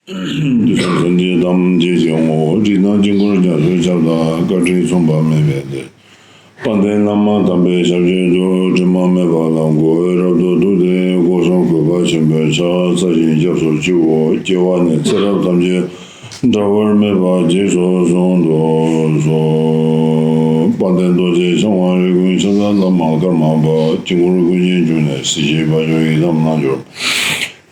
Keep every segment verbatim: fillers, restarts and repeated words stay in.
དུས་གསུམ་འཛིན་གྱི་དམ་བཅས་ཀྱི་ངོ་བོ། རིགས་དང་དཀྱིལ་འཁོར་རྒྱ་མཚོའི་ཁྱབ་བདག་བཀའ་དྲིན་མཚུངས་པ་མེད་པའི་སྡེ། དཔལ་ལྡན་བླ་མ་དམ་པའི་ཞབས་ཀྱི་རྡུལ། དྲི་མ་མེད་པ་ལ་མགོ་བོས་རབ་ཏུ་བཏུད་དེ། སྒོ་གསུམ་གུས་པ་ཆེན་པོས་ཕྱག་འཚལ་ཞིང་སྐྱབས་སུ་མཆིའོ། སྐྱེ་བ་ནས་ཚེ་རབས་ཐམས་ཅད་འབྲལ་བར་མེད་པ་རྗེས་སུ་བཟུང་དུ་གསོལ། དཔལ་ལྡན་རྡོ་རྗེ་འཆང་དབང་རིགས་ཀུན་ཤཱཀྱ་བླ་མ་ཀརྨ་པ། དཀྱིལ་འཁོར་ཀུན་གྱི་འབྱུང་གནས་གཟི་བརྗིད་འབར་བའི་ཡི་དམ་རྣལ་འབྱོར།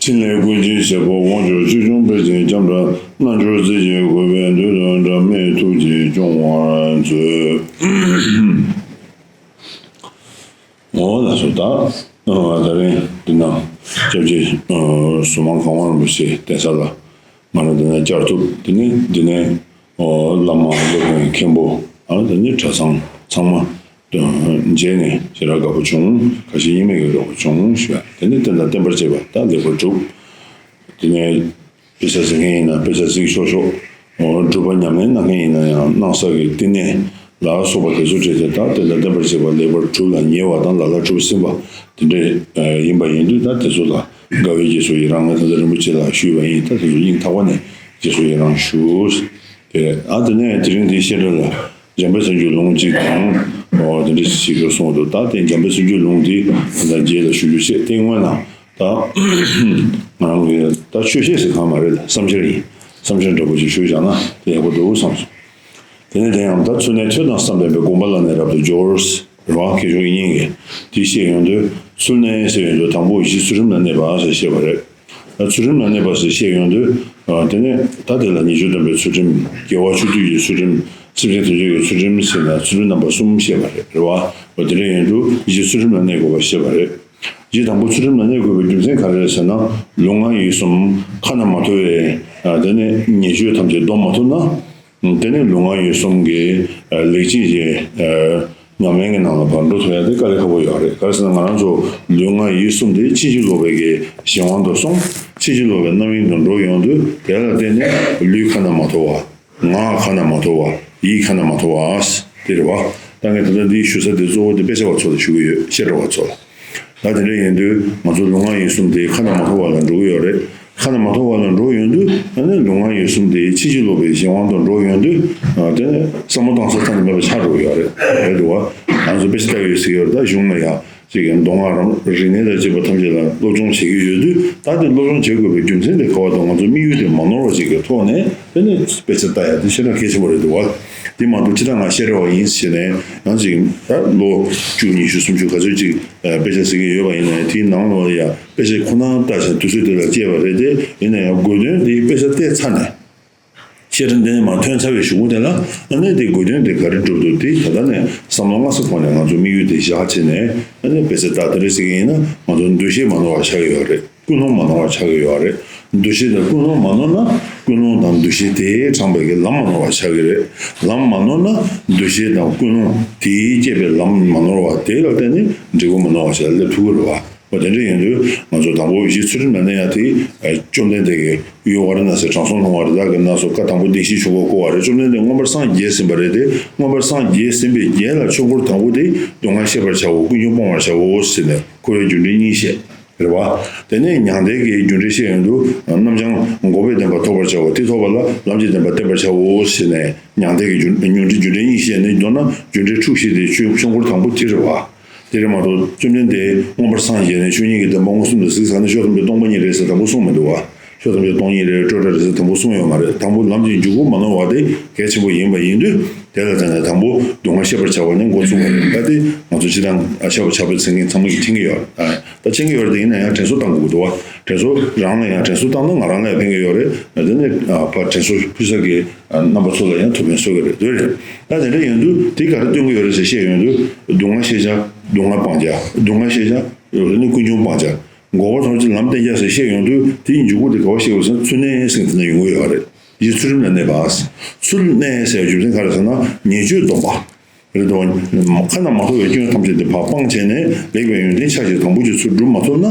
ཕྲིན་ལས་ཀུན་གྱི་བྱེད་པོ་དབང་ཕྱུག་ཆོས་སྐྱོང་དཔལ་ཆེན་ལྕམ་དྲལ་རྣལ་འབྱོར་རྩེ་གཅིག་གུས་པས་འདུད་དོ། འབྲལ་མེད་ཐུགས་ཀྱིས་སྐྱོང་བར་མཛོད། འོ་ལགས་སོ། ད་ཨ་ད་རིང་འདི་ན་སྐྱབས་རྗེ་ཨ་ཟུར་མང་གོང་མ་རིན་པོ་ཆེ་གདན་ས་ལ་ང་རང་འདི་ན་བཅར་ཐུབ། དེ་ནས་འདི་ནས་ཨོ་བླ་མ་སློབ་དཔོན་མཁན་པོ་ཨ་དེ་ནས་གྲྭ་ཚང་ཚང་མ་མཇལ་ནས་ཞེ་དྲག་དགའ་པོ་བྱུང་། ཁ་ཞེ་གཉིས་མེད་ཀྱི་རོགས་པ་བྱུང་ཞུ་བ། དེ་ནས་བསྟན་དང་བསྟན་པར་བཅས་པ་ད་ལེགས་པར་གྲུབ། དེ་ནས་དཔེ་ཆ་གཟིགས་མཁན་ཡིན་ན་དཔེ་ཆ་གཟིགས་ཆོག་ཆོག་ཨོ་སྒྲུབ་པ་ཉམས་ལེན་གནང་མཁན་ཡིན་ན་ཡང་གནང་ས་གི་བསྟི་གནས་ལ་སོགས་པ་དེ་ཚོ་བྲིས་ཏེ་ད་བསྟན་དང་བསྟན་པར་བཅས་པ་ལེགས་པར་གྲུབ་ལ་ཉེ་བ་དང་ལ་ལ་གྲུབ་ཟིན་པ་དེ་འདྲས་ཡིན་པ་ཡིན་དུས། ད་དེ་ཚོ་ལ་དགའ་བའི་རྗེས་སུ་ཡི་རང་ང་ད་ལྟ་རིན་པོ་ཆེ་ལ་ཞུས་པ་ཡིན། ད་དེ་ཚོ་སྙིང་ཐག་པ་ནས་རྗེས་སུ་ཡི་རང་ཞུ། དེ་ཨ་དེ་ནས་དེ་རིང་འདི་བཤད་གྲྭ་ལ་འཇམ་དཔལ་གསུང་གི་ལུང་གཅིག་དང་ཨོ་དེ་འདྲ་ཞིག་ཞུ་གསུངས་འདུག་ད་དེ་འཇམ་དཔལ་གསུང་གི་ལུང་འདི་ད་རྗེས་ལ་ཞུ་རྒྱུ་བྱས། དེ་སྔོན་ལ་ད་ང་རང་གི་ད་ཆོས་བཤད་ཟེར་གང་མ་རེད། ད་བསམ་འཆར་ཡིན། བསམ་འཆར་འདྲ་པོ་ཅིག་ཞུས་བཞག་ན་དེ་ཡག་པོ་འདུག་བསམ་སོང་། དེ་ནས་དེ་ཡང་ད་ཚུལ་གནས་ཐོས་དང་བསམ་ལྡན་པས། དགོངས་པ་ལ་ནི་རབ་ཏུ་སྦྱོར། རེད་བ། མཁས་མཆོག་དབྱིག་གཉེན་གྱིས་དེ་བཤད་ཡོང་དུས། ཚུལ་གནས་ཟེར་ཡོང་དུས་དང་པོ་གཞི་ཚུལ་ཁྲིམས་ལ་གནས་པ་ཟེར་བཤད་པ་རེད། ད་ཚུལ་ཁྲིམས་ལ་གནས་པ་ཟེར་བཤད་ཡོང་དུས། ཨ་དེ་ནས་ད་དེ་ལ་ཉེས་སྤྱོད་སྡོམ་པའི་ཚུལ་ཁྲིམས། དགེ་བ་ཆོས་སྡུད་ཀྱི་ཚུལ་ཁྲིམས། སེམས་ཅན་ཐམས་ཅད་ཀྱི་ཚུལ་ཁྲིམས་ཟེར་ནས་ཚུལ་ཁྲིམས་རྣམ་པ་གསུམ་བཤད་པ་རེད། རེད་བ། འོ་དེ་འདྲ་ཡོང་དུས་གཞི་ཚུལ་ཁྲིམས་ལ་གནས་དགོས་པ་བཤད་པ་རེད། གཞི་དང་པོ་ཚུལ་ཁྲིམས་ལ་གནས་དགོས་པའི་རྒྱུ་མཚན་ག་རེ་རེད་ཟེར་ན། ལུས་ངག་ཡིད་གསུམ་ཁ་ན་མ་ཐོ་བའི་ཨ་དེ་ནས་ཉེས་སྤྱོད་ཐམས་ཅད་སྡོམ་མ་ཐུབ་ན། དེ་ནས་ལུས་ངག་ཡིད་གསུམ་གྱི་ལེགས་བཅོས་ཀྱི་ཉམས་ལེན་གྱི་ནང་ལ་ཕར་འགྲོ་ཐུབ་ཡ་དེ་དཀའ་ལས་ཁག་པོ་ཡོད་རེད། ག་རེ་ཟེར་ན་ང་རང་ཚོ་ལུས་ངག་ཡིད་གསུམ་དེ་ཕྱིན་ཅི་ལོག་པའི་གི་གཞན་དབང་དུ་སོང་། ཕྱིན་ཅི་ལོག་པའི་རྣམ་གཡེང་དུ་འགྲོ་ཡོང་དུས། དེ་ལ་བརྟེན་ནས་ལུས་ཁ་ན་མ་ཐོ་བ། ངག་ཁ་ན་མ་ཐོ་བ། ཡིད་ཁ་ན་མ་ཐོ་བ་དེ་རེད་བ། ད་ངས་ད་ལྟ་འདི་ཞུ་ས་དེ་གཙོ་བོ་དེ་དཔེ་ཆ་བ་ཚོ་ལ་ཞུ་གི་ཡོད། བཤད་གྲྭ་བ་ཚོ་ལ། ད་དེ་འདྲ་ཡིན་དུས་ང་ཚོ་ལུས་ངག་ཡིད་གསུམ་དེ་ཁ་ན་མ་ཐོ་བ་ལ་འགྲོ་གི་ཡོད་རེད། ཁ་ན་མ་ཐོ་བ་ལ་འགྲོ་ཡོང་དུས། ཨ་ནི་ལུས་ངག་ཡིད་གསུམ་དེ་ཕྱིན་ཅི་ལོག་པའི་གཞན་དབང་དུ་འགྲོ་ཡོང་དུས། ཨ་དེ་ནི་བསམ་བློ་བཏང་ས་ཐ་ན་མེད་པ་ཆགས་འགྲོ་གི་ཡོད་རེད། རེད་འདུག་བ། ང་ཚོ་དཔེ་ཆ་ལྟ་གི་ཡོད་ཟེར་གི་ཡོད་རེད། ད་གཞུང་ལ་ཡ་ཅིག་གི་མདོ་སྔགས་རང་རིག་གནས་དང་བཅས་པ་ཐམས་ཅད་ལ་སློབ་སྦྱོང་བྱེད་ཀྱི་ཡོད་དུས། ད་དེ་སློབ་སྦྱོང་བྱེད་དགོས་པའི་རྒྱུ་མཚན་དེ་ག་བ་དང་། ང་ཚོ་དམིགས་ཡུལ་དེ་མ་ནོར་བ་ཅིག་གི་ཐོག་ནས་དེ་ནི་དཔེ་ཆ་ལྟ་ཡ་དེ་ཤེས་རབ་གལ་ཆེན་པོ་རེད་འདུག་བ། དེ་མ་གཏོགས་སྤྱིར་བཏང་ང་ཤེས་རབ་པ་ཡིན་ཟེར་ནས་ཡང་ཅིག་ད་ལོ་བཅུ་ཉི་ཤུ་སུམ་ཅུ་ག་ཚོད་ཅིག་དཔེ་ཆ་གཟིགས་ཀྱི་ཡོད་པ་ཡིན་ནའི། དེའི་ནང་ལོགས་ལ་ཡ་དཔེ་ཆ་ཁོ་ན་ལྟ་ཞིང་དུས་ཚོད་དེ་ལ་སྤྱད་པ་རེད་དེ། ཡིན་ན་ཡང་དགོས་དོན་དེ་དཔེ་ཆ་བལྟས་ཚར་ནས། བཤད་གྲྭ་འདི་ནས་མར་ཐོན་ཚར་བའི་གཞུག་གུ་དེ་ལ་ཨ་ནི་དེ་དགོས་དོན་དེ་ག་རེ་སྒྲུབ་འདུག་དེ་ད་ལྟ་ནས་བསམ་བློ་སྔ་ས་གོང་ནས་ང་ཚོ་དམིགས་ཡུལ་དེ་བཞག་བྱས་ནས། ཨ་ནི་དཔེ་ཆ་ལྟ་དེ་རེད་ཟེར་གྱི་ཡིན་ན། ང་ཚོ་འདུ་ཤེས་མ་ནོར་བ་ཆགས་ཀྱི་ཡོད་རེད། ཀུན་སློང་མ་ནོར་བ་ཆགས་ཀྱི་ཡོད་རེད། འདུ་ཤེས་དང་ཀུན་སློང་མ་ནོར་ན། ཀུན་སློང་དང་འདུ་ཤེས་དེས་དྲངས་པའི་གི་ལམ་མ་ནོར་བ་ཆགས་ཀྱི་རེད། ལམ་མ་ནོར་ན་འདུ་ཤེས་དང་ཀུན་སློང་དེས་བསྐྱེད་པའི་ལམ་མ་ནོར་བ་དེ་ལ་བརྟེན་ནས་འབྲས་བུ་མ་ནོར་བ་ཞིག་ལ་སླེབས་ཐུབ་ཀྱི་རེད་བ། འོ་དེ་འདྲ་ཡིན་དུས་ང་ཚོ་དང་པོ་གཞི་ཚུལ་ཁྲིམས་ལ་གནས་ཡ་དེ། ཨ་བཅོམ་ལྡན་འདས་ཀྱིས་ཡུལ་ཝཱ་ར་ཎ་སིར་དྲང་སྲོང་ལྷུང་བ་རི་དྭགས་ཀྱིས་ན་སོ་བཀའ་དང་པོ་བདེན་བཞིའི་ཆོས་འཁོར་བསྐོར་བ་རེད། བཅོམ་ལྡན་འདས་མངོན་པར་སངས་རྒྱས་ཟིན་པ་རེད་དེ། མངོན་པར་སངས་རྒྱས་ཟིན་པའི་རྗེས་ལ་ཆོས་འཁོར་དང་པོ་དེ་སྡུག་བསྔལ་ཤེས་པར་བྱའོ། ཀུན་འབྱུང་སྤོང་བར་བྱའོ་ཟེར་ནས་འཁོར་བའི་རྒྱུ་འབྲས་གཉིས་བཤད། རེད་བ། དེ་ནས་མྱང་འདས་ཀྱི་རྒྱུ་འབྲས་བཤད་ཡོང་དུས། རྣམ་བྱང་འགོག་པའི་བདེན་པ་ཐོབ་པར་བྱའོ། དེ་ཐོབ་པ་ལ་ལམ་གྱི་བདེན་པ་བསྟེན་པར་བྱའོ་ཟེར་ནས་མྱང་འདས་ཀྱི་རྒྱུ་རྒྱུ་འབྲས་རྒྱུ་འབྲས་གཉིས་བཤད་ནས། མདོར་ན་རྒྱུ་འབྲས་དྲུག་བཤད་དེ་ཆོས་ཆོས་འཁོར་དང་པོ་དེ་རེད་བ། དེ་རེད་མ་གཏོགས་བཅོམ་ལྡན་འདས་མངོན་པར་སངས་རྒྱས་ནས་ཆོས་ཉིད་ཀྱི་བདེན་པ་མངོན་སུམ་དུ་གཟིགས་ཚར་ནས་ཕྱོགས་ཐམས་ཅད་སྟོང་པ་ཉིད་རེད་ཟེར་དང་པོ་གསུངས་མི་འདུག་བ། ཕྱོགས་ཐམས་ཅད་སྟོང་ཉིད་རེད། སྤྲོས་བྲལ་རེད་ཟེར་དང་པོ་གསུངས་ཡོད་མ་རེད། དང་པོ་ལམ་གྱི་འཇུག་སྒོ་མ་ནོར་བ་དེ་གལ་ཆེན་པོ་ཡིན་པ་ཡིན་དུས། དེ་ལ་བརྟེན་ནས་དང་པོ་སྡུག་བསྔལ་ཤེས་པར་བྱ་བ་ནས་འགོ་ཚུགས་པ་རེད། ད་དེ་ང་ཚོ་སྤྱིར་བཏང་ཨ་ཤེས་པ་ཆགས་པའི་ཚིག་ངན་ཚང་མ་གིས་མཁྱེན་གྱི་ཡོད། ཨ་ད་མཁྱེན་གྱི་ཡོད་རེད། དེ་ཡིན་ན་ཡང་དྲན་གསོ་བཏང་དགོས་ཀྱི་འདུག་བ། དྲན་གསོ་རང་ལ་ཡང་དྲན་གསོ་བཏང་ན་ང་རང་ལ་ཡང་ཕན་གྱི་ཡོད་རེད། དེ་ནས་ཨ་ཕར་དྲན་གསོ་ཕུལ་ས་གི་རྣམ་པ་ཚོ་ལ་ཡང་ཐུགས་ཕན་གསོས་ཀྱི་རེད། དེ་རེད། ད་དེ་འདྲ་ཡིན་དུས་དེ་ག་རེ་སྟོན་གྱི་ཡོད་རེད་ཟེར་བཤད་ཡོང་དུས། སྡུག་བསྔལ་ཤེས་བྱ། སྡུག་བསྔལ་སྤང་བྱ། སྡུག་བསྔལ་ཤེས་བྱ། ཡོད་ནི་ཀུན་འབྱུང་སྤང་བྱ། འགོག་པར་ཐོབ་བྱའི་ལམ་བསྟེན་བྱ་ཟེར་བཤད་ཡོང་དུས། དེའི་མཇུག་གུ་དེ་ག་བ་བཤད་དགོས་ཟེར་ན། ཚུལ་གནས་ཟེར་དེ་ན་ཡོང་གི་ཡོད་རེད། གཞི་ཚུལ་ཁྲིམས་ལ་གནས་པ། ཚུལ་གནས་ཟེར་རྒྱུ་མཚན་ག་རེ་ཟེར་ན། ཉེས་སྤྱོད་སྡོམ་པ་རེད་དོ། ཁ་ན་མ་ཐོ་བའི་སྐྱོན་ཐམས་ཅད་དེ་ཕར་སྤངས་བྱས་ནས་ལེགས་པའི་ཡོན་ཏན་ཆ་ཤས་དང་པོ་གཅིག་ཚུར་སྒྲུབ་མ་ཐུབ་ན།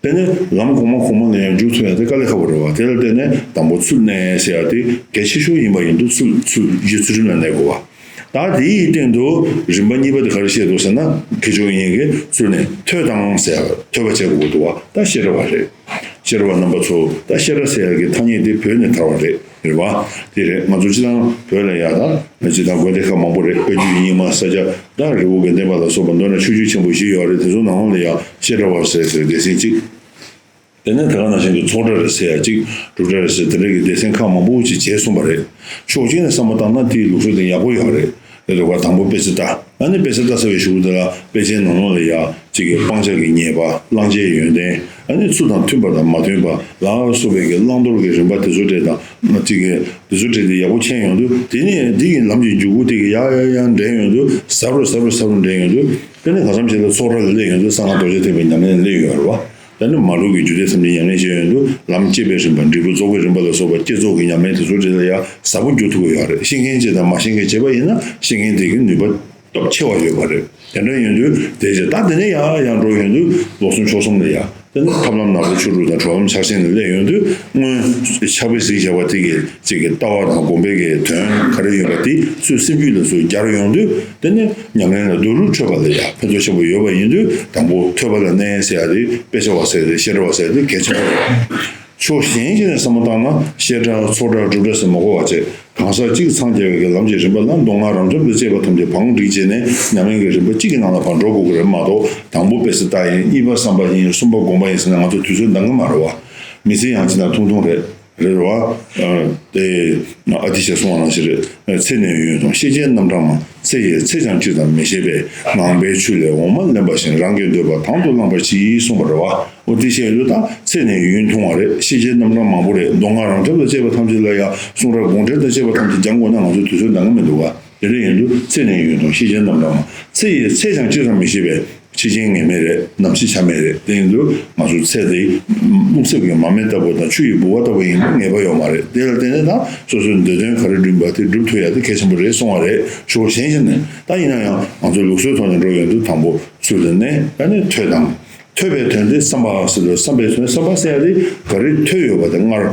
དེ་ནས་ལམ་གོང་མ་གོང་མ་ལ་ཡང་འཇུག་ཐུབ་ཡ་དེ་དཀའ་ལས་ཁག་པོ་རེད་བ། དེ་ལ་བརྟེན་ནས་དང་པོ་ཚུལ་གནས་ཟེར་ཡ་དེ་གལ་ཆེ་ཤོས་ཡིན་པ་ཡིན་དུས། ཚུལ་ཚུལ་གཞི་ཚུལ་ཁྲིམས་ལ་གནས་དགོས་བ། ད་དེའི་སྟེང་དུ་རིམ་པ་གཉིས་པ་དེ་ག་རེ་བཤད་འདུག་ཟེར་ན། མཁས་མཆོག་དབྱིག་གཉེན་གྱིས་ཚུལ་གནས་ཐོས་དང་ཟེར་ཡ། ཐོས་པ་བྱེད་དགོས་འདུག་བ། ད་ཤེས་རབ་པ་རེད། ཤེས་རབ་པ་རྣམ་པ་ཚོ། ད་ཤེས་རབ་ཟེར་ཡག་གི་ཐ་སྙད་དེ་བོད་ནས་དར་བ་རེད། རེད་བ། དེ་རེད། ང་ཚོ་སྤྱིར་བཏང་བོད་ལ་ཡ་ད་སྤྱིར་བཏང་དགོན་སྡེ་ཁག་མང་པོ་རེད། བཀའ་བརྒྱུད་རྙིང་མ་ས་སྐྱ་དང་རི་བོ་དགེ་ལྡན་པ་ལ་སོགས་པ་མདོར་ན་ཆོས་བརྒྱུད་ཆེན་པོ་བཞི་ཡོད་རེད། དེ་ཚོ་ནང་ལ་ཡ་ཤེས་རབ་པ་ཟེར་ཟེར་སྡེ་ཚན་གཅིག་དེ་ནས་དེ་ག་ནང་བཞིན་གྱི་ཚོགས་གྲྭ་རེད་ཟེར་ཡ་གཅིག་སྒྲུབ་གྲྭ་རེད་ཟེར་དེ་འདྲ་གི་སྡེ་ཚན་ཁག་མང་པོ་ཅིག་བྱས་གསུངས་པ་རེད། ཕྱོགས་གཅིག་ནས་བསམ་བློ་བཏང་ན་དེའི་ལུགས་སྲོལ་དེ་ཡག་པོ་ཡོད་རེད། དེ་ལ་དང་པོ་དཔེ་ཆ་ལྟ། ཨ་ནི་དཔེ་ཆ་ལྟ་ཟེར་བའི་གཞུག་གུ་དེ་ལ་དཔེ་ཆའི་ནང་ལོགས་ལ་ཡ་གཅིག་གི་སྤང་བྱ་གི་ཉེས་པ། བླང་བྱའི་ཡོན་ཏན། ཨ་ནི་ཚུལ་དང་མཐུན་པ་དང་མ་མཐུན་པ་ལ་སོགས་པའི་གི་བླང་དོར་གྱི་རིམ་པ་དེ་ཚོ་འདྲ་དང་གཅིག་གི་དེ་ཚོ་འདྲ་དེ་ཡག་པོ་མཁྱེན་ཡོང་དུས། དེ་ནས་འདི་གི་ལམ་གྱི་འཇུག་སྒོ་དེ་གི་ཡར་ཡར་ཡར་འདྲེན་ཡོང་དུས། ཟབ་རུ་ཟབ་རུ་ཟབ་རུ་འདྲེན་ཡོང་དུས། དེ་ནས་གང་འཚམ་ཞིག་ལ་ཚོགས་གྲྭ་ལ་སླེབས་ཡོང་དུས་གསང་སྔགས་རྡོ་རྗེ་ཐེག་པའི་ཉམས་ལེན་སླེབས་ཡོད་རེད་བ། ད་ནི་མ་ལུས་ཀྱི་རྒྱུ་འབྲས་ཐམས་ཅད་ཉམས་ལེན་བྱས་ཡོང་དུས། ལམ་སྐྱེས་པའི་རིམ་པ། འབྲས་བུ་རྫོགས་པའི་རིམ་པ་ལ་སོགས་པ། བསྐྱེད་རྫོགས་ཀྱི་ཉམས་ལེན་དེ་ཚོ་འདྲ་ལ་ཡང་ཟབ་པོ་འགྱུར་ཐུབ་ཀྱི་ཡོད་རེད། ཤེས་མཁན་གཅིག་དང་མ་ཤེས་མཁན་བྱས་པ་ཡིན་ན་ཤེས་མཁན་དེ་གི་ནུས་པ་སྟོབས་ཆེ་བ་ཡོད་པ་རེད། དེ་འདྲ་ཡིན་དུས་དེ་རྗེས་ད་དེ་ནས་ཡང་ཡང་འགྲོ་ཡོང་དུས་ལོ་གསུམ་ཕྱོགས་གསུམ་ལ་ཡ། དེ་ནི་ཐབས་ལམ་ནང་ལ་ཆོས་དྲུག་དང་གྲོགས་ལམ་ཕྱག་ཆེན་ལ་སླེབས་ཡོང་དུས། སྔོན་ཕྱག་དཔེ་གཟིགས་བྱ་བ་དེ་གི་གཅིག་གི་ལྟ་བ་དང་སྒོམ་པའི་གི་དོན་ག་རེ་ཡོད་པ་དེ་ཚུར་སེམས་རྒྱུད་ལ་ཚུར་སྦྱར་ཡོང་དུས། དེ་ནི་ཉམས་ལེན་ལ་རྡོ་རུབ་འཕྲོད་པ་ལ་ཡ་ཕན་ཐོགས་ཆེན་པོ་ཡོད་པ་ཡིན་དུས། དང་པོ་ཐོས་པ་ལ་གནས་ཟེར་ཡ་དེ། དཔེ་ཆ་བ་ཟེར་ཡ་དེ། ཤེས་རབ་པ་ཟེར་ཡ་དེ་གལ་ཆེན་པོ་རེད། ཕྱོགས་གཞན་ཞིག་ནས་བསམ་བློ་བཏང་ན་བཤད་གྲྭ་ཚོགས་གྲྭ་སྒྲུབ་གྲྭ་ཟེར་མ་གོ་བ་བྱས། གང་ཟག་གཅིག་འཚང་རྒྱ་བའི་གི་ལམ་གྱི་རིམ་པ་ལ་མདོ་སྔགས་རབ་འབྱམས་དང་བཅས་པ་ཐམས་ཅད་བང་སྒྲིག་བྱས་ནས་ཉམས་ལེན་གྱི་རིམ་པ་གཅིག་གི་ནང་ལ་ཕར་འགྲོ་དགོས་ཀྱི་རེད་མ་གཏོགས། དང་པོ་དཔེ་ཆ་ལྟ་ཡིན། གཉིས་པ་བསམ་པ་ཡིན། གསུམ་པ་སྒོམ་པ་ཡིན་ཟེར་ན་ང་ཚོ་དུས་ཚོད་འདང་གི་མ་རེད་བ། མི་ཚེ་ཡང་ཅི་ན་ཐུང་ཐུང་རེད། རེད་བ། ཨ། དེ་ཨ་ཏི་ཤས་གསུངས་པ་ནང་བཞིན་རེད། ཚེ་ནི་ཡུན་ཐུང་ཤེས་བྱའི་རྣམ་གྲངས་མང་། ཚེ་ཡི་ཚད་ཀྱང་ཅི་ཙམ་མི་ཤེས་པས། ངང་པའི་ཆུ་ལས་འོ་མ་ལེན་པ་བཞིན། རང་གི་འདོད་པ་དང་དུ་བླང་བར་གྱིས། གསུངས་པ་རེད་བ། འོ་དེ་བཤད་ཡོད་དུས་ད་ཚེ་ནི་ཡུན་ཐུང་བ་རེད། ཤེས་བྱའི་རྣམ་གྲངས་མང་པོ་རེད། མདོ་སྔགས་རབ་འབྱམས་དང་བཅས་པ་ཐམས་ཅད་ལ་ཡང་། གསུང་རབ་དགོངས་འགྲེལ་དང་བཅས་པ་ཐམས་ཅད་སྦྱང་དགོས་ན་ང་ཚོ་དུས་ཚོད་འདང་གི་མི་འདུག་བ། དེ་འདྲ་ཡིན་དུས་ཚེ་ནི་ཡུན་ཐུང་ཤེས་བྱའི་རྣམ་གྲངས་མང་། ཚེ་ཡི་ཚད་ཀྱང་ཅི་ཙམ་མི་ཤེས་པས། འཆི་རྐྱེན་ངེས་མེད་རེད། ནམ་འཆི་ཆ་མེད་རེད། དེ་ཡིན་དུས་ང་ཚོའི་ཚེ་འདི་རླུང་སེམས་ཀྱི་མར་མེ་ལྟ་བུ་དང་ཆུ་ཡི་ལྦུ་བ་ལྟ་བུ་ཡིན་ན་ངེས་པ་ཡོད་མ་རེད། དེ་ལ་བརྟེན་ནས་ད་སོ་སོའི་འདོད་དོན་ག་རེ་བསྒྲུབ་པ་དེ་སྒྲུབ་ཐུབ་ཡ་དེ་གལ་ཆེན་པོ་རེད་གསུང་བ་རེད། ཕྱོགས་གཞན་ཞིག་ནས་ད་ཡིན་ན་ཡང་ང་ཚོ་ལུགས་སྲོལ་ཐོག་ནས་འགྲོ་ཡོང་དུས་དང་པོ་ཚུལ་དུ་གནས། ད་ནི་ཐོས་དང་། ཐོས་པའི་དོན་དེ་བསམ་པ་ཟེར་དུས་བསམ་པའི་དོན། བསམ་པ་ཟེར་ཡ་དེ་ག་རེ་ཐོས་ཡོད་པ་དེ་སྔར་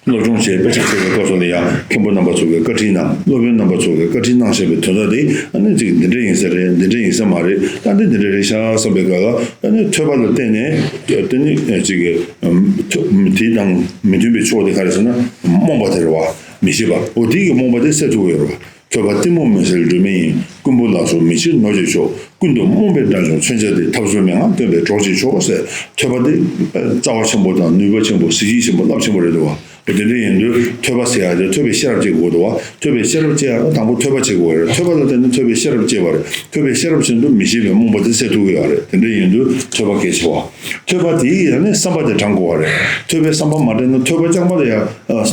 སློབ་སྦྱོང་བྱས་དཔེ་ཆ་བྱས་པའི་སྐབས་སུ་ལ་ཡང་མཁན་པོ་རྣམ་པ་ཚོ་གིས་བཀའ་ཁྲིད་གནང་། སློབ་དཔོན་རྣམ་པ་ཚོ་གིས་བཀའ་ཁྲིད་གནང་བཞིན་པའི་དོན་དག་དེ་ཨ་ནི་ཅིག་འདི་འདྲ་ཡིན་ས་རེད། འདི་འདྲ་ཡིན་ས་མ་རེད། ད་འདི་འདི་འདྲ་རེད་ཤག་བསམ་པའི་སྐབས་ལ་ཨ་ནི་ཐོས་པ་ལ་བརྟེན་ནས་དེ་ནི་ཅིག་དེ་དང་མི་མཐུན་པའི་ཕྱོགས་དེ་ག་རེ་ཟེར་ན་རྨོངས་པ་དེ་རེད་བ། མི་ཤེས་པ། འོ་དེ་གི་རྨོངས་པ་དེ་སེལ་ཐུབ་ཀྱི་ཡོད་རེད་བ། ཐོས་པ་གཏི་མུག་མུན་སེལ་སྒྲོན་མེ་ཡིན། ཀུན་པོ་ལ་སོགས་མི་ཕྱེད་ནོར་གྱི་མཆོག་ཀུན་ཏུ་རྨོངས་པའི་དགྲ་བཅོམ་མཚོན་ཆ་དེ། ཐབས་ཚུལ་མན་ངག་སྟོན་པའི་གྲོགས་ཀྱི་མཆོག་ཟེར། ཐོས་པ་དེ་རྩ་བ་ཆེན་པོ་དང་ནུས་པ་ཆེན་པོ། གཟི་བརྗིད་ཆེན་པོ། རླབས་ཆེན་པོ་རེད་འདུག་བ། དེ་འདྲ་ཡིན་དུས་ཐོས་པ་ཟེར་ཡ་དེ་ཐོས་པའི་ཤེས་རབ་སྐྱེ་དགོས་འདུག་བ། ཐོས་པའི་ཤེས་རབ་སྐྱེ་ཡ་ལ་དང་པོ་ཐོས་པ་བྱེད་དགོས་རེད། ཐོས་པ་ལ་བརྟེན་ནས་ཐོས་པའི་ཤེས་རབ་སྐྱེ་བ་རེད། ཐོས་པའི་ཤེས་རབ་བཞིན་དུ་མི་ཤེས་པའི་རྨོངས་པ་དེ་སེལ་ཐུབ་ཀྱི་ཡོད་རེད། དེ་འདྲ་ཡིན་དུས་ཐོས་པ་གལ་ཆེ་བ། ཐོས་པ་དེ་ཡིས་ཡང་ནི་བསམ་པ་དེ་དྲང་དགོས་བ་རེད། ཐོས་པའི་བསམ་པ་མ་དྲན་ན་ཐོས་པ་རྐྱང་པ་ལ་ཡང་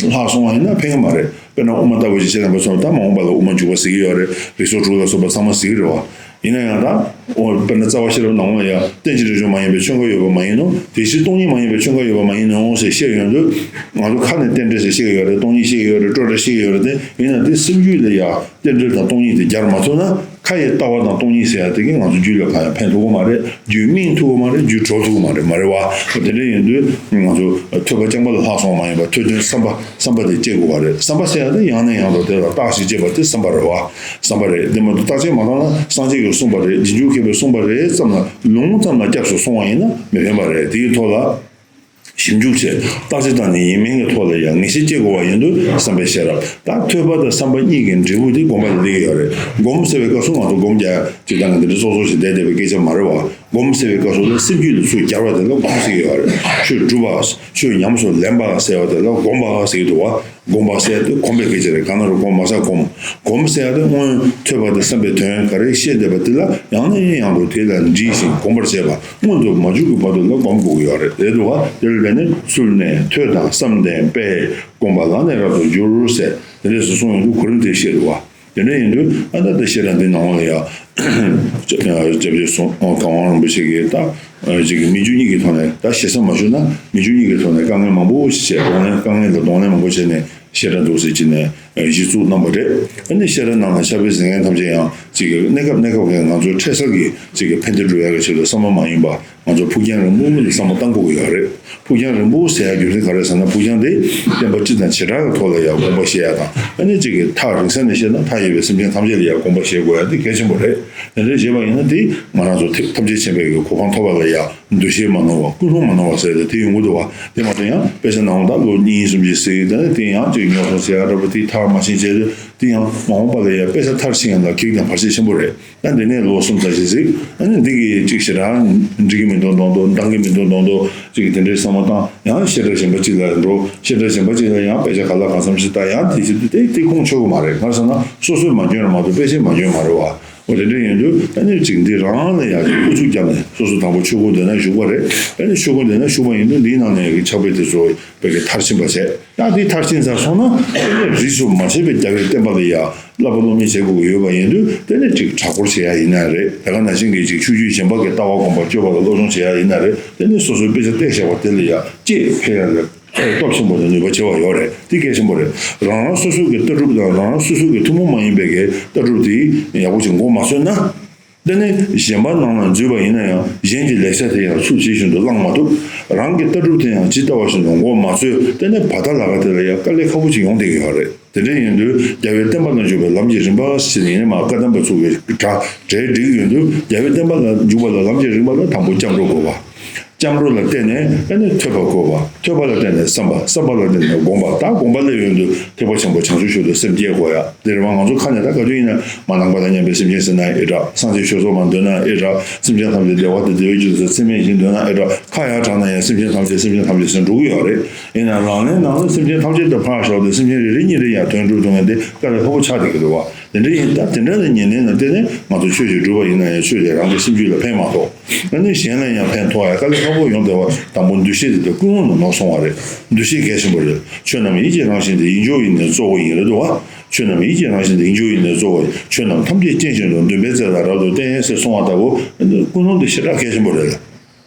ལྷག་སོང་བ་ཡིན་ན་ཕན་གྱི་མ་རེད། དཔེར་ན་དབུ་མ་ལྟ་བུ་ཞིག་བྱས་ཙང་ད་མ་འོངས་པ་ལ་དབུ་མ་འཇུག་པ་ཟེར་གྱི་ཡོད་རེད། རིགས་ཚོགས་དྲུག་ལ་སོགས་པ་ཚང་མ་ཟེར་གྱི་རེད་བ། ཡིན་ན་ཡང་ད་འོ་དཔེར་ན་རྩ་བ་ཤེས་རབ་ནང་ལ་ཡང་རྟེན་ཅིང་འབྲེལ་འབྱུང་མ་ཡིན་པའི་ཆོས་འགའ་ཡོད་པ་མ་ཡིན་ནོ། དེ་བཞིན་སྟོང་ཉིད་མ་ཡིན་པའི་ཆོས་འགའ་ཡོད་པ་མ་ཡིན་ནོ་ཞེས་བཤད་ཡོང་དུས། ང་ཚོ་ཁ་ནས་རྟེན་འབྲེལ་ཟེར་བཤད་ཀྱི་ཡོད་རེད། སྟོང་ཉིད་བཤད་ཀྱི་ཡོད་རེད། བཀྲོལ་བྲལ་བཤད་ཀྱི་ཡོད་རེད། དེ་ཡིན་ན་དེ་སེམས་རྒྱུད་ལ་ཡང་རྟེན་འབྲེལ་དང་སྟོང་ཉིད་དེ་སྦྱར་མ་ཐུབ་ན། ཁ་ཡི་ལྟ་བ་དང་སྟོང་ཉིད་ཟེར་ཡ་དེ་གིས་ང་ཚོ་རྒྱུད་ལ་གང་ཡང་ཕན་ཐོགས་ཀྱི་མ་རེད། རྒྱུད་སྨིན་ཐུབ་ཀྱི་མ་རེད། རྒྱུད་གྲོལ་ཐུབ་ཀྱི་མ་རེད། མ་རེད་བ། དེ་འདྲ་ཡིན་དུས་ང་ཚོ་ཐོས་པ་རྐྱང་པ་ལ་ལྷག་སོང་བ་མ་ཡིན་པར་ཐོས་དོན་བསམ་པ་བསམ་པ་དེ་སྐྱེ་དགོས་པ་རེད། བསམ་པ་ཟེར་ཡ་དེ་ཡང་ནས་ཡང་དུ་དེ་ལ་བརྟག་ཞིབ་བྱེད་པ་དེ་བསམ་པ་རེད་བ། བསམ་པ་རེད། དེ་མ་གཏོགས་བརྟག་དཔྱད་མ་བཏང་ན་སངས་རྒྱས་ཀྱིས་གསུངས་པ་རེད། རྗེས་འཇུག་མཁས་པས་གསུངས་པ་རེད་ཙམ་ལ་ལུང་ཙམ་ལ་སྐྱབས་སུ་སོང་བ་ཡིན་ན་མི་ཕན་པ་རེད། དེའི་ཐོག་ལ་ཞིབ་འཇུག་བྱས། བརྟག་དཔྱད་བཏང་ནས་ཡིན་མིན་གྱི་ཐོག་ལ་ཡང་ངེས་ཤེས་སྐྱེ་དགོས་པ་ཡིན་དུས་བསམ་པའི་ཤེས་རབ། ད་ཐོས་པ་དང་བསམ་པ་གཉིས་ཀྱི་འབྲས་བུ་དེ་སྒོམ་པ་ལ་སླེབས་ཀྱི་ཡོད་རེད། སྒོམ་ཟེར་བའི་སྐབས་སུ་ང་ཚོ་སྒོམ་རྒྱག་ཅིག་དང་འདི་འདྲ་ཙོག་ཙོག་ཞིག་བསྡད་བསྡད་པའི་སྐད་ཆ་མ་རེད་བ། སྒོམ་ཟེར་བའི་སྐབས་སུ་ལ་སེམས་རྒྱུད་ལ་ཚུར་སྦྱར་བ་དེ་ལ་སྒོམ་ཟེར་གྱི་ཡོད་རེད། ཆོས་སྒྲུབ་པ། ཆོས་ཉམས་སུ་ལེན་པ་ཟེར་བ་དེ་ལ་སྒོམ་པ་ཟེར་གྱི་འདུག་བ། སྒོམ་པ་ཟེར་དེ་གོམས་པའི་སྐད་ཆ་རེད། གང་ན་རུ་གོམས་མ་ཟ་གོམས། སྒོམ་ཟེར་ཡ་དེ་སྔོན་ཐོས་པ་དེ་བསམ་པའི་དོན་ག་རེ་ཤེས་བསྡད་པ་དེ་ལ་ཡང་ནས་ཡང་དུ་དེ་ལ་འདྲིས་ཤིང་གོམས་པར་བྱེད་པ། མངོན་དུ་མ་གྱུར་གྱི་བར་དུ་ལ་སྒོམ་དགོས་ཀྱི་ཡོད་རེད། དེ་འདུག་བ། དེ་ལ་བརྟེན་ནས་ཚུལ་གནས་ཐོས་དང་བསམ་ལྡན་པས། སྒོམ་པ་ལ་ནི་རབ་ཏུ་འགྱུར་ཟེར་དེ་འདྲས་སུ་གསུངས་ཡོང་དུས་གོ་རིམ་དེ་བཤད་འདུག་བ། དེ་འདྲ་ཡིན་དུས་ཨ་ད་ལྟ་བཤད་སྟངས་འདི་ནང་ལ་ཡང་སྐྱབས་རྗེ་གསུང་གང་དབང་རིན་པོ་ཆེ་གིས་ད་ཅིག་གི་མི་རྒྱུ་གཉིས་ཀྱི་ཐོག་ནས་ད་ཞེ་ས་མ་ཞུ་ན་མི་རྒྱུ་གཉིས་ཀྱི་ཐོག་ནས་དཀའ་ངལ་མང་པོ་ཞིག་བྱས། གདོང་ལེན། དཀའ་ངལ་ལ་གདོང་ལེན་མང་པོ་བྱས་ནས་བཤད་གྲྭ་འདུག་ཟེར་གྱི་ནས་གཞི་བཙུགས་གནང་པ་རེད། ཨ་ནི་བཤད་གྲྭ་ནང་ལ་ཕྱག་དཔེ་གཟིགས་མཁན་ཐམས་ཅད་ཡང་ཅིག་གི་གནས་སྐབས་གནས་སྐབས་ཀྱི་ང་ཚོའི་འཕྲལ་སེལ་གྱི་ཅིག་གི་ཕན་བདེ་སྒྲུབ་ཡག་གི་ཆེད་དུ་བསམ་བློ་མ་ཡིན་པ། ང་ཚོ་ཕུགས་རྒྱང་རིང་པོ་ལ་བསམ་བློ་བཏང་དགོས་ཀྱི་ཡོད་རེད། ཕུགས་རྒྱང་རིང་པོ་ཟེར་ཡ་རྒྱུ་མཚན་ག་རེ་ཟེར་ན། ཕུགས་རྒྱང་དེ་བསྟན་པ་སྤྱི་དང་བྱེ་བྲག་གི་ཐོག་ལ་ཡང་དགོངས་པ་བཞེས་ཡ་དང་། ཨ་ནི་གཅིག་གི་ཐག་རིང་ས་ནས་བཤད་ན་མཐའ་ཡས་པའི་སེམས་ཅན་ཐམས་ཅད་ལ་ཡང་དགོངས་པ་བཞེས་དགོས་ཡ་དེ་གལ་ཆེན་པོ་རེད། དེ་འདྲ་བྱས་པ་ཡིན་ན་དེ་ང་རང་ཚོ་ཐེག་ཐམས་ཅད་མཁྱེན་པའི་གི་གོ་འཕང་ཐོབ་པ་ལ་ཡང་ འདུ་ཤེས་མ་ནོར་བ། ཀུན་སློང་མ་ནོར་བ་ཟེར་ཏེ་དེ་ཡོང་གི་འདུག་བ། དེ་མ་གཏོགས་ཡང་དཔེ་ཆ་ནང་ད་ལོ་གཉིས་གསུམ་ཅིག་གཟིགས། ད་ནི་དེ་ཡང་ཅིག་ཉོ་སོང་ཟེར་ཡ་འདྲ་པོ་དེ་མཐར་མ་ཕྱིན་བྱས་ཏེ། དེ་ཡང་མ་འོངས་པ་ལ་ཡང་དཔེ་ཆ་མཐར་ཕྱིན་ཡ་ལ་གེགས་དང་བར་ཆད་ཆེན་པོ་རེད། ད་འདི་ནས་ལོ་གསུམ་ཙམ་ཞིག་གཟིགས། ཨ་ནི་འདི་གི་ཅིག་ཞེ་དྲག་འགྲིག་གི་མི་འདུག་མདོག་མདོག་འདང་གི་མི་འདུག་མདོག་མདོག་ཅིག་དེ་འདྲའི་བསམ་བློ་བཏང་ཡང་བཤད་གྲྭ་གཞན་པ་ཅིག་ལ་འགྲོ། བཤད་གྲྭ་གཞན་པ་ཅིག་ལ་ཡང་དཔེ་ཆ་ག་ལ་གང་འཚམ་ཞིག་ལྟ། ཡང་དེ་བྱེད་དུས་དེ་དེ་ཁུངས་འཁྱོལ་གི་མ་རེད། གང་ཟེར་ན་སོ་སོས་མ་འཇོན་ར་མ་གཏོགས་དཔེ་ཆས་མ་འཇོན་མ་རེད་བ། འོ་དེ་འདྲ་ཡིན་དུས་ད་ནི་ཅིག་འདི་རང་ལ་ཡང་ཅིག་ཨུ་ཚུགས་བརྒྱབ་ནས་སོ་སོ་དང་པོ་ཆོས་སྒོ་འདི་ན་ཞུགས་པ་རེད། ད་ནི་ཆོས་སྒོ་འདི་ན་ཞུགས་པ་ཡིན་དུས་འདིའི་ནང་ནས་ཕྱག་དཔེ་དེ་ཚོ་བོད་སྐད་མཐར་ཕྱིན་པ་བྱས། ཡང་དེ་མཐར་ཕྱིན་ཚར་སོང་ན་དེ་ནས་རིས་སུ་མ་ཆད་པའི་རྒྱལ་བའི་བསྟན་པ་ལ་ཡང་བསླབ་པ་སློབ་གཉེར་བྱེད་དགོས་ཀྱི་ཡོད་པ་ཡིན་དུས་དེ་ནས་ཅིག་གྲྭ་སྐོར་བྱེད་ཡ་ཡིན་ན་རེད། དེ་ག་ནང་བཞིན་གྱི་ཅིག་ཆོས་བརྒྱུད་གཞན་པ་གི་ལྟ་བ་སྒོམ་པ་སྤྱོད་པ་ལ་སློབ་སྦྱོང་བྱེད་ཡ་ཡིན་ན་རེད། དེ་ནས་སོ་སོའི་དཔེ་ཆ་བལྟས་བཞག་པ་དེ་ལ་ཡང་དཔྱད་ཕེ་ཡ་ལ་སྟོབས་ཆེན་པོ་དང་ནུས་པ་ཆེ་བ་ཡོད་རེད། དེ་གལ་ཆེན་པོ་རེད། རང་རང་སོ་སོ་གི་ལྟ་གྲུབ་དང་རང་རང་སོ་སོ་གི་ཐུན་མོང་མ་ཡིན་པའི་གི་ལྟ་གྲུབ་དེ་ཡག་པོ་ཅིག་མགོ་མ་ཚོས་ན། དེ་ནི་གཞན་པ་ནང་ལ་འཛུལ་བ་ཡིན་ན་ཡང་གཞན་གྱི་ལེགས་ཆ་དེ་ཡང་ཚུལ་ཇི་བཞིན་དུ་བླང་མ་ཐུབ། རང་གི་ལྟ་གྲུབ་དེ་ཡང་ཇི་ལྟ་བ་བཞིན་དུ་མགོ་མ་ཚོས། དེ་ནི་བར་ཐག་ལ་ཁ་དེ་ལ་ཡང་དཀའ་ལས་ཁག་པོ་ཅིག་ཡོང་བསྡད་ཀྱི་ཡོད་རེད། དེ་འདྲ་ཡིན་དུས་རྒྱལ་བའི་བསྟན་པ་ལ་འཇུག་པའི་ལམ་གྱི་རིམ་པ་ཞེས་ཡིན་ནའི་མ་བཀའ་གདམས་པ་ཚོ་གི་གྲ་སྒྲིག་ཡོད་དུས་རྒྱལ་བའི་བསྟན་པ་ལ་འཇུག་པ་ལ་ལམ་གྱི་རིམ་པ་ལ་དང་པོ་སྐྱབས་འགྲོ་དགོས་པ། སྐྱབས་འགྲོ་ལ་བརྟེན་ནས་ཨ་ནི་ཐོས་པ་དགོས་པ། ཐོས་པ་ལ་བརྟེན་ནས་བསམ་པ། བསམ་པ་ལ་བརྟེན་ནས་སྒོམ་པ། ད་སྒོམ་པ་ལ་ཡོན་དུ་ཐེག་པ་ཆེན་པོ་བྱང་ཆུབ་མཆོག་ཏུ་སེམས་བསྐྱེད་དགོས་ཡ། དེ་རེད་བ། ང་ཚོ་ཁ་ནས་ད་ག་དུས་ཡིན་ན་མ་ནང་པ་དང་མཉམ་པའི་སེམས་ཅན་ཟེར་ན་ཨེ་འདྲ། སངས་རྒྱས་ཆོས་ཚོགས་མ་འདོན་ན་ཨེ་འདྲ། སེམས་ཅན་ཐམས་ཅད་བདེ་བ་དང་བདེ་བའི་རྒྱུ་དང་ཚད་མེད་བཞི་འདོན་ན་ཨེ་འདྲ། ཁ་ཡར་དྲངས་ན་ཡང་སེམས་ཅན་ཐམས་ཅད་སེམས་ཅན་ཐམས་ཅད་ཟེར་འགྲོ་གི་ཡོད་རེད། ཡིན་ན་ལག་ལེན་ནང་ལ་སེམས་ཅན་ཐམས་ཅད་དུ་ཕར་བཞག་སྟེ་སེམས་ཅན་རེ་རེ་གཉིས་རེ་ཡང་དོན་སྒྲུབ་ཐུབ་མཁན་དེ་དཀའ་ལས་ཁག་པོ་ཆགས་བསྡད་ཀྱི་འདུག་བ། དེ་འདྲ་ཡིན། ད་དེ་འདྲ་ལ་ཉན་ནས་ན་དེ་ནི་ང་ཚོ་ཆོས་ཤིག་སྒྲུབ་པ་ཡིན་ན་ཡང་ཆོས་དེ་རང་གི་སེམས་རྒྱུད་ལ་ཕན་མ་ཐོགས། ཨ་ནི་གཞན་ལ་ཡང་ཕན་ཐོགས་ཡ་དཀའ་ལས་ཁག་པོ་ཡོང་བསྡད་པ། དང་པོ་འདུ་ཤེས་དེ་དེ་ཀུན་སློང་དུ་ནོར་སོང་བ་རེད། འདུ་ཤེས་གལ་ཆེན་པོ་རེད། ཆོས་རྣམས་ཡིད་ཀྱི་རང་བཞིན་ཏེ། ཡིད་འཇོག་ཡིས་ནི་གཙོ་བོ་ཡིན། རེད་འདུག་བ། ཆོས་རྣམས་ཡིད་ཀྱི་རང་བཞིན་ཏེ། ཡིད་འཇོག་ཡིས་ནི་གཙོ་བོ་ཡིན། ཆོས་རྣམས་ཐམས་ཅད་རྐྱེན་བཞིན་དུ། འདུན་པའི་རྩེ་ལ་རབ་ཏུ་བརྟེན། ཞེས་གསུངས་པ་ལྟ་བུ། ཀུན་སློང་དེ་ཞེ་དྲག་གལ་ཆེན་པོ་རེད།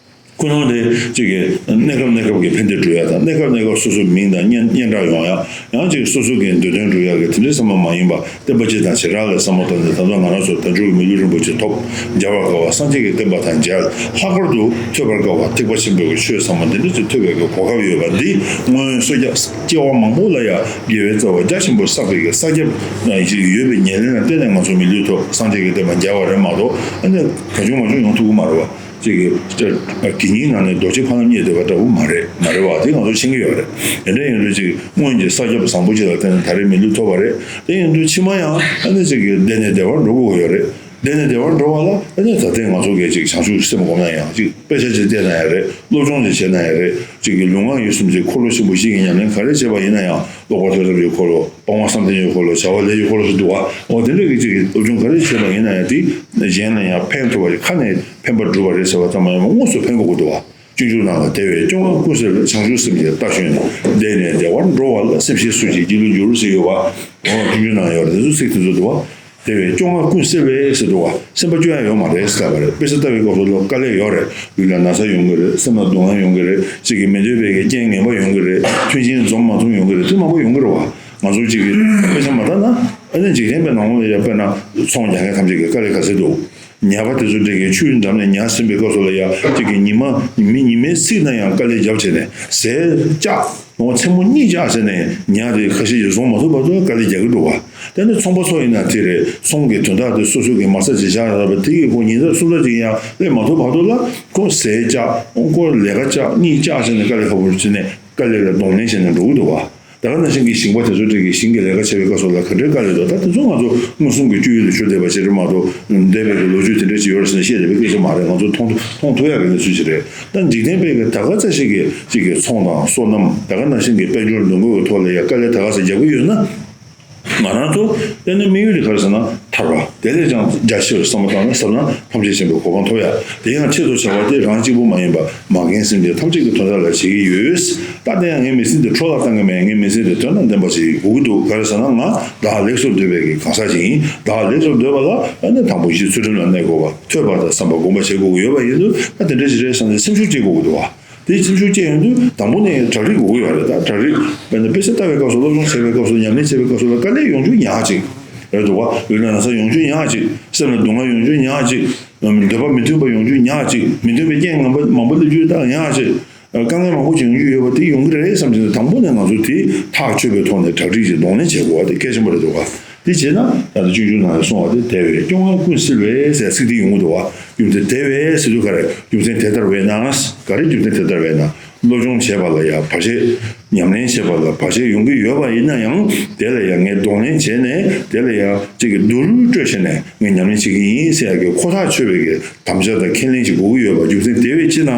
ཀུན་སློང་དེ་གཅིག་གིས་གནས་སྐབས་གནས་སྐབས་ཀྱི་ཕན་བདེ་སྒྲུབ་ཡ་དང་། གནས་སྐབས་གནས་སྐབས་སོ་སོའི་མིང་དང་སྙན་སྙན་གྲགས་ཡོང་ཡ། ཡང་གཅིག་སོ་སོ་གི་འདོད་དོན་སྒྲུབ་ཡ་གི་དེ་འདྲའི་བསམ་བློ་མ་ཡིན་པ། བསྟན་པ་སྤྱི་དང་བྱེ་བྲག་ལ་བསམ་བློ་བཏང་ནས། ད་ལྟ་ང་རང་ཚོ་དལ་འབྱོར་གྱི་མི་ལུས་རིན་པོ་ཆེ་ཐོབ། མཇལ་བར་དཀའ་བ་སངས་རྒྱས་ཀྱི་བསྟན་པ་དང་མཇལ། ལྷག་པར་དུ་ཐོས་པར་དཀའ་བ་ཐེག་པ་ཆེན་པོའི་ཆོས་ཟབ་མོ་འདི་འདྲ་ཅིག་ཐོས་པའི་གི་གོ་སྐབས་ཡོད་པ་འདི། སྔོན་སོ་སྐྱ་སྐྱེ་བ་མང་པོ་ལ་ཡང་དགེ་བའི་རྩ་བ་རྒྱ་ཆེན་པོ་བསགས་པའི་གི་བསགས་རྒྱབ་ཡོད་པའི་ཉེར་ལེན་ལ་བརྟེན་ནས་ང་ཚོ་མི་ལུས་ཐོབ། སངས་རྒྱས་ཀྱི་བསྟན་པ་མཇལ་བ་རེད་མ་གཏོགས། ཨ་ནི་གང་བྱུང་མང་བྱུང་ཡོང་ཐུབ་ཀྱི་མ་རེད་བ། ཅིག་གི་གི་སྙིང་ནང་ནས་རྡོ་རྗེ་ཕ་ལམ་རྙེད་བསྡད་པ་འདྲ་བོ་མ་རེད། མ་རེད་བ། དེ་ང་ཚོ་མཁྱེན་གྱི་ཡོད་རེད། དེ་འདྲ་ཡིན་དུས་ཅིག་སྔོན་གྱི་བསགས་རྒྱབ་བཟང་པོ་ཅིག་ལ་བརྟེན་ནས་ད་རེས་མི་ལུས་ཐོབ་པ་རེད། དེ་ཡིན་དུས་ཕྱི་མ་ཡང་ཨ་ནི་ཅིག་གི་བདེ་ནས་བདེ་བར་འགྲོ་དགོས་ཡོད་རེད། བདེ་ནས་བདེ་བར་འགྲོ་བ་ལ་ཨ་ནི་ད་ལྟའི་ང་ཚོ་གིས་ཅིག་བྱང་ཆུབ་སེམས་སྒོམ་ན་ཡང་། ཅིག་དཔེ་ཆ་ཅིག་བལྟས་ན་ཡང་རེད། སློབ་སྦྱོང་ཅིག་བྱས་ན་ཡང་རེད། ཅིག་གི་ལུས་ངག་ཡིད་གསུམ་གྱི་འཁོར་ལོ་ཆེན་པོ་བཞི་གི་ཉམས་ལེན་ག་རེ་བྱས་པ་ཡིན་ན་ཡང་། ཀློག་པ་ཐོས་བསམ་གྱི་འཁོར་ལོ། སྤང་བ་བསམ་གཏན་གྱི་འཁོར་ལོ། བྱ་བ་ལས་ཀྱི་འཁོར་ལོ་ཟེར་འདུག་བ། འོ་དེ་འདྲ་གི་ཅིག་གི་སློབ་སྦྱོང་ག་རེ་བྱས་པ་ཡིན་ན་ཡང་དེ་གཞན་ལ་ཡང་ཕན་ཐོགས་པ་ཞིག་ཁ་ནས་ཕན་པར་སྒྲུབ་པ་རེད་ཟེར་བ་ཙམ་མ་ཡིན་པར་དངོས་སུ་ཕན་དགོས་ཀྱི་འདུག་བ། སྤྱོད་འཇུག་ནང་ལ་བདེ་བས་སྐྱོ་ངལ་ཀུན་སེལ་བའི། བྱང་ཆུབ་སེམས་ཀྱི་རྟ་ཞོན་ནས། བདེ་ནས་བདེ་བར་འགྲོ་བ་ལ། སེམས་ཤེས་སུ་ཞིག་སྒྱིད་ལུག་འགྱུར་ཟེར་ཡོད་བ། འོ་སྤྱོད་འཇུག་ནང་ཡོད་རེད། དེ་ཚོ་ཚིག་དེ་ཚོ་འདུག་བ། བདེ་བས་སྐྱོ་ངལ་ཀུན་སེལ་བའི་ཟེར་འདུག་བ། སེམས་པ་སྐྱོ་ཡ་ཡོད་མ་རེད་ཟེར་བ་རེད། དཔེ་ཆ་ལྟ་བའི་སྐབས་སུ་ལ་དཀའ་ལས་ཡོད་རེད། ལུས་ལ་ན་ཚ་ཡོང་གི་རེད། སེམས་ལ་སྡུག་བསྔལ་ཡོང་གི་རེད། ཅིག་གི་མི་འདོད་པའི་གི་རྐྱེན་ངན་པ་ཡོང་གི་རེད། མཐུན་རྐྱེན་འཛོམས་མ་འཛོམས་ཡོང་གི་རེད། དེ་མང་པོ་ཡོང་གི་རེད་བ། ང་ཚོ་ཅིག་གི་དཔེ་ཆ་མ་ལྟ་ན་ཨ་ནི་འཇིག་རྟེན་པའི་ནང་ལ་ཡ་དཔེར་ན་ཚོང་རྒྱག་མཁན་ཐམས་ཅད་ཀྱི་དཀའ་ལས་ག་ཚད་འདུག་ཉ་པ་དེ་ཚོ་འདྲ་གི་ཆུའི་འགྲམ་ནས་ཉ་ཟིན་པའི་སྐབས་སུ་ལ་ཡ་ཅིག་གི་ཉི་མ་ཉི་མའི་ཚིགས་ན་ཡང་དཀའ་ལས་རྒྱབ་བྱས་ནས་ཟས་བཅག་འོ་མཚན་མོ་གཉིད་བཅག་ཟེར་ནས་ཉ་དེ་ཁ་ཤས་ཀྱིས་བཟུང་མ་ཐུབ་བར་དུ་དཀའ་ལས་རྒྱག་གི་འདུག་བ། དེ་ནི་ཚོང་པ་ཚོ་ཡིན་ན་དེ་རེད། ཚོང་གི་དོན་དག་དེ་སོ་སོ་གི་མ་རྩ་ཅིག་བཞག་ཡོད་པ་དེ་གི་ཁོ་ཉིན་ལྟར་སུམ་རྟགས་ཅིག་ཡང་སླེབས་མ་ཐུབ་བར་དུ་ལ་ཁོ་ཟས་བཅག་ཁོ་ལས་ཀ་བཅག་གཉིད་བཅག་ཟེར་ནས་དཀའ་ལས་ཁག་པོ་བྱས་ནས་དཀའ་ལས་ལ་གདོང་ལེན་བྱས་ནས་འགྲོ་གི་འདུག་བ། ད་ག་ནང་བཞིན་གྱི་ཞིང་པ་དེ་ཚོ་འདྲ་གི་ཞིང་གི་ལས་ཀ་བྱེད་པའི་སྐབས་སུ་ལ་ག་འདྲའི་དཀའ་ལས་འདུག་ད་དེ་ཚོ་ང་ཚོ་མངོན་སུམ་གྱི་སྤྱོད་ཡུལ་དུ་གྱུར་བསྡད་པ་ཞིག་རེད་མ་གཏོགས། འདས་པའི་གི་ལོ་རྒྱུས་དེ་འདྲ་ཞིག་ཡོད་རེད་ཟེར་ནས་བཤད་བསྡད་པའི་སྐད་ཆ་མ་རེད། ང་ཚོ་མཐོང་མཐོང་ཐུབ་ཡག་གི་གནས་ཚུལ་ཞིག་རེད། ད་འཇིག་རྟེན་པའི་གི་ད་ག་ཚད་ཞིག་གི་ཅིག་གི་ཚོང་དང་སོ་ནམ། ད་ག་ནང་བཞིན་གྱི་དཔལ་འབྱོར་འདུ་འགོད་ཀྱི་ཐོག་ལ་ཡ་དཀའ་ལས་ད་ག་ཚད་རྒྱག་གི་ཡོད་ན། ང་རང་ཚོ་དེ་ནི་དམིགས་ཡུལ་དེ་ག་རེ་ཟེར་ན་ཐར་བ། དེ་ལས་ཀྱང་རྒྱ་ཆེ་བར་བསམ་བློ་བཏང་ན་ཟབ་ན་ཐམས་ཅད་མཁྱེན་པའི་གོ་འཕང་ཐོབ་ཡ། དེ་ཡང་ཆེད་དུ་བྱ་བ་དེ་རང་གཅིག་པུ་མ་ཡིན་པར་མ་རྒན་སེམས་ཅན་ཐམས་ཅད་ཀྱི་དོན་དག་ལ་བྱེད་ཀྱི་ཡོད། ད་དེ་ཡང་ངའི་མི་ཚེ་འདི་འཕྲོ་བརླག་བཏང་གི་མེད། ངའི་མི་ཚེ་འདི་དོན་དང་ལྡན་པ་ཞིག་དགོས་ཀྱི་འདུག་ག་རེ་ཟེར་ན་ང་བདག་ལེགས་སུ་འདོད་པའི་གི་གང་ཟག་ཅིག་ཡིན། བདག་ལེགས་སུ་འདོད་པ་ལ་ཨ་ནི་དང་པོ་གཞི་ཚུལ་ཁྲིམས་ལ་གནས་དགོས་པ། ཐོས་པ་དང་བསམ་པ་སྒོམ་པ་བྱེད་དགོས་ཀྱི་ཡོད་པ་ཡིན་དུས། ད་དེ་འདྲ་ཞིག་རེད་བསམ་ནས་སེམས་ཤུགས་སྐྱེད་དགོས་ཀྱི་འདུག་བ། དེ་སེམས་ཤུགས་སྐྱེ་ཡོང་དུས་དང་པོ་ནས་གྲ་སྒྲིག་དགོས་ཀྱི་ཡོད་རེད། ད་གྲ་སྒྲིག་དཔེར་ན་དཔེ་ཆ་ལྟ་བའི་སྐབས་སུ། སློབ་སྦྱོང་བྱེད་པའི་སྐབས་སུ། ཉམས་ལེན་བྱེད་པའི་སྐབས་སུ་ལ་དཀའ་ལས་ཡོང་རྒྱུ་ཉག་གཅིག་རེད་འདུག་བ། ལུས་ལ་ན་ཚ་ཡོང་རྒྱུ་ཉག་གཅིག་སེམས་ལ་སྡུག་བསྔལ་ཡོང་རྒྱུ་ཉག་གཅིག་འདོད་པ་མི་མཐུན་པ་ཡོང་རྒྱུ་ཉག་གཅིག་མི་མཐུན་པའི་རྐྱེན་ངན་པ་མང་པོ་སླེབས་རྒྱུ་ད་ཉག་གཅིག་དཀའ་ངལ་མང་པོ་ཅིག་ཡོང་རྒྱུ་ཡོད་པ་དེ་ཡོང་གི་རེད་བསམ་བྱས་ནས། དང་པོ་ནས་ང་ཚོ་དེ་ཐག་ཆོད་པའི་ཐོག་ནས་གྲ་སྒྲིག་ཅིག་གདོང་ལེན་བྱེད་དགོས་པ་དེ་གལ་ཆེན་པོ་རེད་འདུག་བ། དེ་བྱས་ན་ད་ལྟ་སྤྱོད་འཇུག་ནང་ལ་གསུངས་པ་དེ་དེ་བས་སྐྱོ་ངལ་ཀུན་སེལ་བས་ཟེར་ཚིག་དེ་ཡོང་གི་འདུག་བ། རྒྱུ་མཚན་དེ་བས་ཟེར་དུས་ག་རེ། རྒྱུ་མཚན་དེ་ལྟར་བས་ན། ག་རེ་རྒྱུ་མཚན་དེ་ལྟར་བས་ན། སློབ་སྦྱོང་བྱེད་པ་ལ་ཡང་བར་ཆད། ཉམས་ལེན་བྱེད་པ་ལ་བར་ཆད་ཡོང་གི་ཡོད་པ་ཡིན་ན་ཡང་། དེ་ལ་ཡང་ངས་གདོང་ལེན་བྱས་ནས། དེ་ལ་ཡང་གཅིག་གི་རྡོ་རུལ་སྤྲོད་བྱས་ནས་ངས་ཉམས་ལེན་བྱེད་ཀྱི་ཡིན་ཟེར་ཡག་གི་ཁོ་ཐག་ཆོད་པའི་གི་དམ་བཅའ་དང་ཁས་ལེན་ཅིག་དགོས་ཀྱི་ཡོད་པ། རྒྱུ་མཚན་དེ་བས་ཅི་ན།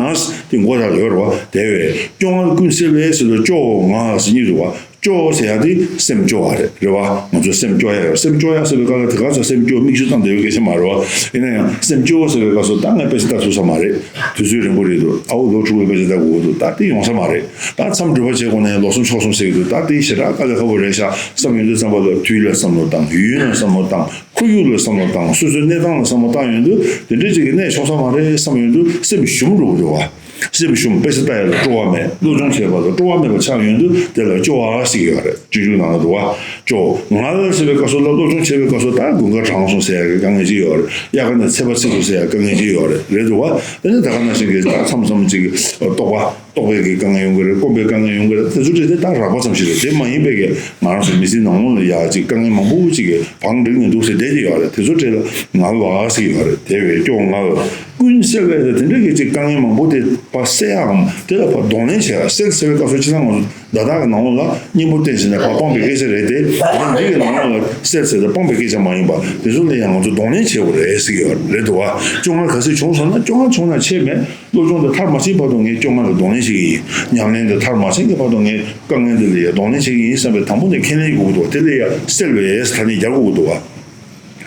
དེ་མགོ་ཐག་ཡོད་རེད་བ། དེ་བས་སྐྱོ་ངལ་ཀུན་སེལ་བས་ཟེར་དུས་སྐྱོ་ངལ་ཟེར་གཉིས་འདུག་བ། སྐྱོ་ཟེར་ཡག་དེ་སེམས་སྐྱོ་བ་རེད། རེད་བ། ང་ཚོ་སེམས་སྐྱོ་ཡག་ཡོད། སེམས་སྐྱོ་ཡག་ཟེར་བའི་སྐབས་ལ་དེ་ག་ཚོད་སེམས་སྐྱོ་མིག་ཆུ་བཏང་བསྡད་པའི་སྐད་ཆ་མ་རེད་བ། ཡིན་ན་ཡང་སེམས་སྐྱོ་ཟེར་བའི་སྐབས་སུ་ད་ངས་དཔེ་ཆ་ལྟ་ཐུབ་ས་མ་རེད། དུས་ཚོད་རིང་པོ་རེད་འདུག་ཨ་འོ་ལོ་དྲུག་པའི་དཔེ་ཆ་ལྟ་དགོས་འདུག་ད་དེ་ཡོང་ས་མ་རེད། ད་མཚམས་སྒྲུབ་པ་བྱེད་དགོས་ན་ཡང་ལོ་གསུམ་ཕྱོགས་གསུམ་ཟེར་གྱི་འདུག་ད་དེ་ཞེ་དྲག་དཀའ་ལས་ཁག་པོ་རེད་ཤག་བསམ་ཡོང་དུས་ཙམ་པ་ལ་དུས་ལ་བསམ་བློ་བཏང་། ཡུན་ལ་བསམ་བློ་བཏང་། ཁོར་ཡུག་ལ་བསམ་བློ་བཏང་། སོ་སོའི་གནས་སྟངས་ལ་བསམ་བློ་བཏང་ཡོང་དུས་དེ་འདྲ་ཅིག་གི་གནས་ཆོག་ས་མ་རེད་བསམ་ཡོང་དུས་སེམས་ཞུམ་འགྲོ་གི་འདུག་བ། སེམས་ཞུམ། དཔེ་ཆ་ལྟ་ཡ་ལ་སྤྲོ་བ་མེད། སློབ་སྦྱོང་བྱེད་པ་ལ་སྤྲོ་བ་མེད་པ་ཆགས་ཡོང་དུས་དེ་ལ་སྐྱོ་བ་ཟེར་གྱི་ཡོད་རེད། སྤྱོད་འཇུག་ནང་ལ་འདུག་བ། སྐྱོ། ངལ་ཟེར་བའི་སྐབས་སུ་ལ་སློབ་སྦྱོང་བྱེད་པའི་སྐབས་སུ་ད་དགུན་ཁ་གྲང་སོང་ཟེར་ཡ་གི་དཀའ་ངལ་ཅིག་ཡོད་རེད། དབྱར་ཁ་ནས་ཚད་པ་ཆེ་སོང་ཟེར་ཡ་དཀའ་ངལ་ཅིག་ཡོད་རེད། རེད་འདུག་བ། དེ་ནས་ད་ག་ནང་བཞིན་གྱི་ད་མཚམས་མཚམས་ཅིག་རྟོགས་པ། རྟོགས་པའི་གི་དཀའ་ངལ་ཡོང་གི་རེད། སྐོམ་པའི་དཀའ་ངལ་ཡོང་གི་རེད། དེ་ཚོ་འདྲ་དེ་ད་རགས་པ་ཙམ་ཞིག་རེད། དེ་མ་ཡིན་པའི་གི་ང་རང་ཚོ་མི་ཚེའི་ནང་ལོགས་ལ་ཡ་ཅིག་དཀའ་ངལ་མང་པོ་ཅིག་གི་བང་བསྒྲིགས་ནས་འདུག་ཟེར་བསྡད་ཀྱི་ཡོད་རེད། དེ་ཚོ་འདྲ་ལ་ངལ་བ་ཟེར་གྱི་ཡོད་རེད། དེ་བས་སྐྱོ་ངལ། ཀུན་སེལ་བས་དེ་འདྲ་གི་ཅིག་དཀའ་ངལ་མང་པོ་དེ་ཕར་སེལ་ཡའམ་དེ་ལ་ཕར་གདོང་ལེན་བྱེད་ཡ། སེལ་ཟེར་བའི་སྐབས་སུ་ཕྱི་ནང་ང་ཚོ་བརྡ་དག་གི་ནང་ལོགས་ལ་སྙིང་པོ་བསྟན་བྱས་ནས་ཕར་སྤངས་པའི་སྐད་ཆ་རེད་དེ། ད་ལྟ་འདི་གི་ནང་ལོགས་ལ་སེལ་ཟེར་ཏེ་སྤངས་པའི་སྐད་ཆ་མ་ཡིན་པ་དེ་ཚོ་ལ་ཡང་ང་ཚོ་གདོང་ལེན་བྱེད་དགོས་རེད་ཟེར་གྱི་ཡོད་རེད་འདུག་བ། སྐྱོ་ངལ་ག་ཚོད་བྱུང་སོང་ན། སྐྱོ་ངལ་བྱུང་ན་ཆེ་མེད། སློབ་སྦྱོང་དེ་མཐར་མ་ཕྱིན་བར་དུ་ངས་སྐྱོ་ངལ་ལ་གདོང་ལེན་བྱེད་ཀྱི་ཡིན། ཉམས་ལེན་དེ་མཐར་མ་ཕྱིན་གྱི་བར་དུ་ངས་དཀའ་ངལ་འདི་ལ་ཡང་གདོང་ལེན་བྱེད་ཀྱི་ཡིན་བསམ་པའི་དང་པོ་ནས་ཁས་ལེན་དགོས་ཀྱི་འདུག་དེ་ལ་ཡང་སེལ་བས་ཐ་སྙད་རྒྱག་དགོས་ཀྱི་འདུག་བ།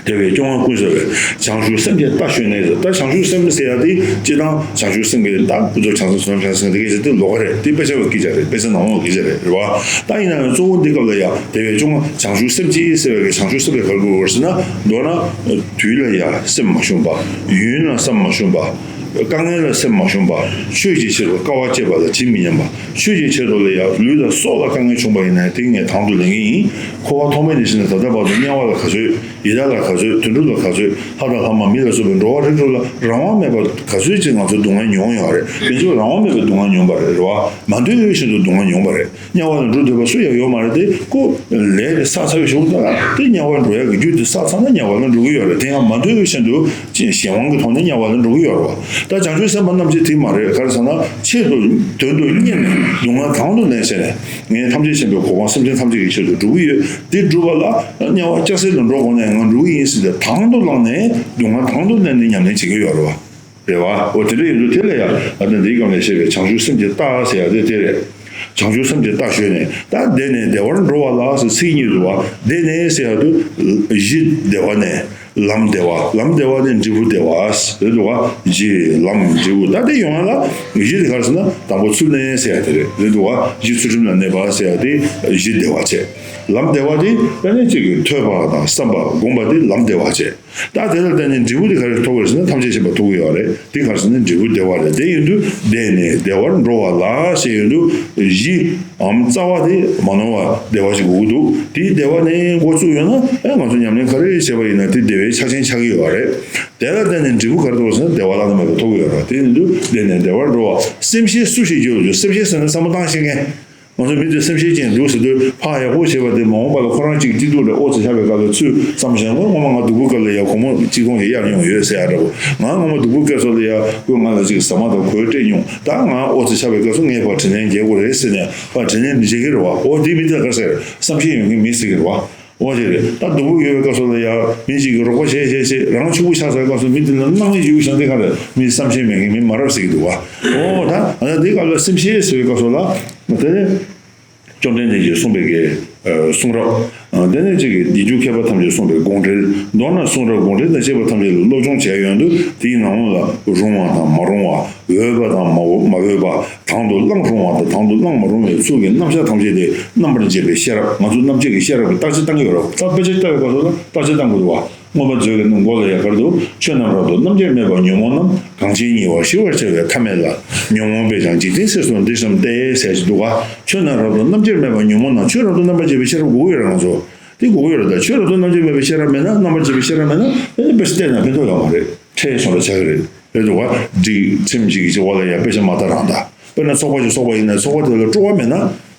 དེ་བས་སྐྱོ་ངལ་ཀུན་སེལ་བས། བྱང་ཆུབ་སེམས་ཀྱི་རྟ་ཞོན་ནས་ཟེར། ད་བྱང་ཆུབ་སེམས་ཟེར་ཡ་དེ་སྤྱིར་བཏང་བྱང་ཆུབ་སེམས་ཀྱི་རྟ་ཀུན་རྫོབ་བྱང་སེམས་སུ་བྱང་སེམས་དེ་སྐད་ཆ་དེ་ལོགས་ཀ་རེད། དེ་དཔེ་ཆ་བའི་སྐད་ཆ་རེད། དཔེ་ཆ་ནང་ལོགས་ཀྱི་སྐད་ཆ་རེད། རེད་བ། ད་ཡིན་ན་ཡང་གཙོ་བོ་འདི་སྐབས་ལ་ཡང་དེ་བས་སྐྱོ་ངལ། བྱང་ཆུབ་སེམས་ཀྱི་ཟེར་བའི་གི་བྱང་ཆུབ་སེམས་ཀྱི་ག་རེ་དགོས་ཟེར་ན། མདོར་ན་དུས་ལ་ཡང་སེམས་མ་ཞུམ་པ། ཡུན་ལ་སེམས་མ་ཞུམ་པ། དཀའ་ངལ་ལ་སེམས་མ་ཞུམ་པ། ཆོས་ཀྱི་ཕྱིར་དུ་དཀའ་བ་སྤྱད་པ་ལ་ཇི་མི་སྙམ་པ། ཆོས་ཀྱི་ཆེད་དུ་ལ་ཡང་ལུས་དང་སྲོག་ལ་དཀའ་ངལ་བྱུང་བ་ཡིན་ན་དེ་ངས་དང་དུ་ལེན་གྱི་ཡིན། འཁོར་བ་ཐོག་མེད་ནས་བྱས་ནས་ད་ལྟ་བར་དུ་དམྱལ་བ་ལ་ག་ཚོད། ཡི་དྭགས་ལ་ག་ཚོད། དུད་འགྲོ་ལ་ག་ཚོད། ལྷ་དང་ལྷ་མ་མི་ལ་སོགས་པའི་འགྲོ་བ་རིགས་དྲུག་ལ་རང་དབང་མེད་པར་ག་ཚོད་ཅིག་ང་ཚོ་སྡུག་བསྔལ་མྱོང་ཡོད་རེད། དེ་ཚོ་རང་དབང་མེད་པའི་སྡུག་བསྔལ་མྱོང་པ་རེད། རེད་བ། མ་འདོད་བཞིན་དུ་སྡུག་བསྔལ་མྱོང་པ་རེད། དམྱལ་བ་ལ་འགྲོ་འདོད་པ་སུ་ཡང་ཡོད་མ་རེད་དེ། ཁོ་ལས་དེ་བསགས་ཚར་བའི་གཞུག་ལ་དེ་དམྱལ་བར་འགྲོ་ཡག་གི་རྒྱུ་དེ་བསགས་ཚར་ན་དམྱལ་བ་ལ་འགྲོ་གི་ཡོད་རེད། དེ་ཡང་མ་འདོད་བཞིན་དུ་ཅིག་གཞན་དབང་གི་ཐོག་ནས་དམྱལ་བ་ལ་འགྲོ་གི་ཡོད་རེད་བ། ད་བྱང་ཆུབ་སེམས་དཔའ་རྣམས་ཀྱིས་དེ་མ་རེད། ག་རེ་ཟེར་ན་ཆེད་དུ་དོན་དུ་གཉེར་ནས་སྡུག་བསྔལ་དང་དུ་ལེན་བྱས་ནས། ངས་ཐམས་ཅད་མཁྱེན་པའི་གོ་འཕང་སེམས་ཅན་ཐམས་ཅད་ཀྱི་ཆེད་དུ་འགྲོ་གི་ཡོད། འདི་སྒྲུབ་པ་ལ་དམྱལ་བ་སྐྱ་སེར་ལ་འགྲོ་དགོས་ན་ང་འགྲོ་གི་ཡིན་ཟེར་ཏེ་དང་དུ་བླངས་ནས་སྡུག་བསྔལ་དང་དུ་ལེན་ནས་ཉམས་ལེན་བྱེད་ཀྱི་ཡོད་རེད་བ། རེད་བ། འོ་དེ་འདྲ་ཡིན་དུས་དེ་ལ་ཡང་ཨ་ནི་འདིའི་སྒང་ནས་བཤད་པའི་བྱང་ཆུབ་སེམས་ཀྱི་རྟ་ཟེར་ཡ་དེ་དེ་རེད། བྱང་ཆུབ་སེམས་ཀྱི་རྟ་ཞོན་ནས། ད་བདེ་ནས་བདེ་བར་འགྲོ་བ་ལ་ཟེར་ཚིག་གཉིས་འདུག་བ། བདེ་ནས་ཟེར་ཡ་དུ་གཞི་བདེ་བ་ནས་ལམ་བདེ་བ། ལམ་བདེ་བ་ནས་འབྲས་བུ་བདེ་བ་རེད་འདུག་བ། གཞི་ལམ་འབྲས་བུ། ད་དེ་ཡོང་ཡ་ལ་གཞི་དེ་ག་རེ་ཟེར་ན་དང་པོ་ཚུལ་གནས་ཟེར་ཡ་དེ་རེད། རེད་འདུག་བ། གཞི་ཚུལ་ཁྲིམས་ལ་གནས་པ་ཟེར་ཡ་དེ་གཞི་བདེ་བ་བྱས། ལམ་བདེ་བ་དེ་ད་ནི་གཅིག་གིས་ཐོས་པ་དང་བསམ་པ་སྒོམ་པ་དེ་ལམ་བདེ་བ་བྱས། ད་དེ་ལ་བརྟེན་ནས་འབྲས་བུ་དེ་ག་རེ་ཐོབ་ཀྱི་རེད་ཟེར་ན་ཐམས་ཅད་མཁྱེན་པ་ཐོབ་ཀྱི་ཡོད་རེད། དེ་ག་རེ་ཟེར་ན་འབྲས་བུ་བདེ་བ་རེད། དེ་ཡིན་དུས་བདེ་ནས་བདེ་བར་འགྲོ་བ་ལ་ཞེས་ཡོད་དུས་གཞི་འམ་རྩ་བ་དེ་མ་ནོར་བ་བདེ་བ་ཞིག་དགོས་ཀྱི་འདུག་དེའི་བདེ་བ་ནས་འགོ་བཙུགས་ཡོད་ན། ཨེ་ང་ཚོ་ཉམས་ལེན་ག་རེ་བྱས་པ་ཡིན་ན་དེ་བདེ་བའི་ཆ་ཆེན་ཆགས་ཀྱི་ཡོད་རེད། དེ་ལ་བརྟེན་ནས་འབྲས་བུ་ག་རེ་ཐོབ་ཟེར་ན་བདེ་བ་བླ་ན་མེད་པ་ཐོབ་ཀྱི་ཡོད་རེད། དེ་ཡིན་དུས་བདེ་ནས་བདེ་བར་འགྲོ་བ། སེམས་ཤེས་སུ་ཞིག་བརྗོད་རྒྱུ། སེམས་ཤེས་ཟེར་ན་བསམ་བློ་བཏང་ཤེས་མཁན། ང་ཚོ་མི་དེ་སེམས་ཤེས་ཅན་འདུག་ཟེར་དུས་ཕར་ཡག་པོ་བྱས་པ་དེ་མ་འོངས་པ་ལ་ཁོ་རང་གཅིག་སྐྱིད་སྡུག་ལ་ཨོ་ཙི་ཆགས་པའི་སྐབས་ལ་ཚུར་བསམ་བཞག་ན། སྔོན་མ་ང་སྡུག་པོའི་སྐབས་ལ་ཡང་སྒོར་མོ་གཅིག་སྟོང་ཞིག་གཡར་མྱོང་ཡོད་ཟེར་ཡ་འདྲ་པོ། ང་སྔོན་མ་སྡུག་པོའི་སྐབས་སུ་ལ་ཡང་ཁོས་ང་ལ་ཅིག་ཟ་མ་དང་གོས་སྤྲད་མྱོང་། ད་ང་ཨོ་ཙི་ཆགས་པའི་སྐབས་སུ་ངས་ཕར་དྲིན་ལན་འཇལ་དགོས་རེད་ཟེར་ནས་ཕར་དྲིན་ལན་འཇལ་གྱི་རེད་བ། ཨོ་དེ་མི་དེ་ལ་ག་རེ་ཟེར། བསམ་ཤེས་ཡོད་མཁན་མི་ཟེར་གྱི་རེད་བ། ཨོ་དེ་རེད། ད་སྡུག་པོ་ཡོད་པའི་སྐབས་སུ་ལ་ཡང་མི་གཅིག་གིས་རོགས་པ་བྱས་བྱས་བྱས་རང་ཕྱུག་པོ་ཆགས་ཚར་བའི་སྐབས་སུ་མི་དེ་ལ་སྣང་མེད་ཅིག་ཡོད་ཤག་དེ་ག་རེ་མི་བསམ་ཤེས་མེད་མཁན་མི་མ་རབས་ཟེར་གྱི་འདུག་བ། ཨོ་ད་ང་ཚོ་འདི་སྐབས་ལ་སེམས་ཤེས་ཟེར་བའི་སྐབས་སུ་ལ་དེ་ནི། བཅོམ་ལྡན་འདས་ཀྱིས་གསུངས་པའི་གི་ཨ་གསུང་རབ། ཨ་དེ་ནས་གཅིག་གི་རྗེས་འཇུག་མཁས་པ་ཐམས་ཅད་གསུངས་པའི་དགོངས་འགྲེལ། མདོར་ན་གསུང་རབ་དགོངས་འགྲེལ་དང་བཅས་པ་ཐམས་ཅད་ལ་སློབ་སྦྱོང་བྱས་ཡོང་དུས་དེའི་ནང་ལོགས་ལ་རུང་བ་དང་མ་རུང་བ། འོས་པ་དང་མ་འོས་མ་འོས་པ། དང་དུ་བླངས་རུང་བ་དང་དང་དུ་བླངས་མ་རུང་བའི་ཚུལ་གྱི་རྣམ་གཞག་ཐམས་ཅད་དེ་རྣམ་པར་འབྱེད་པའི་ཤེས་རབ། ང་ཚོ་རྣམ་འབྱེད་ཀྱི་ཤེས་རབ་ཀྱིས་བརྟག་དཔྱད་བཏང་གི་ཡོད་རེད། ད་དཔེ་ཆ་ལྟ་བའི་སྐབས་སུ་ལ་བརྟག་དཔྱད་བཏང་དགོས་འདུག་བ། མངོན་པ་མཛོད་ཀྱི་མགོ་ལ་ཡ་གར་དུ། ཆོས་རྣམས་རབ་ཏུ་རྣམ་འབྱེད་མེད་པར་ཉོན་མོངས་རྣམས། གང་ཕྱིར་ཉེ་བར་ཞི་བར་བྱ་བའི་ཐབས་མེད་ལ། ཉོན་མོངས་པས་ཀྱང་འཇིག་རྟེན་སེལ་སོ་འདི་བསམ་སྟེ་ཟེར་གྱི་འདུག་ག་ཆོས་རྣམས་རབ་ཏུ་རྣམ་འབྱེད་མེད་པར་ཉོན་མོངས་རྣམས། ཆོས་རབ་ཏུ་རྣམ་པར་འབྱེད་པའི་ཤེས་རབ་དགོས་ཀྱི་ཡོད་རེད་ང་ཚོ། དེ་དགོས་ཀྱི་ཡོད་རེད། ད་ཆོས་རབ་ཏུ་རྣམ་འབྱེད་མེད་པའི་ཤེས་རབ་མེད་ན། རྣམ་པར་འབྱེད་པའི་ཤེས་རབ་མེད་ན་དེ་ནི་དཔེ་ཆ་བལྟས་ན་ཕན་ཐོགས་ཡོད་མ་རེད། ཁྲེལ་སོང་ར་ཆགས་ཀྱི་རེད། རེད་འདུག་ག་སྒྲིག་ཁྲིམས་ཅིག་གི་འོག་ལ་ཡ་དཔེ་ཆ་མ་ལྟ་རང་ལྟ། དཔེར་ན་ཚོགས་པ་ཞིག་ཚོགས་པ་ཡིན་ན་ཚོགས་པ་དེ་ལ་སྤྲོ་བ་མེད་ན།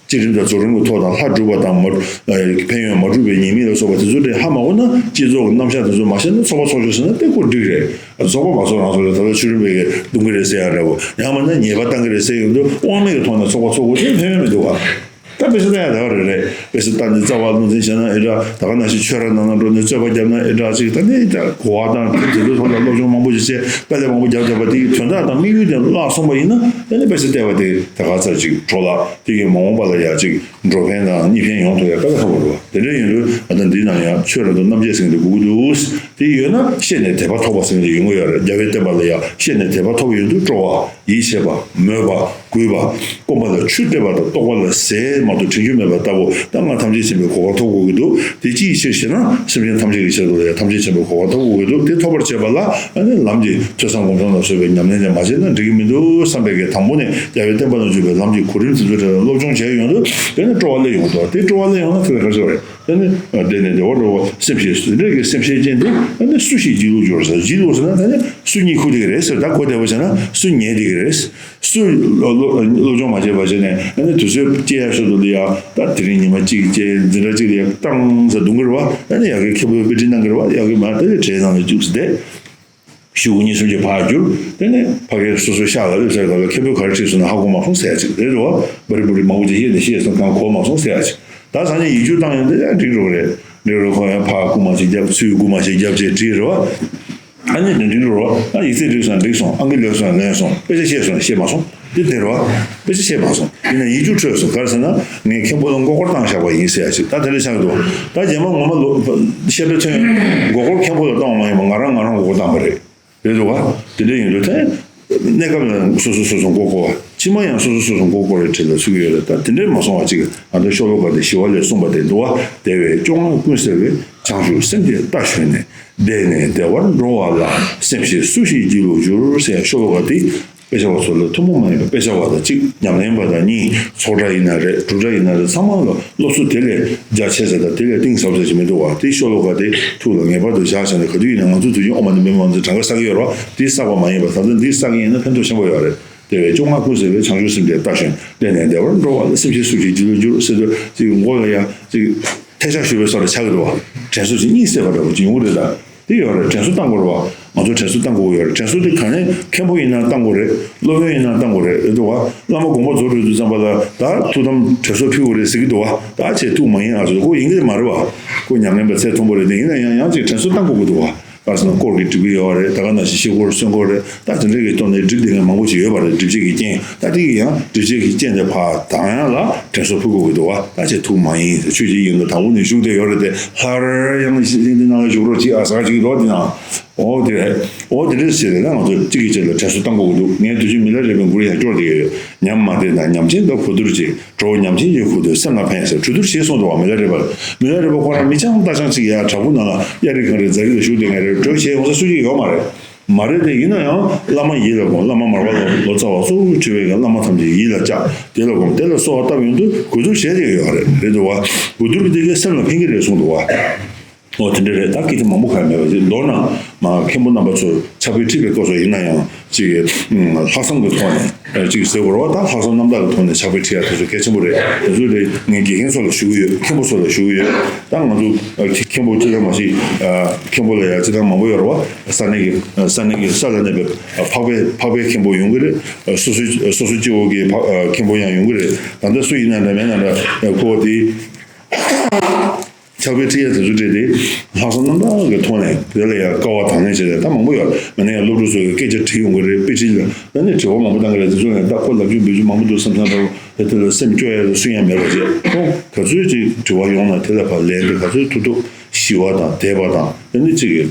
བསྐྱེད་རིམ་དང་རྫོགས་རིམ་གྱི་ཐོག་དང་། ལྷ་སྒྲུབ་པ་དང་མ་ཨ་ཕན་ཡོན་མ་གྲུབ་པའི་ཉེས་དམིགས་ལ་སོགས་པ་དེ་ཚོ་དེ་ཧ་མ་གོ་ན། བསྐྱེད་རྫོགས་ཀྱི་རྣམ་གཞག་དེ་ཚོ་མ་ཤེས་ན་ཚོགས་པ་ཚོགས་ཆོག་ཟེར་ན་དེ་ཁོ་འགྲིག་རེད། ཚོགས་པ་མ་ཚོགས་རང་ཚོགས་རེད། ད་ལྟ་ཆོས་རིམ་པའི་གི་རྡུང་གི་རེད་ཟེར་ཡ་འདྲ་བོ། ཡང་མིན་ན་ཉེས་པ་བཏང་གི་རེད་ཟེར་ཡོང་དུས་དབང་མེད་ཀྱི་ཐོག་ནས་ཚོགས་པ་ཚོགས་དགོས་དེ་ཕན་ཡོན་མི་འདུག་ག། ད་དཔེ་ཆ་ལྟ་ཡ་ད་ག་རེ་རེད། དཔེ་ཆ་ལྟ་ནས་རྩ་བ་བློ་འཛིན་བྱས་ན་ཨེ་འདྲ། ད་ག་ནང་བཞིན་ཆོས་ར་ནང་ན་འགྲོ་ནས་རྩོད་པ་བརྒྱབ་ན་ཨེ་འདྲ་ཅིག། ད་ནི་ད་གོ་བ་དང་དེ་ཚོའི་ཐོག་ལ་སློབ་སྦྱོང་མང་པོ་ཞིག་བྱས། དཀའ་ལས་མང་པོ་བརྒྱབ་བརྒྱབ་པ་དེའི་དོན་དག་དང་དམིགས་ཡུལ་དེ་བརླག་སོང་བ་ཡིན་ན། ཨ་ནི་དཔེ་ཆ་བལྟས་པ་དེ་ད་ག་ཚར་ཅིག་འཕྲོ་བརླག་དེ་གའི་མ་འོངས་པ་ལ་ཡ་ཅིག་འགྲོ་ཕན་དང་གཉིས་ཕན་ཡོང་ཐུབ་ཡ་དཀའ་ལས་ཁག་པོ་རེད་བ། དེ་འདྲ་ཡིན་དུས་ཨ་ད་འདི་ནང་ཡང་ཆོས་ར་དང་རྣམ་འབྱེད་ཟེར་མཁན་དེ་དགོས་ཀྱི་འདུག། དེ་ཡོད་ན་ཤེས་ནས་དད་པ་ཐོབ་པ་ཟེར་མཁན་དེ་ཡོང་གི་ཡོད་རེད། རྒྱལ་བའི་བསྟན་པ་ལ་ཡ་ཤེས་ནས་དད་པ་ཐོབ་པ་ཡོང་དུས་སྤྲོ་བ། ཡིད་ཆེས་པ། མོས་པ། གུས་པ། སྐོམ་པ་ལ་ཆུ་སྟེར་བ་དང་། ལྟོགས་པ་ལ་ཟས་མ་གཏོགས་དྲན་རྒྱུ་མེད་པ་ལྟ་བུ། ད་ང་ཐམས་ཅད་མཁྱེན་པའི་གོ་འཕང་ཐོབ་དགོས་ཀྱི་འདུག། དེ་ཅིའི་ཕྱིར་ཞེ་ན། སེམས་ཅན་ཐམས་ཅད་ཀྱི་ཆེད་དུ་ལ་ཡང་ཐམས་ཅད་མཁྱེན་པའི་གོ་འཕང་ཐོབ་དགོས་ཀྱི་འདུག། དེ་ཐོབ་པར་བྱེད་པ་ལ་ཨ་ནི་ལམ་གྱི་ཐོས་བསམ་སྒོམ་གསུམ་ལ་སོགས་པའི་ཉམས་ལེན་དེ་མ་བྱས་ན་འགྲིག་གི་མི་འདུག་བསམ་པའི་གི་དང་པོ་ནས་རྒྱལ་བའི་བསྟན་པ་ནང་བརྗོད་པའི་ལམ་གྱི་གོ་རིམ་དེ་ཚོ་དེ་ལ་སློབ་སྦྱོང་བྱས་ཡོང་དུས་དེ་ནི་སྤྲོ་བ་སླེབས་ཡོང་གི་འདུག། དེ་སྤྲོ་བ་སླེབས་ཡོང་ན་དེ་ལ་ག་རེ་ཟེར་བ་རེད། ཨ་ནི་བདེ་ནས་བདེ་བར་འགྲོ་བ་སེམས་ཤེས་སུ་འདྲ་གི་སེམས་ཤེས་ཅན་དེ་ཨ་ནི་སུ་ཞིག་སྦྱིན་ལུགས་སྦྱོར་ཟེར། སྦྱིན་ལུགས་ཟེར་ན་ད་ནི་སུ་གཉིད་ཁུག་དེ་རེད་ཟེར། ད་གོ་བདེ་བོ་བྱས་ན་སུ་ཉལ་དེ་གི་རེད། སུ་སློབ་སློབ་སློབ་སྦྱོང་མ་བྱས་པ་བྱས་ནས་ཨ་ནི་དུས་ཚོད་སྐྱེལ་ཡག་ཤོག་ཏུ་ལ་ཡ། ད་དེ་རིང་ཉི་མ་གཅིག་སྐྱེལ་འཛིན་གྲྭ་གཅིག་ལ་ཡ་བཏང་ཟེར་རྡུང་གི་རེད་བ། ཨ་ནི་ཡ་གི་མཁན་པོས་དཔེ་ཁྲིད་གནང་གི་རེད་བ། ཡ་གི་མ་ད་ནི་གྲས་ནང་ལ་བཅུག་ཟེར་ཏེ། ཤུ་གུ་གཉིས་གསུམ་གྱི་ཕར་བསྒྱུར། དེ་ནས་ཕ་གིར་སོ་སོའི་ཤག་ལ་སླེབས་ཚར་སྐབས་ལ་མཁན་པོས་ག་རེ་བྲིས་སོང་ན་ཧ་གོ་མ་སོང་ཟེར་ཡ་ཅིག་རེད་རེད་བ། བ་རི་བུ་རི་མང་པོ་ཅིག་བཤད་ནས་བཤད་སོང་། གང་གོ་མ་སོང་ཟེར་ཡ་ཅིག། ད་སང་ཉིན་ཡིག་རྒྱུགས་བཏང་ཡོང་དུས་ཡ་འགྲིག་འགྲོ་གི་རེད། འགྲིག་རེད། ཁོ་ཡང་ཕར་སྐུལ་མ་ཞིག་བརྒྱབ། ཚུར་སྐུལ་མ་ཞིག་བརྒྱབ་བྱས་བྲིས་རེད་བ། ཨ་ནི་དེ་འགྲིག་འགྲོ་རེད་བ། ཨ་ཡིག་ཚད་འགྲིག་སོང་། འགྲིག་སོང་། ཨང་ཀི་ལོན་སོང་། ལོན་སོང་། དཔེ་ཆ་ཤེས་སོང་། ཤེས་མ་སོང་། དེ་དེ་རེད་བ། དཔེ་ཆ་ཤེས་མ་སོང་། ཡིན་ན་ཡིག་རྒྱུགས་འཕྲོད་སོང་། ག་རེ་ཟེར་ན་ངས་མཁན་པོ་ལ་མགོ་སྐོར་བཏང་བཞག་པ་ཡིན་ཟེར་ཡ་ཅིག། ད་དེ་འདྲ་ཆགས་ཀྱི་འདུག། ད་རྗེས་མ་ངོ་མ་ལོ་བཤད་གྲྭ་ཐོན་ཡོང་དུས་མགོ་སྐོར་མཁན་པོ་ལ་བཏང་བ་མ་ཡིན་པར་ང་རང་ང་རང་མགོ་སྐོར་བཏང་པ་རེད། རེད་འདུག་བ། དེ་འདྲ་ཡིན་དུས་ད་གནས་སྐབས་ལ་སོ་སོ་སོ་སོ་མགོ་སྐོར་བ། ཕྱི་མ་ཡང་སོ་སོ་སོ་སོ་མགོ་སྐོར་བའི་གྲས་ལ་ཚུད་ཀྱི་ཡོད་རེད། ད་དེ་འདྲ་མ་སོང་བ་ཅིག། ང་ཚོ་ཤོ་ལོ་ཀ་དེ་ཞི་བ་ལྷས་གསུངས་པ་དེ་འདུག་བ། དེ་བས་སྐྱོ་ངལ་ཀུན་སེལ་བའི། བྱང་ཆུབ་སེམས་དེ་ལྟ་ཞོན་ནས། བདེ་ནས་བདེ་བར་འགྲོ་བ་ལ། སེམས་ཤེས་སུ་ཞིག་སྦྱིན་ལུགས་སྦྱོར་ཟེར་ཡ་ཤོ་ལོ་ཀ་དེ། དཔེ་ཆ་བ་ཚོ་ལ་ཐུན་མོང་མ་ཡིན་པའི་དཔེ་ཆ་བ་དང་གཅིག། ཉམས་ལེན་པ་དང་གཉིས། ཚོགས་གྲྭ་ཡིན་ན་རེད། སྒྲུབ་གྲྭ་ཡིན་ན་རེད། ཚང་མ་ལ་སློབ་གསོ་དེ་ལས་རྒྱ་ཆེ་ས་དང་དེ་ལས་གཏིང་ཟབ་ས་ཞིག་མི་འདུག་བ། དེ་ཤོ་ལོ་ཀ་དེ་ཐུགས་ལ་ངེས་པར་དུ་བཞག་བྱས་ནས། ག་དུས་ཡིན་ན་ང་ཚོ་དུས་རྒྱུན་ཨོཾ་མ་ཎི་པདྨེ་ཧཱུྃ་ཟེར་གྲངས་ཀ་བསགས་ཀྱི་ཡོད་རེད་བ། དེ་བསགས་པ་མ་ཡིན་པར་ད་ལྟ་འདི་བསགས་ཀྱི་ཡིན་ན་ཕན་ཐོགས་ཆེན་པོ་ཡོད་རེད། དེ་བས་སྐྱོ་ངལ་ཀུན་སེལ་བའི། བྱང་ཆུབ་སེམས་དེ་ལྟ་ཞོན། བདེ་ནས་བདེ་བར་འགྲོ་བ་ལ། སེམས་ཤེས་སུ་ཞིག་སྦྱིན་ལུགས་སྦྱོར་ཟེར་དུས་ཅིག་མགོ་ལ་ཡ་ཅིག་ཐལ་ཆ་ཞུ་བའི་བཟོ་འདྲ་ཆགས་ཀྱི་འདུག་བ། དྲན་གསོ་ཅིག་གཉིད་སད་པ་འདྲ་པོ་ཅིག་ཡོང་གི་རེད་ད། དེ་ཡོད་རེད། དྲན་གསོ་བཏང་དགོས་རེད་བ། ང་ཚོ་དྲན་གསོ་བཏང་དགོས་ཡོད་རེད། དྲན་གསོ་དེ་ག་ནས། མཁན་པོ་ཡིན་ན་བཏང་དགོས་རེད། སློབ་དཔོན་ཡིན་ན་བཏང་དགོས་རེད། རེད་འདུག་བ། བླ་མ་དགོངས་པ་རྫོགས་འགྲོ་དུས་ཙམ་པ་ལ་ད་ཐུགས་དམ་དྲན་གསོ་ཕུལ་དགོས་རེད་ཟེར་གྱི་འདུག་བ། ད་ཁྱེད་ཐུགས་མ་ཡེངས་ཨ་ཟེར། ཁོ་ཡེངས་གི་མ་རེད་བ། ཁོ་ཉམས་ལེན་པ་ཚད་མཐོན་པོ་རེད། དེ་ཡིན་ན་ཡང་ཡང་ཅིག་དྲན་གསོ་བཏང་དགོས་ཀྱི་འདུག་བ། ག་རེ་ཟེར་ན་དཀོར་གྱིས་སྒྲིབ་ཀྱི་ཡོད་རེད། ད་ག་ནང་བཞིན་ཤི་སྐོར་གསོན་སྐོར་རེད། ད་དེ་འདྲ་གི་སྟེང་ནས་སྒྲིབ་བསྡད་མཁན་མང་པོ་ཞིག་ཡོད་པ་རེད། སྒྲིབ་བྱེད་ཀྱི་རྐྱེན། ད་དེ་གི་ཡང་སྒྲིབ་བྱེད་ཀྱི་རྐྱེན་དེ་ཕར་དག་ཡག་ལ་དྲན་གསོ་ཕུལ་དགོས་ཀྱི་འདུག་བ། ད་ཁྱེད་ཐུགས་མ་ཡེངས་ཟེར། ཆོས་ཀྱི་ཡིན་ན་དང་པོ་ནས་བཞུགས་བསྡད་ཡོད་རེད་དེ། སླར་ཡང་ཤེས་བཞིན་དེ་ནང་ལ་བཞུགས་རོགས་གྱིས་ཨ་ཟེར་གྱི་འདུག་བ། དེ་ནང་འོ་དེ་རེད། འོ་དེ་འདྲ་ཟེར་རེད། ད་ང་ཚོ་གཅིག་གིས་གཅིག་ལ་དྲན་གསོ་བཏང་དགོས་ཀྱི་འདུག། ངས་དུས་རྒྱུན་མི་ལ་རས་པའི་མགུར་ཡང་སྐྱོར་བསྡད་ཡོད། ཉམས་མ་བདེ་ན་ཉམས་ཆེན་དང་གོ་བསྡུར་བྱེད། གྲོགས་ཉམས་ཆེན་གྱི་ཁུར་དུ་སེམས་ལ་ཕན་ཟེར། གྲོས་བསྡུར་བྱས་གསུངས་འདུག་བ། མི་ལ་རས་པར། མི་ལ་རས་པ་ཁོ་རང་མི་རྐྱང་རྟ་རྐྱང་གཅིག་ཡ་བྲག་ཕུག་ནང་ལ་གཡའ་རི་གངས་རི་རྫ་རི་ལ་བཞུགས་བསྡད་མཁན་རེད། གྲོས་བྱས་འོང་ས་སུ་གཅིག་ཡོད་མ་རེད། མ་རེད་དེ། ཡིན་ན་ཡང་བླ་མ་ཡིད་ལ་སྒོམ། བླ་མ་མར་པ་ལ་ལོ་ཙཱ་བ་གཙོ་བོར་གྲས་པའི་བླ་མ་ཐམས་ཅད་ཡིད་ལ་བཅགས། དེ་ལ་སྒོམ། དེ་ལ་གསོལ་བ་བཏབ་ཡོང་དུས་གོ་བསྡུར་བྱས་བསྡད་ཡོད་རེད། རེད་འདུག་བ། གོ་བསྡུར་གྱི་དེ་གའི་སེམས་ལ་ཕན་གྱི་རེད་གསུངས་འདུག་བ། འོ་དེ་འདྲ་རེད། ད་སྐད་ཆ་མང་པོ་གང་ཡང་མེད་པ་ཞིག། མདོར་ན་མ་མཁན་པོ་རྣམ་པ་ཚོ་ཕྱག་དཔེ་ཁྲིད་པའི་སྐབས་སུ་ཡིན་ན་ཡང་ཅིག་ལྷག་བསམ་གྱི་ཐོག་ནས་ཅིག་ཟེར་དགོས་རེད་བ། ད་ལྷག་བསམ་རྣམ་དག་གི་ཐོག་ནས་ཕྱག་དཔེ་ཁྲིད་ཡ་དེ་ཚོ་གལ་ཆེན་པོ་རེད། དེ་ཚོ་དེ་ངས་དགེ་རྒན་ཚོ་ལ་ཞུ་གི་ཡོད། མཁན་པོ་ཚོ་ལ་ཞུ་གི་ཡོད། ད་ང་ཚོ་མཁན་པོ་ཅི་ལ་མ་ཞིག། མཁན་པོ་ལ་ཡ་ཅི་ལྟར་མང་པོ་ཡོད་རེད་བ། ས་གནས་ཀྱི་ས་གནས་ཀྱི་ས་ལ་གནས་པའི་འཕགས་པའི་འཕགས་པའི་མཁན་པོ་ཡོང་གི་རེད། སོ་སོའི་སོ་སོ་སྐྱེ་བོ་གི་འཕགས་མཁན་པོ་ཡང་ཡོང་གི་རེད། ད་ལྟ་སུ་ཡིན་ན་འདྲ་མིན་ན་འདྲ་ཁོ་དེ། ཕྱག་དཔེ་ཁྲིད་ཡ་དེ་ཚོ་ཁྲིད་དེ། ལྷག་བསམ་རྣམ་དག་གི་ཐོག་ནས་དེ་ལ་ཡང་དཀའ་བ་དང་ལེན་བྱས་ཏེ། ད་མང་པོ་ཡོད། མིན་ན་ཡང་སློབ་ཕྲུག་ཚོ་གི་སྐད་ཆ་དྲིས་ཡོང་གི་རེད། དཔེ་ཁྲིད་ལ་ད་ནི་དྲི་བ་མང་པོ་བཏང་གི་རེད། དེ་ཚོ་ནས་ད་ཁོ་ལབ་རྒྱུ་འབུལ་རྒྱུ་མང་པོ་འདུག་བསམ་བསམ་འདྲ་བོ། དེ་དེ་ལ་སེམས་སྐྱོ་ཡ་དང་སུན་ཡ་མེད་པ་བྱས། ཁོ་ག་ཚོད་ཅིག་དྲི་བ་ཡོང་ན་དེ་ལ་ཕར་ལན་དེ་ག་ཚོད་ཐུབ་ཐུབ་ཞི་བ་དང་དད་པ་དང་དེ་ནི་ཅིག་གི་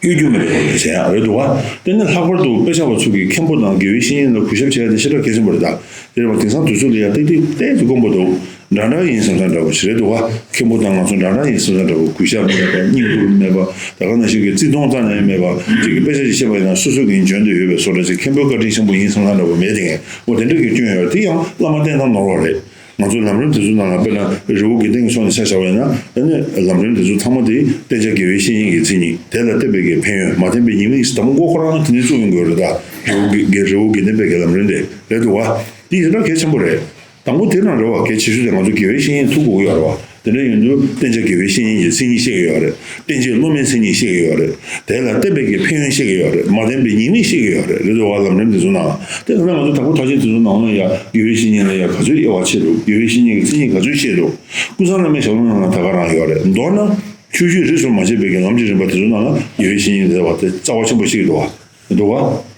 གཡོ་སྒྱུ་མེད་པའི་ཐོག་ནས་བྱས་ཡག་རེད་འདུག་བ། དེ་ནི་ལྷག་པར་དུ་དཔེ་ཆ་བ་ཚོ་གིས་མཁན་པོ་དང་དགེ་བའི་བཤེས་གཉེན་ལ་གུས་ཞབས་བྱེད་ཡ་དེ་ཞེ་དྲག་གལ་ཆེན་པོ་རེད་ད། དེ་རེད་བ། དེང་སང་དུས་ཚོད་ལ་ཡ་ཏིག་ཏིག་ཏོག་ཙམ་དཀོན་པོ་འདུག། འདྲ་འདྲ་ཡིན་བསམ་བསམ་འདྲ་པོ་ཞིག་རེད་འདུག་བ། མཁན་པོ་དང་ང་ཚོ་འདྲ་འདྲ་ཡིན་བསམ་བསམ་འདྲ་པོ། གུས་ཞབས་མེད་པ། བསྙེན་བཀུར་མེད་པ། ད་ག་ནང་བཞིན་གྱི་བརྩི་མཐོང་རྩ་ནས་མེད་པ། ཅིག་གི་དཔེ་ཆ་ཞིག་བཤད་པ་ཡིན་ན་སོ་སོ་གི་འཇོན་འདོད་ཡོད་པའི་བཟོ་འདྲ་ཅིག། མཁན་པོའི་བཀའ་དྲིན་ཆེན་པོ་ཡིན་བསམ་བསམ་འདྲ་པོ་མེད་དེ་ངས། འོ་དེ་འདྲ་གི་སྐྱོན་ཡོད་རེད། དེ་ཡང་བླ་མ་བསྟེན་སྟངས་ནོར་བ་རེད། ང་ཚོའི་ལམ་རིམ་དེ་ཚོའི་ནང་ལ་དཔེར་ན་རི་བོ་དགེ་ལྡན་གྱི་ཕྱོགས་ནས་ཆ་བཞག་པ་ཡིན་ན། ཨ་ནི་ལམ་རིམ་དེ་ཚོ་ཚང་མ་དེ་བསྟེན་བྱ་དགེ་བའི་བཤེས་གཉེན་གྱི་མཚན་ཉིད། དེ་ལ་བསྟེན་པའི་གི་ཕན་ཡོན། མ་བསྟེན་པའི་ཉེས་དམིགས་ཟེར་དང་པོ་ཁོ་རང་དེ་ནས་བཙུགས་ཡོང་དགོས་རེད་ད། རི་བོ་དགེ་རི་བོ་དགེ་ལྡན་པའི་གི་ལམ་རིམ་དེ་རེད་འདུག་བ། དེ་ཞེ་དྲག་གལ་ཆེན་པོ་རེད། དང་པོ་དེ་རང་རེད་བ། གལ་ཆེ་ཤོས་དེ་ང་ཚོ་དགེ་བའི་བཤེས་གཉེན་ཐུག་དགོས་ཀྱི་ཡོད་རེད་བ། དེ་འདྲ་ཡིན་དུས་བསྟེན་བྱ་དགེ་བའི་བཤེས་གཉེན་གྱི་མཚན་ཉིད་བཤད་ཀྱི་ཡོད་རེད། བསྟེན་བྱའི་སློབ་མའི་མཚན་ཉིད་བཤད་ཀྱི་ཡོད་རེད། དེ་ལ་བསྟེན་པའི་གི་ཕན་ཡོན་བཤད་ཀྱི་ཡོད་རེད། མ་བསྟེན་པའི་ཉེས་དམིགས་བཤད་ཀྱི་ཡོད་རེད། རེད་འདུག་བ། ལམ་རིམ་དེ་ཚོ་ནང་ལ། དེ་ལྟར་ང་ཚོ་དྭགས་པོ་མཐར་ཕྱིན་དེ་ཚོ་ནང་ལ་ཡང་དགེ་བའི་བཤེས་གཉེན་ལ་ཡང་ག་ཚོད་དབྱེ་བ་ཕྱེ་འདུག་དགེ་བའི་བཤེས་གཉེན་གྱི་མཚན་ཉིད་ག་ཚོད་བཤད་འདུག་ཀུན་བཟང་བླ་མའི་ཞལ་ལུང་ནང་ལ་ད་ག་རང་ཡོད་རེད། མདོར་ན་ཆོས་བརྒྱུད་རིས་སུ་མ་ཆད་པའི་གི་ལམ་གྱི་རིམ་པ་དེ་ཚོ་ནང་ལ་དགེ་བའི་བཤེས་གཉེན་དེ་བ་དེ་རྩ་བ་ཆེན་པོ་བཤད་ཀྱི་འདུག་བ། འདུག་བ།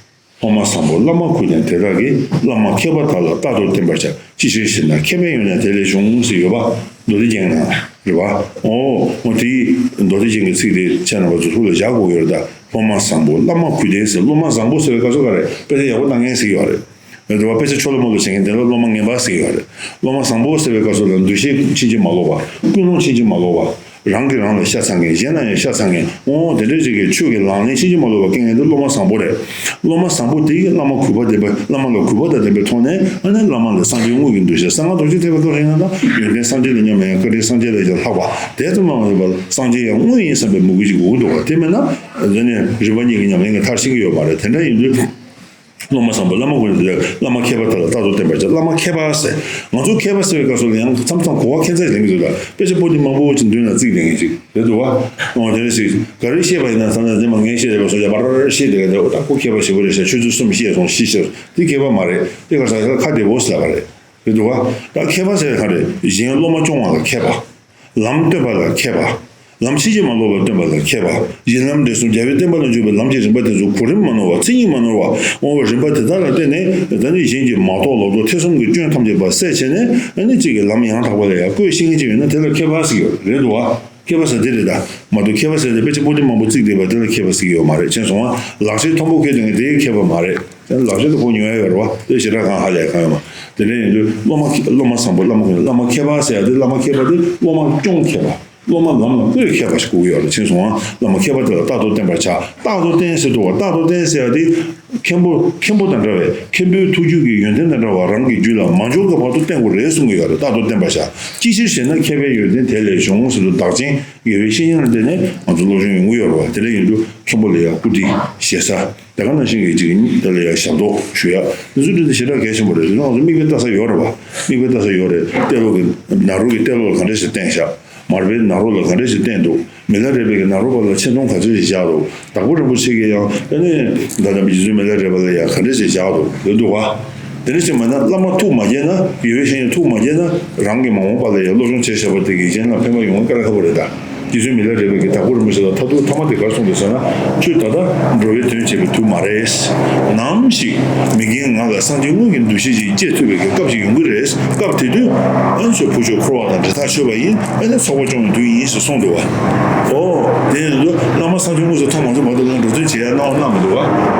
སློབ་མ་བཟང་པོ་བླ་མ་མཁུ་ལྡན་དེ་དག་གིས། བླ་མ་མཁས་པ་དག་ལ་རྟག་ཏུ་བསྟེན་པར་བྱ། ཅི་ཕྱིར་ཞེ་ན། མཁས་པའི་ཡོན་ཏན་དེ་ལས་བྱུང་། ཟེར་ཡོད་པ། མདོ་སྡེ་རྒྱན་ནང་རེད་བ། འོ། འོ་དེ་མདོ་སྡེ་རྒྱན་གྱི་ཚིག་དེ་ཁྱེད་རྣམ་པ་ཚོ་ཐུགས་ལ་བཞག་དགོས་ཡོད་རེད་ད། སློབ་མ་བཟང་པོ་བླ་མ་མཁུ་ལྡན་ཟེར། སློབ་མ་བཟང་པོ་ཟེར་བའི་སྐབས་སུ་ག་རེ། དཔེ་ཆ་ཡག་པོ་ལྟ་མཁན་ཟེར་གྱི་ཡོད་རེད། རེད་བ། དཔེ་ཆ་ཆོ་ལོ་མོ་ལོ་བྱེད་མཁན་དེ་ལ་སློབ་མ་ངན་པ་ཟེར་གྱི་ཡོད་རེད། སློབ་མ་བཟང་པོ་ཟེར་བའི་སྐབས་སུ་ལ་འདུ་ཤེས་ཕྱིན་ཅི་མ་ལོག་པ། ཀུན་སློང་ཕྱིན་ཅི་མ་ལོག་པ། རང་གིས་རང་ལ་ཤ་ཚ་མཁན། གཞན་ལ་ཡང་ཤ་ཚ་མཁན། འོ་དེ་འདྲ་ཅིག་གི་ཆོས་ཀྱི་ལག་ལེན་ཕྱིན་ཅི་མ་ལོག་པ་སྐྱེ་མཁན་དེ་སློབ་མ་བཟང་པོ་རེད། སློབ་མ་བཟང་པོ་དེ་གིས་བླ་མ་གུས་པ་ལྡན་པ། བླ་མ་ལ་གུས་པ་དང་ལྡན་པའི་ཐོག་ནས། ཨ་ནི་བླ་མ་ལ་སངས་རྒྱས་དངོས་ཀྱི་འདུ་ཤེས། གསང་སྔགས་རྡོ་རྗེ་ཐེག་པའི་སྐབས་སུ་ཡིན་ན་ད་ཡོན་ཏན་སངས་རྒྱས་དང་མཉམ་པ་ཡང་བཀའ་དྲིན་སངས་རྒྱས་ལས་ཀྱང་ལྷག་པ། དེ་ཙམ་མ་ཡིན་པར་སངས་རྒྱས་ཡང་དངོས་ཡིན་བསམ་པའི་མོས་གུས་ཅིག་དགོས་ཀྱི་འདུག་བ། དེ་མེད་ན་དེ་ནི་རིམ་པ་གཉིས་ཀྱི་ཉམས་ལེན་གྱི་མཐར་ཕྱིན་གྱི་ཡོད་མ་རེད། དེ་འདྲ་ཡིན་དུས། སློབ་མ་བཟང་པོ་བླ་མ་མཁུ་ལྡན་དེ། བླ་མ་མཁས་པ་དག་ལ་རྟག་ཏུ་བསྟེན་པར་བྱ། བླ་མ་མཁས་པ་ཟེར། ང་ཚོ་མཁས་པ་ཟེར་བའི་སྐབས་སུ་ལ་ཡང་མཚམས་མཚམས་གོ་བ་ཁྱད་མཚར་ལེན་གྱི་འདུག་ལ། དཔེ་ཆ་པོ་ཏི་མང་པོ་ཅིག་མདུན་ལ་བརྩིགས་བསྡད་མཁན་ཅིག་རེད་འདུག་བ། འོ་དེ་འདྲ་ཞིག་ག་རེ་བཤད་པ་ཡིན་ན། ད་ལྟ་འདི་མ་ངས་བཤད་བསྡད་པ་སོགས་ཀྱང་བར་བར་བཤད་བསྡད་མཁན་དེ། འོ་ད་ཁོ་མཁས་པ་ཞེ་པོ་རེད་ཤག་ཆོས་ཚུལ་གསུམ་བཤད་སོང་ཞེས་ཟེར། དེ་མཁས་པ་མ་རེད། དེ་ག་ས་ཁ་བདེ་པོ་ཟེར་བ་རེད། རེད་འདུག་བ། ད་མཁས་པ་ཟེར་བའི་སྐབས་རེད། གཞན་སློབ་མ་སྐྱོང་བ་ལ་མཁས་པ། ལམ་སྟོན་པ་ལ་མཁས་པ། ལམ་ཕྱིན་ཅི་མ་ལོག་པར་སྟོན་པ་ལ་མཁས་པ། གཞི་ལམ་འབྲས་གསུམ་རྒྱལ་བའི་བསྟན་པ་ལ་འཇུག་པའི་ལམ་གྱི་རིམ་པ་དེ་ཚོ་གོ་རིམ་མ་ནོར་བ། མཚན་ཉིད་མ་ནོར་བ། འོ་རིམ་པ་དེ་དག་ལ་བརྟེན་ནས། ད་ནི་གཞན་གྱི་མ་རྟོགས་ལོག་རྟོག་ཐེ་ཚོམ་གྱི་སྐྱོན་ཐམས་ཅད་པ་སེལ་བྱས་ནས། ཨ་ནི་གཅིག་གི་ལམ་ཡང་དག་པ་ལ་ཡང་བཀོད་ཤེས་མཁན་ཅིག་ཡོད་ན་དེ་ལ་མཁས་པ་ཟེར་གྱི་ཡོད་རེད་འདུག་བ། མཁས་པ་ཟེར་དེ་རེད་ད། མ་གཏོགས་མཁས་པ་ཟེར་དེ་དཔེ་ཆ་པོ་ཏི་མང་པོ་བརྩིགས་བསྡད་པ་དེ་ལ་མཁས་པ་ཟེར་གྱི་ཡོད་མ་རེད། མཁྱེན་སོང་ང་། ལག་ཤེས་མཐོན་པོ་ཁྱེར་བསྡད་མཁན་དེ་མཁས་པ་མ་རེད། ལག་ཤེས་དེ་ཁོ་ཉོ་ཡ་ཡོད་རེད་བ། དེ་ཞེ་དྲག་གང་ཧ་ལས་གང་ཡོད་མ། དེ་འདྲ་ཡིན་དུས་སློབ་མ་མཁས། སློབ་མ་བཟང་པོ་བླ་མ་མཁས། བླ་མ་མཁས་པ་ཟེར་ཡ་དེ། བླ་མ་མཁས་པ་དེ་སློབ་མ་སྐྱོང་མཁས་པ། སློབ་མ་ལམ་ལ་བཀོད་མཁས་པ་ཞིག་དགོས་ཀྱི་ཡོད་རེད། མཁྱེན་སོང་ང་། བླ་མ་མཁས་པ་དེ་ལ་རྟག་ཏུ་བསྟེན་པར་བྱ། རྟག་ཏུ་བསྟེན་ཟེར་འདུག་བ། རྟག་ཏུ་བསྟེན་ཟེར་ཡ་དེ། མཁན་པོ། མཁན་པོ་དང་འདྲ་བའི། མཁན་པོའི་ཐུགས་རྒྱུད་ཀྱི་ཡོན་ཏན་དང་འདྲ་བ་རང་གི་རྒྱུད་ལ་མ་འབྱོར་གྱི་བར་དུ་བསྟེན་དགོས་རེད་གསུང་གི་ཡོད་རེད། རྟག་ཏུ་བསྟེན་པར་བྱ། ཅི་ཕྱིར་ཞེ་ན། མཁས་པའི་ཡོན་ཏན་དེ་ལས་བྱུང་། ཟེར་དུས་བདག་ཆེན་དགེ་བའི་བཤེས་གཉེན་ལ་བརྟེན་ནས་ང་ཚོ་སློབ་སྦྱོང་ཡོང་གི་ཡོད་རེད་བ། དེ་འདྲ་ཡིན་དུས་མཁན་པོ་ལ་ཡང་བཀུར་སྟི་བཞེས་ས། དེ་ག་ནང་བཞིན་གྱི་ཅིག་དེ་ལ་ཡང་ཞབས་ཏོག་ཞུ་ཡ། དེ་ཚོ་འདྲ་དེ་ཞེ་དྲག་གལ་ཆེན་པོ་རེད། དེ་ཚོ་ང་ཚོ་མིག་དཔེ་ལྟ་ས་ཡོད་རེད་བ། མིག་དཔེ་ལྟ་ས་ཡོད་རེད། གཏེར་སློག་གི་ནཱ་རོ་གི་གཏེར་སློག་ལ་ག་འདྲ་ཞིག་བསྟན་བཞག་མར་པའི་ནཱ་རོ་ལ་ག་འདྲ་ཞིག་བསྟན་འདུག་མི་ལ་རས་པའི་གི་ནཱ་རོ་པ་ལ་ཆེ་མཐོང་ག་ཚོད་ཞིག་བཞག་འདུག་དྭགས་པོ་རིན་པོ་ཆེ་གིས་ཡང་ཨ་ནི་ད་ལྟ་རྗེ་བཙུན་མི་ལ་རས་པ་ལ་ཡང་ག་འདྲ་ཞིག་བཞག་འདུག་ཡོད་འདུག་བ། དེ་འདྲ་ཞིག་མ་ན་བླ་མ་ཐུགས་མ་དགྱེས་ན། དགེ་བའི་བཤེས་གཉེན་ཐུགས་མ་དགྱེས་ན། རང་གིས་མ་འོངས་པ་ལ་ཡང་སློབ་སྦྱོང་བྱས་བཞག་པ་དེ་གིས་གཞན་ལ་ཕན་པ་ཡོང་བ་དཀའ་ལས་ཁག་པོ་རེད་ད། རྗེ་བཙུན་མི་ལ་རས་པས་ཀྱིས་དྭགས་པོ་རིན་པོ་ཆེ་ལ་མཐར་ཐུག་ཐ་མ་དེ་ག་རེ་གསུངས་འདུག་ཟེར་ན། ཁྱོད་ད་ལྟ་འགྲོ་བའི་དོན་བྱེད་པའི་དུས་མ་རེད། ནམ་ཞིག་མི་རྒན་ང་ལ་སངས་རྒྱས་དངོས་ཀྱི་འདུ་ཤེས་ཅིག་སྐྱེ་ཐུབ་པའི་གི་སྐབས་ཤིག་ཡོང་གི་རེད། སྐབས་དེ་དུས་ཨ་ནི་ཁྱོད་བུ་ཆོས་འཁོར་བ་དང་འབྲེལ་ཐག་ཆོད་པ་ཡིན། ཨ་ནི་ཚོགས་པ་སྐྱོང་བའི་དུས་ཡིན་ཞེས་གསུངས་འདུག་བ། ཨོ། དེ་ཡིན་དུས་བླ་མ་སངས་རྒྱས་དངོས་སུ་མཐོང་མ་ཐུབ་བར་དུ་ལ་འགྲོ་དོན་བྱེད་ཡ་གནང་བ་གནང་མི་འདུག་བ།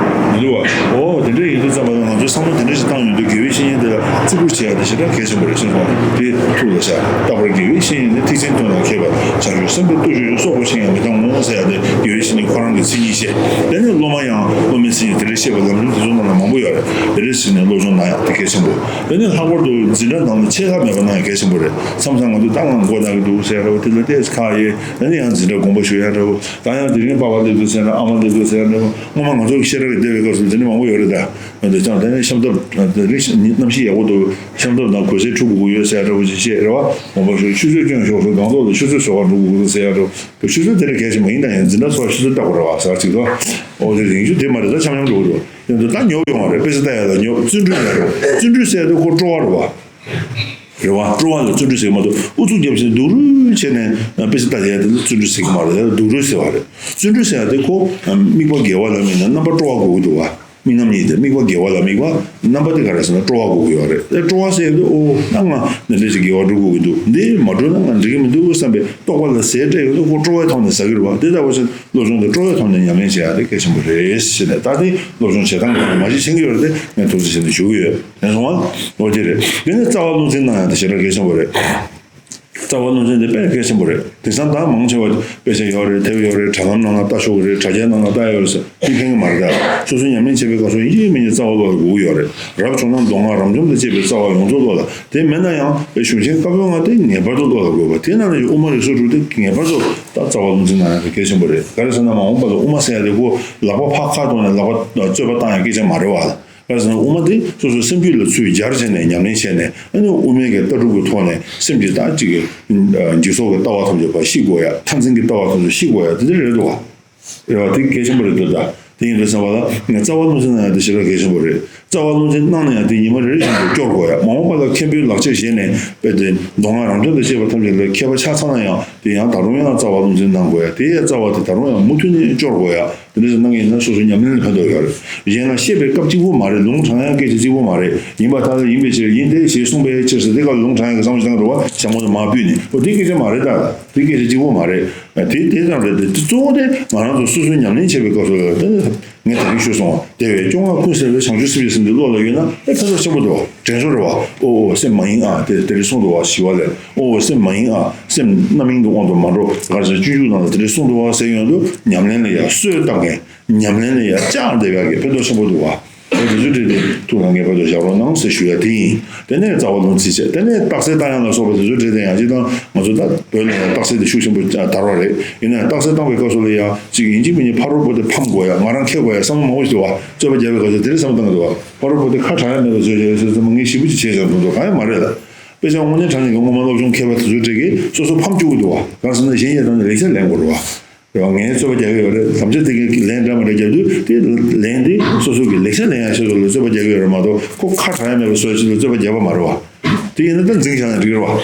མི་འདུག་བ། ཨོ། དེ་འདྲ་ཡིན་དུས་ཙམ་པ་ལ་ང་ཚོས་བསམ་བློ་དེ་འདྲ་ཞིག་བཏང་ཡོང་དུས་དགེ་བའི་བཤེས་གཉེན་དེ་ལ་བརྩི་བཀུར་བྱེད་ཡ་དེ་ཞེ་དྲག་གལ་ཆེན་པོ་རེད་ཤེས་སོང་། དེ་ཐུགས་ལ་བཞག་རྟག་པར་དགེ་བའི་བཤེས་གཉེན་ནི་ཐེག་ཆེན་དོན་ལ་མཁས་པ། བྱང་ཆུབ་སེམས་དཔའི་སྟོབས་ཀྱིས་སྲོག་གཅོད་ཅིང་མི་གཏང་ངོ་། ཟེར་ཡ་དེ་དགེ་བའི་བཤེས་གཉེན་ཁོ་རང་གི་མཚན་ཉིད་བཤད། དེ་ནས་སློབ་མ་ཡང་སློབ་མའི་མཚན་ཉིད་དེ་འདྲ་བཤད་པའི་ལམ་རིམ་དེ་ཚོ་ནང་ལ་མང་པོ་ཡོད་རེད། དེ་འདྲ་ཞིག་ནས་སློབ་སྦྱོང་གནང་ཡ་དེ་གལ་ཆེན་པོ། དེ་ནས་ལྷག་པར་དུ་འཛིན་གྲྭ་ནང་ལ་ཆད་ལྷག་མེད་པ་གནང་ཡ་གལ་ཆེན་པོ་རེད། མཚམས་མཚམས་ང་ཚོ་ད་ང་མགོ་ན་གི་འདུག་ཟེར་ཡ་འདྲ་བོ། དེ་ལ་ཏོག་ཙམ་ཁག་ཡོད། ཨ་ནི་ཡང་འཛིན་གྲྭ་དགོངས་པ་ཞུ་ཡ་འདྲ་བོ། ད་ཡང་དེ་རིང་པ་ཕ་སླེབས་འདུག་ཟེར་ན། ཨ་མ་སླེབས་འདུག་ཟེར་ཡ་འདྲ་བོ། སྔོན་མ་ང་ཚོ་ཤེས་རབ་ཀྱི་སྡེ་བའི་སྐབས་སུ་དེ་འདྲ་མང་པོ་ཡོད་རེད་ད། ང་ཚོ་ཅང་དེ་ནས་ཤམ་ཐབས་དེ་རིང་གནམ་གཤིས་ཡག་པོ་འདུག་ཤམ་ཐབས་དང་གོས་གཟན་འཁྲུ་དགོས་ཀྱི་ཡོད་ཟེར་ཡ་འདྲ་བོ་ཅིག་བཤད་རེད་བ། དགོངས་པ་ཞུ། ཆུ་ཚོད་སྐྱོན་ཤོར་སོང་། སྒང་ཏོག་ལ་ཆུ་ཚོད་བཟོ་གར་འགྲོ་དགོས་ཀྱི་འདུག་ཟེར་ཡ་འདྲ་བོ། ཆུ་ཚོད་དེ་འདྲ་གལ་ཆེན་མ་ཡིན་ད། ཡང་འཛིན་གྲྭ་ཚོ་ཆུ་ཚོད་ལྟ་དགོས་རེད་བ་ཟེར་ཅིག་དང་། ཨོ་དེ་རིང་ཆུ་དེ་མ་རེད་ད། འཆམ་འཆམ་འགྲོ་གི་འདུག་ཡང་འདུག་ད་ཉོབ་ཡོང་བ་རེད། དཔེ་ཆ་ལྟ་ཡ་ལ་ཉོབ། བརྩོན་འགྲུས་ཡོད་རེད། བརྩོན་འགྲུས་ཟེར་ཡ་དེ་ཁོ་སྤྲོ་བ་རེད་བ། རེད་བ། སྤྲོ་བ་ལ་བརྩོན་འགྲུས་ཟེར་གྱི་མ་གཏོགས་ཨུ་ཚུགས་རྒྱབ་བྱས་སྡུག་རུས་བྱས་ནས་དཔེ་ཆ་ལྟ་ཡས་དེ་ལ་བརྩོན་འགྲུས་ཟེར་གྱི་མ་རེད། དེ་ལ་སྡུག་རུས་ཟེར་བ་རེད། བརྩོན་འགྲུས་ཟེར་ཡ་དེ་ཁོ་དམིགས་པ་དགེ་བ་ལ་དམིགས་ནས་རྣམ་པར་སྤྲོ་བ་དགོས་ཀྱི་འདུག་བ། དམིགས་རྣམ་གཉིས་དེ། དམིགས་པ་དགེ་བ་ལ་དམིགས་པ། རྣམ་པ་དེ་ག་རེ་ཟེར་ན་སྤྲོ་བ་དགོས་ཀྱི་ཡོད་རེད། དེ་སྤྲོ་བ་ཟེར་ཡ་དེ། ཨོ་ད་ང་འདི་འདྲ་ཞིག་དགེ་བ་སྒྲུབ་དགོས་ཀྱི་འདུག་འདི་མ་སྒྲུབ་ན་ང་འགྲིག་གི་མི་འདུག་བསམ་པའི་རྟོག་པ་ལ་ཟས་སྤྲད་ཡོད་དུས་ཁོ་སྤྲོ་བའི་ཐོག་ནས་ཟ་གི་རེད་བ། དེ་ལྟ་བུ་ཟེར། སློབ་སྦྱོང་དེ་སྤྲོ་བའི་ཐོག་ནས་ཉམས་ལེན་བྱེད་ཡ་དེ་གལ་ཆེན་པོ་རེད་ཟེར་ནས། ད་དེ་སློབ་སྦྱོང་བྱེད་སྟངས་གང་ལ་མ་གཞི་མཁྱེན་གྱི་ཡོད་རེད་དེ། ངས་ཐུགས་རྗེ་ཆེ་ནས་ཞུ་གི་ཡོད། དེ་སོང་ང་། འོ་དེ་རེད། དེ་ནས་རྩ་བ་བློ་འཛིན་གནང་ཡ་དེ་ཞེ་དྲག་གལ་ཆེན་པོ་རེད། རྩ་བ་བློ་འཛིན་དེ་དཔེ་གལ་ཆེན་པོ་རེད། དེང་སང་ད་མང་ཆེ་བ་དཔེ་ཆ་ཡོད་རེད། དེབ་ཡོད་རེད། དྲ་ལམ་ནང་ལ་ལྟ་ཆོག་གི་རེད། དྲ་རྒྱའི་ནང་ལ་ལྟ་ཡ་ཡོད་རེད་ཟེར། དེ་ཕན་གྱི་མ་རེད་ད། སོ་སོས་ཉམས་ལེན་བྱེད་པའི་སྐབས་སུ་ཡིན་གཅིག་མིན་གཅིག་རྩ་བ་བློ་ལ་དགོས་ཀྱི་ཡོད་རེད། རབ་བྱུང་ན་མདོ་སྔགས་རབ་འབྱམས་དང་བཅས་པའི་རྩ་བ་ཡོངས་རྫོགས་བློ་ལ། དེ་མེད་ན་ཡང་གཞུང་ཆེན་བཀའ་པོད་ལྔ་དེ་ངེས་པར་དུ་བློ་ལ་དགོས་པ། དེ་ནང་ལ་ཡང་དབུ་མ་རིགས་སོགས་དྲུག་དེ་ངེས་པར་དུ་ད་རྩ་བ་བློ་འཛིན་གནང་ཡ་དེ་གལ་ཆེན་པོ་རེད། ག་རེ་ཟེར་ན་མ་འོངས་པ་ལ་དབུ་མ་ཟེར་ཡ་དེ་ཁོ་ལག་པ་ཕར་ཁ་གཏོང་ནས་ལག་པ་རྩོད་པ་བཏང་ཡ་སྐད་ཆ་མ་རེད་བ། ག་རེ་ཟེར་ན་དབུ་མ་དེ་སོ་སོའི་སེམས་རྒྱུད་ལ་ཚུར་སྦྱར་བྱས་ནས་ཉམས་ལེན་བྱས་ནས། ཨ་ནི་དབུ་མའི་གི་ལྟ་གྲུབ་ཀྱི་ཐོག་ནས་སེམས་ཀྱི་ད་ཅིག་གི་འཇིག་ཚོགས་ཀྱི་ལྟ་བ་ཐམས་ཅད་ཕར་ཤེས་དགོས་ཡ། མཐར་འཛིན་གྱི་ལྟ་བ་ཐམས་ཅད་ཤེས་དགོས་ཡ། དེ་འདྲ་རེད་འདུག་བ། རེད་བ། དེ་གལ་ཆེན་པོ་རེད་འདུག་ད། དེ་ཡིན་དུས་ཙམ་པ་ལ་ངས་རྩ་བ་རླུང་འཛིན་གནང་ཡ་དེ་ཞེ་དྲག་གལ་ཆེན་པོ་རེད། རྩ་བ་རླུང་འཛིན་གནང་ན་ཡང་དེ་ཉི་མ་རེ་རེ་བཞིན་དུ་སྐྱོར་དགོས་ཡ། མ་འོངས་པ་ལ་མཁན་པོའི་ལག་ཁྱེར་བཞེས་ནས་དཔེ་དེ་མདོ་སྔགས་རང་དོན་དང་བཅས་པ་ཐམས་ཅད་ལ་མཁས་པ་ཆགས་ཚར་ན་ཡང་། དེ་ཡང་ད་རུང་ཡང་རྩ་བ་རླུང་འཛིན་གནང་དགོས་ཡ། དེ་ཡི་རྩ་བ་དེ་ད་རུང་ཡང་མུ་མཐུད་ནས་སྐྱོར་དགོས་ཡ། དེ་འདྲ་ཞིག་གནང་གི་ཡིན་ན་སོ་སོའི་ཉམས་ལེན་ལ་ཕན་ཐོགས་ཡོད་རེད། གཞན་ལ་བཤད་པའི་སྐབས་གཅིག་པུ་མ་རེད། ལུང་དྲང་ཡ་སྐད་ཆ་གཅིག་པུ་མ་རེད། ཡིན་པར་ཐལ། ཡིན་པའི་ཕྱིར། ཡིན་ཏེ་ཞེས་གསུངས་པའི་ཕྱིར་ཟེར་དེ་ག་ལུང་དྲང་ཡ་གི་བསམ་བློ་ཞིག་བཏང་གི་འགྲོ་བ། ཞྭ་མོ་དེ་མར་ཕུད་ནས། འོ་དེ་སྐད་ཆ་མ་རེད་ད། དེ་སྐད་ཆ་གཅིག་པོ་མ་རེད། དེ་དེ་ཙམ་རེད། དེ་གཙོ་བོ་དེ་ང་རང་ཚོ་སོ་སོའི་ཉམས་ལེན་བྱེད་པའི་སྐབས་སུ་ལ། དེ་ངས་ད་གིན་ཞུས་སོང་བ། དེ་བས་སྐྱོ་ངལ་ཀུན་སེལ་བའི་བྱང་ཆུབ་སེམས་ཀྱི་སེམས་དེ་བློ་ལ་ཡོད་ན། ཨེ་ཕན་ཐོགས་ཆེན་པོ་འདུག་བ། དྲན་གསོ་རེད་བ། ཨོ་ཨོ་སེམས་མ་ཡེངས་ཨ། དེ་དེ་རེད་གསུངས་འདུག་བ། ཞི་བ་ལྷས། ཨོ་ཨོ་སེམས་མ་ཡེངས་ཨ། སེམས་རྣམ་གཡེང་གི་དབང་དུ་མ་འགྲོ། ག་རེ་ཟེར། སྤྱོད་འཇུག་ནང་ལ་དེ་འདྲ་གསུངས་འདུག་བ་ཟེར་ཡོང་དུས། ཉམས་ལེན་ལ་ཡ་གསོས་བཏང་མཁན། ཉམས་ལེན་ལ་ཡ་བཅངས་བསྡད་ཡག་གི་ཕན་ཐོགས་ཆེན་པོ་འདུག་བ། ཨོ་དེ་ཚོའི་གྲས་དེ་ཐུགས་ལ་ངེས་པར་དུ་བཞག་རོགས་གནང་ཟེར་ཞུ་ཡ་དེ་ཡིན། དེ་ནས་རྩ་བ་རླུང་འཛིན་བྱས། དེ་ནས་རྟགས་གསལ་བཏང་ཡ་ལ་སོགས་པ་དེ་ཚོའི་གྲས་དེ་ཡང་སྤྱིར་བཏང་ང་ཚོ་ད་བོད་ལ་ཡང་རྟགས་གསལ་དེ་ཤུགས་ཆེན་པོ་དར་བ་རེད། ཡིན་ན་ཡང་རྟགས་གསལ་བཏང་བའི་སྐབས་སུ་ལ་ཡང་ཅིག་ཡིན་གཅིག་མིན་གཅིག་ཕ་རོལ་པོ་དེ་ཕམ་དགོས་ཡ། ང་རང་འཁྱེར་དགོས་ཡ་བསམ་བློ་མང་པོ་ཞིག་འདུག་བ། རྩོད་པ་རྒྱག་པའི་སྐབས་སུ་དེ་འདྲ་བསམ་བློ་བཏང་གི་འདུག་བ། ཕ་རོལ་པོ་དེ་ཁ་གྲག་ཡ་མེད་པ་བཟོས་བྱས་ཟེར་ཙམ་ངས་ཞེ་པོ་ཅིག་བྱས་བཞག་འདུག་འདུག་གང་ཡང་མ་རེད་ལ། དཔེ་ཆ་དངོས་གནས་དྲང་གནས་ཀྱི་སྔོན་མ་སློབ་སྦྱོང་མཁས་པ་དེ་ཚོའི་གྲས་ཀྱིས་སོ་སོ་ཕམ་བཅུག་གི་འདུག་བ། གང་ཟེར་ན་གཞན་ཡང་དང་ནི་ལེགས་ཆ་ལེན་དགོས་རེད་བ། རེད་བ། ངས་རྩོད་པ་རྒྱག་གི་ཡོད་རེད། དམ་བཅའ་དེ་གའི་ལན་འདྲ་མ་འདྲ་རྒྱབ་དུས། དེ་ལན་དེ་སོ་སོ་གི་ལེགས་ཆ་ལེན་ཡག་ཆེད་དུ་ལ་རྩོད་པ་རྒྱག་གི་ཡོད་རེད་མ་གཏོགས། ཁོ་ཁ་གྲག་ཡ་མེད་པ་བཟོ་ཡ་ཆེད་དུ་རྩོད་པ་རྒྱག་པ་མ་རེད་བ། དེ་ཡིན་ན་ད་འཛིང་བཞག་ན་འགྲིག་རེད་བ།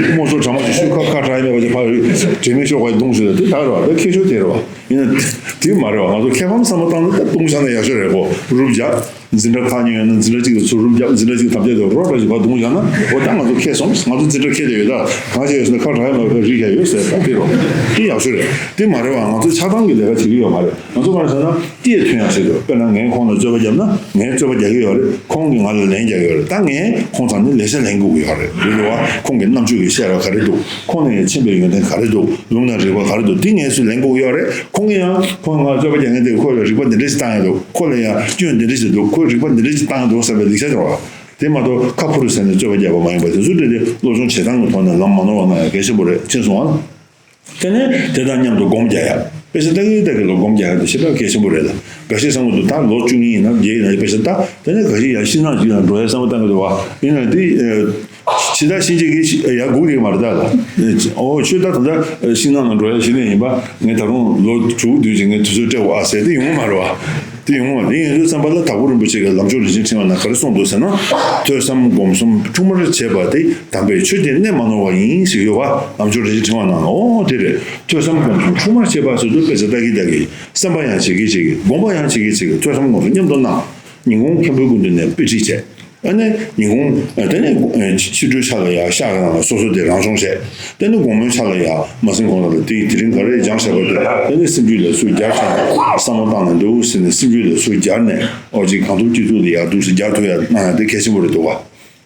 དམངས་གཙོ་གྲ་མ་ཞིག་ཤོད། ཁ་ཁ་གྲག་ཡ་མེད་པ་དེ་ཕར་དྲན་མེད་ཤོག་ག་གཏོང་ཞུ་ད་དེ་ད་རེད་བ། ད་ཁྱད་ཆོས་དེ་རེད་བ། ཡིན་ན་དེ་མ་རེད་བ། ང་ཚོ་མཁས་ཕམ་བསམ་བློ་བཏང་ན་ད་གཏོང་བཞག་ན་ཡག་ཤོས་རེད་གོ། རུབ་རྒྱག་འཛིན་གྲྭ་ཁག་ཉོས་ཡོད་ན་འཛིན་གྲྭ་གཅིག་ལ་ཚུར་རུབ་རྒྱག་འཛིན་གྲྭ་གཅིག་དམ་བཅའ་དེ་རོགས་འདྲ་ཞིག་ཕར་གཏོང་བཞག་ན། འོ་ད་ང་ཚོ་ཁེ་སོང་། ང་ཚོ་འཛིན་གྲྭ་ཁེ་བསྡད་ཡོད། ད་གང་བྱས་ཡོད་ཟེར་ན་ཁ་གྲག་ཡ་མེད་པ་རིག་ཡ་ཡོད་ཟེར། ད་དེ་རོ། དེ་ཡག་ཤོས་རེད། དེ་མ་རེད་བ། ང་ཚོ་ཆགས་སྡང་གི་ལས་ཀ་བྱེད་ཀྱི་ཡོད་མ་རེད། ང་ཚོ་ག་རེ་ཟེར་ན་སྐྱེས་ཐོན་ཡག་ཆེད་དུ། དཔེར་ན་ངས་ཁོང་ལ་རྩོད་པ་བརྒྱབ་ན་ངས་རྩོད་པ་རྒྱག་གི་ཡོད་རེད། ཁོང་གིས་ང་ལ་ལན་རྒྱག་གི་ཡོད་རེད། ད་ངས་ཁོང་ཚང་ནས་ལེགས་ཆ་ལེན་དགོས་ཀྱི་ཡོད་རེད། རེད་འདུག་བ། ཁོང་གི་རྣམ་དཔྱོད་ཀྱི་ཤེས་རབ་ག་རེ་འདུག་ཁོང་ནས་མཁྱེན་པའི་ཡོན་ཏན་ག་རེ་འདུག་ལུང་དང་རིགས་པ་ག་རེ་འདུག་དེ་ངས་ཚུར་ལེན་དགོས་ཀྱི་ཡོད་རེད། ཁོང་གིས་ཡང་ཁོང་ང་རྩོད་པ་རྒྱག་མཁན་དེ་ཁོ་ལ་རིགས་པ་འདི་འདྲ་ཞིག་བཏང་ཡ་འདུག་ཁོ་ལ་ཡང་སྐྱོན་འདི་འདྲ་ཞིག་འདུག་ཁོས་རིགས་པ་འདི་འདྲ་ཞིག་བཏང་ཡ་འདུག་ཟེར་བའི་ལེགས་ཆ་འདྲ་བ། དེ་མ་གཏོགས་ཁ་ཕུ་རུ་ཟེར་ནས་རྩོད་པ་རྒྱག་པ་མ་ཡིན་པ། དེ་ཚོ་འདྲ་དེ་སློབ་སྦྱོང་བྱེད་སྟངས་ཀྱི་ཐོག་ནས་ལམ་མ་ནོར་བ་གནང་ཡ་གལ་ཆེན་པོ་རེད། མཁྱེན་སོང་ཨ། དེ་ནས་དེ་དང་མཉམ་དུ་སྒོམ་རྒྱག་ཡ། དཔེ་ཆ་ལྟ་གིན་ལྟ་གིན་ལ་སྒོམ་རྒྱག་ཡ་དེ་ཞེ་དྲག་གལ་ཆེན་པོ་རེད་ལ། འགའ་ཤས་བསམ་གྱི་འདུག་ད་ལོ་བཅུ་གཉིས་ཡིན་ན་བརྒྱད་ཡིན་ན་དཔེ་ཆ་ལྟ། དེ་ནས་འགའ་ཤས་ཡང་ཤིང་ནགས་ཅིག་ལ་འགྲོ་ཡ་བསམ་བློ་བཏང་གི་འདུག་བ། ཡིན་ན་དེ་ཕྱི་ཟླ་ཕྱིན་ཆད་ཀྱི་ཡར་སྒུག་བསྡད་ཀྱི་མ་རེད་ད་ལ། ཨོ་ཁྱོད་ད་ད་ལྟ་ཤིང་ནགས་ནང་འགྲོ་ཡ་གཞི་ནས་ཡིན་པ། ངས་ད་རུང་ལོ་དྲུག་བདུན་ཅིག་ངས་དུས་ཚོད་སྤྲད་དགོས་ཨ་ཟེར་དེ་ཡོང་གི་མ་རེད་བ། དེ་ཡོང་བ་དེ་ཡིན་དུས་ཙམ་པ་ལ་དྭགས་པོ་རིན་པོ་ཆེ་གིས་ལམ་མཆོག་རིན་ཆེན་ཕྲེང་བའི་ནང་ག་རེ་གསུངས་འདུག་ཟེར་ན། ཐོས་བསམ་སྒོམ་གསུམ་ཁྲུས་མར་བྱས་པ་དེ་དམ་པའི་ཆོས་ཀྱི་གནད་མ་ནོར་བ་ཡིན་ཞེས་ཡོད་བ། ལམ་མཆོག་རིན་ཆེན་ཕྲེང་བའི་ནང་ལ། ཨོ་དེ་རེད། ཐོས་བསམ་སྒོམ་གསུམ་ཁྲུས་མར་བྱས་པ་ཟེར་དུས་དཔེ་ཆ་ལྟ་གིན་ལྟ་གིན། བསམ་པ་ཡང་བྱེད་ཀྱིན་བྱེད་ཀྱིན། སྒོམ་པ་ཡང་བྱེད་ཀྱིན་བྱེད་ཀྱིན། ཐོས་བསམ་སྒོམ་གསུམ་མཉམ་དུ་གནང་། ཉིན་གུང་མཁན་པོའི་སྐུ་མདུན་ནས་དཔེ་ཁྲིད་བྱས། ཨ་ནི་ཉིན་གུང་དེ་ནས་ཕྱི་དྲོའི་ཆ་ལ་ཡང་ཤག་ནང་ལ་སོ་སོ་དེ་རང་སྦྱོང་བྱས། དེ་ནས་དགོང་མོའི་ཆ་ལ་ཡང་མ་སེང་ཁོང་ལ་དེ་དེ་རིང་ག་རེ་སྦྱངས་བཞག་པ་དེ་དེ་ནས་སེམས་རྒྱུད་ལ་ཚུར་སྦྱར་བྱས་ནས་བསམ་བློ་བཏང་ནས་འདུག་ཟེར་ནས་སེམས་རྒྱུད་ལ་ཚུར་སྦྱར་ནས། ཨོ་ཅིག་གང་ཐུབ་ཅི་ཐུབ་ལ་ཡར་འདུག་སེ་སྦྱར་ཐུབ་ཡ་གནང་ཡ་དེ་གལ་ཆེན་པོ་རེད་འདུག་བ།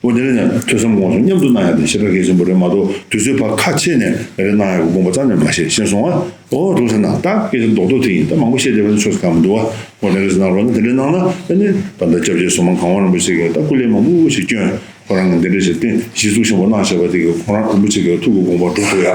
འོ་དེ་ནས་ཐོས་བསམ་སྒོམ་གསུམ་མཉམ་དུ་གནང་ཡ་དེ་ཞེ་དྲག་གལ་ཆེན་པོ་རེད་མ་གཏོགས། དུས་ཚོད་ཕར་ཁ་ཕྱེ་ནས་རེ་གནང་ཡ་གི་དགོངས་པ་རྩ་ནས་མ་བཞེས། ཤེས་སོང་ཨ། ཨོ་འདུག་ཟེར་ན་ད་སྐད་ཆ་རྡོག་རྡོག་དེ་ཡིན། ད་མང་པོ་བཤད་བསྡད་པ་ནི་ཆོག་ས་གང་མི་འདུག་བ། འོ་དེ་འདྲ་ཟེར་གནང་རོགས་གནང་། དེ་འདྲ་གནང་ན་དེ་ནི་ད་ལྟ་སྐྱབས་རྗེ་ཟུར་མང་གང་བ་རིན་པོ་ཆེ་གིས་ད་སྐུ་ལས་མང་པོ་ཞིག་བསྐྱོན། ཁོ་རང་གིས་འདི་འདྲ་ཞིག་བསྟན་གཞི་བཙུགས་ཆེན་པོ་གནང་བཞག་པ་དེ་གིས་ཁོ་རང་རིན་པོ་ཆེ་གི་ཐུགས་ཀྱི་དགོངས་པ་སྒྲུབ་ཐུབ་ཡ།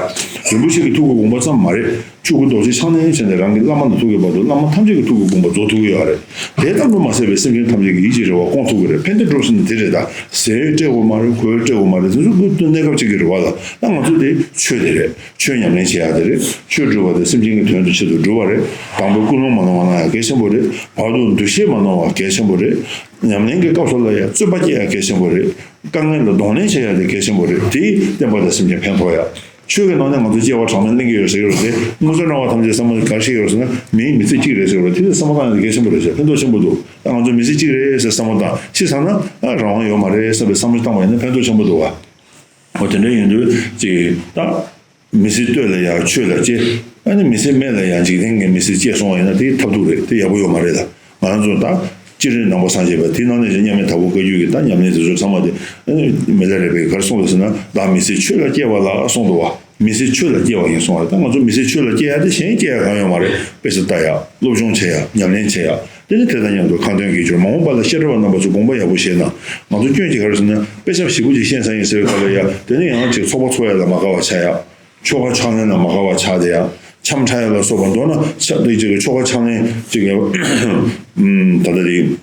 རིན་པོ་ཆེ་གི་ཐུགས་ཀྱི་དགོངས་པ་ཙམ་མ་རེད། ཆོས་སྐུ་རྡོ་རྗེ་འཆང་ནས་བྱས་ནས་རང་གི་བླ་མ་ནས་ཐུག་གི་བར་དུ་བླ་མ་ཐམས་ཅད་ཀྱི་ཐུགས་ཀྱི་དགོངས་པ་རྫོགས་ཐུབ་ཀྱི་ཡོད་རེད། དེ་ལྟ་བུ་མ་ཟད་པའི་སེམས་ཅན་ཐམས་ཅད་ཀྱི་ཡིད་ཀྱི་རེ་བ་སྐོང་ཐུབ་ཀྱི་རེད། ཕན་བདེ་འགྲོ་ཟེར་ནས་དེ་རེད་ད། ཟས་སྤྲད་དགོས་མ་རེད། གོས་སྤྲད་དགོས་མ་རེད། དེ་ཚོ་ཁོའི་གནས་སྐབས་གཅིག་གི་རེ་བ་ལ། ད་ང་ཚོ་དེ་ཆོས་དེ་རེད། ཆོས་ཉམས་ལེན་བྱེད་ཡག་དེ་རེད། ཆོས་སྒྲུབ་པ་དེ་སེམས་ཅན་གྱི་དོན་དུ་ཆེད་དུ་སྒྲུབ་པ་རེད། དང་པོའི་ཀུན་སློང་མ་ནོར་བ་གནང་ཡག་གལ་ཆེན་པོ་རེད། བར་དུ་འདུ་ཤེས་མ་ནོར་བ་གལ་ཆེན་པོ་རེད། ཉམས་ལེན་གྱི་སྐབས་སུ་ལ་ཡང་རྩོད་པ་སྐྱེ་ཡག་གལ་ཆེན་པོ་རེད། དཀའ་ངལ་ལ་གདོང་ལེན་བྱེད་ཡག་དེ་གལ་ཆེན་པོ་རེད། དེས་བསྟན་པ་དང་སེམས་ཅན་ཕན་ཐོགས་ཡག་ཆོས་ཀྱི་ནང་ནས་ང་ཚོ་སྐྱེ་བ་གྲངས་མེད་ལེན་གྱི་ཡོད་ཟེར་གྱི་རེད་དེ། དངོས་སུ་སྣང་བ་ཐམས་ཅད་བསམ་བློ་ག་རེ་བྱེད་ཀྱི་ཡོད་ཟེར་ན། མིའི་མི་ཚེ་གཅིག་རེད་ཟེར་གྱི་རེད། དེ་ཚོ་བསམ་བློ་བཏང་ཡག་དེ་གལ་ཆེན་པོ་རེད་ཟེར། ཕན་ཐོགས་ཆེན་པོ་འདུག་ད་ང་ཚོ་མི་ཚེ་གཅིག་རེད་ཟེར་བསམ་བློ་བཏང་། ཕྱི་ཚར་ན་ཨ་རང་དབང་ཡོད་མ་རེད་བསམ་པའི་བསམ་བློ་བཏང་བ་ཡིན་ན་ཕན་ཐོགས་ཆེན་པོ་འདུག་བ། འོ་དེ་འདྲ་ཡིན་དུས་ཅིག་ད། མི་ཚེ་སྟོད་ལ་ཡང་ཆོས་ལ་སྐྱེ། ཨ་ནི་མི་ཚེ་སྨད་ལ་ཡང་འཇིག་རྟེན་གྱི་མི་ཚེ་སྐྱེལ་སོང་བ་ཡིན་ན་དེ་ཐབས་སྡུག་རེད། དེ་ཡག་པོ་ཡོད་མ་རེད་ལ། ང་རང་ཚོ་ད་སྤྱིར་ནང་པ་སངས་རྒྱས་པ་དེ་ནང་ནས་མཉམ་མེད་དྭགས་པོ་བཀའ་བརྒྱུད་ཀྱི་ད་ཉམས་ལེན་དེ་ཚོ་ཚང་མ་དེ། ཨ་ནི་མི་ལ་རས་པས་ག་རེ་གསུངས་འདུག་ཟེར་ན། བདག་མི་ཚེ་ཆོས་ལ་སྐྱེལ་བ་ལགས་གསུངས་འདུག་བ། མི་ཚེ་ཆོས་ལ་སྐྱེལ་བ་ཡིན་གསུངས་པ་རེད། ད་ང་ཚོ་མི་ཚེ་ཆོས་ལ་སྐྱེལ་ཡ་དེ་གཞན་སྐྱེལ་ཡ་གང་ཡོད་མ་རེད། དཔེ་ཆ་ལྟ་ཡ། སློབ་སྦྱོང་བྱེད་ཡ། ཉམས་ལེན་བྱེད་ཡ། དེ་ནི་དེ་དང་མཉམ་དུ་ཁ་འདོན་དགེ་སྦྱོར། མ་འོངས་པ་ལ་བཤད་གྲྭ་བ་རྣམ་པ་ཚོ་དགོངས་པ་ཡག་པོ་བཞེས་ན། ང་ཚོ་སྐྱོན་ཅིག་ག་རེ་ཟེར་ན། དཔེ་ཆ་ཞིབ་པོ་ཅིག་ཤེས་ས་ཡིན་ཟེར་བའི་སྐབས་ལ་ཡ། དེ་ནི་ཡང་ཅིག་ཚོགས་པ་འཚོགས་ཡ་ལ་མ་དགའ་བ་ཆགས་ཡ། ཆོ་ག་ཕྱག་ལེན་ལ་མ་དགའ་བ་ཆགས་བསྡད་ཡ། འཆམ་འཁྲབ་ཡ་ལ་སོགས་པ། མདོར་ན་ཆ་དེ་ཅིག་གི་ཆོ་ག་ཕྱག་ལེན་ཅིག་གི་ད་ལྟ་དེ།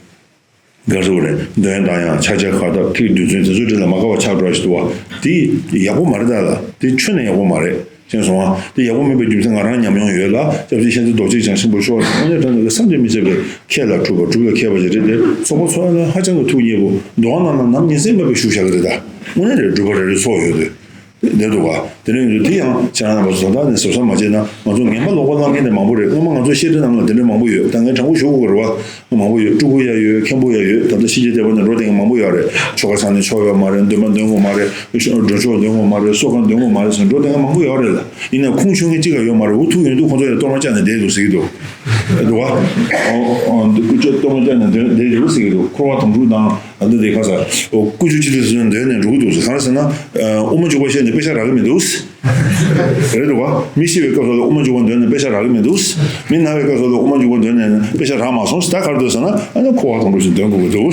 ག་རེ་ཟེར་དགོས་རེད། འདོན་དང་ཡང་ཆ་ཆ་གར་ཐབས་ཐིག་རྡུལ་ཚོན་དེ་ཚོ་འདྲ་ལ་མ་དགའ་བ་ཆགས་འགྲོ་ཞིག་འདུག་བ། དེ་ཡག་པོ་མ་རེད་ད་ལ། དེ་ཁྱོན་ནས་ཡག་པོ་མ་རེད། ཤེས་སོང་ཨ། དེ་ཡག་པོ་མིན་པའི་རྒྱུ་མཚན་ང་རང་ཉམས་མྱོང་ཡོད་ལ། སྐྱབས་རྗེ་མཁྱེན་བརྩེ་རྡོ་རྗེ་འཆང་ཆེན་པོ་མཆོག་དངོས་གནས་དྲང་གནས་བསམ་གྱིས་མི་ཁྱབ་པའི་མཁས་ལ་གྲུབ་པ་གྲུབ་ལ་མཁས་པ་ཞིག་རེད་དེ། ཚོགས་པ་ཚོགས་ཡ་ལ་ཧ་ཅང་གི་ཐུགས་མཉེས་པོ། འདུ་ཁང་ནང་ལ་ནམ་ཉིན་གསལ་མེད་པའི་བཞུགས་བཞག་གི་རེད་ད། དངོས་གནས་རེད། སྒྲུབ་པ་རེ་རེ་ཚོགས་ཡོད་དུས། བསྡད་འདུག་ག་དེ་འདྲ་ཡིན་དུས་དེ་ཡང་ཁྱེད་རང་རྣམ་པ་ཚོ་ད་ནས་གཟབ་གཟབ་མ་བྱས་ན། ང་ཚོ་ངན་པ་ལོག་པ་བསླང་མཁན་དེ་མང་པོ་རེད། སྔོན་མ་ང་ཚོ་བཤད་གྲྭའི་ནང་ལ་དེ་འདྲ་མང་པོ་ཡོད། ད་ངས་དྲང་པོ་ཞུ་དགོས་རེད་བ། མང་པོ་ཡོད། སྤྲུལ་སྐུ་ཡ་ཡོད། མཁན་པོ་ཡ་ཡོད། ད་ལྟ་གཤིན་རྗེ་སྡེ་པ་ནས་འགྲོ་བསྡད་མཁན་མང་པོ་ཡོད་རེད། ཆོ་ག་ཚང་ནས་ཆོག་ཡོད་མ་རེད། འདོན་པ་འདོན་དགོས་མ་རེད། སྒྲོལ་ཆོག་འདོན་དགོས་མ་རེད། གསོལ་ཁ་འདོན་དགོས་མ་རེད་ཟེར་འགྲོ་བསྡད་མཁན་མང་པོ་ཡོད་རེད་ལ། ཡིན་ནའི་ཁུངས་འཁྱོལ་མཁན་གཅིག་ཀྱང་ཡོད་མ་རེད། འུ་ཐུག་ཡོང་དུས་ཁོ་ཚོ་ཡང་གཏོར་མ་བཅག་ནས་བསྡད་འདུག་ཟེར་གྱི་འདུག་འདུག་བ། ཨོ་ཨོ་འདི་སྐུ་ཚོ་གཏོར་མ་བཅག་ནས་བསྡད་བསྡད་འདུག་ཟེར་གྱི་འདུག་འཁོར་བ་དོང་སྤྲུགས་དང་། ད་ལྟ་དེ་ཁ་ས། འོ་སྐུ་ཚོ་སྤྱི་འཐུས་ཚོ་འདོན་ནས་འགྲོ་གི་འདུག་ཟེར། གང་ཟེར་ན། ཨ་དབུ་མ་འཇུག་པ་བཤད་ནས་དཔེ་ཆ་རག་གི་མི་འདུག་རེད་འདུག་བ། མི་ཤི་བའི་སྐབས་སུ་ལ་དབུ་མ་འཇུག་པ་འདོན་ནས་དཔེ་ཆ་རག་གི་མི་འདུག་མི་ན་བའི་སྐབས་སུ་ལ་དབུ་མ་འཇུག་པ་འདོན་ནས་དཔེ་ཆ་རག་མ་སོང་ཟེར། ད་ག་རེ་འདུག་ཟེར་ན། ཨ་ནི་འཁོར་བ་དོང་སྤྲུགས་ཤིག་འདོན་དགོས་ཀྱི་འདུག་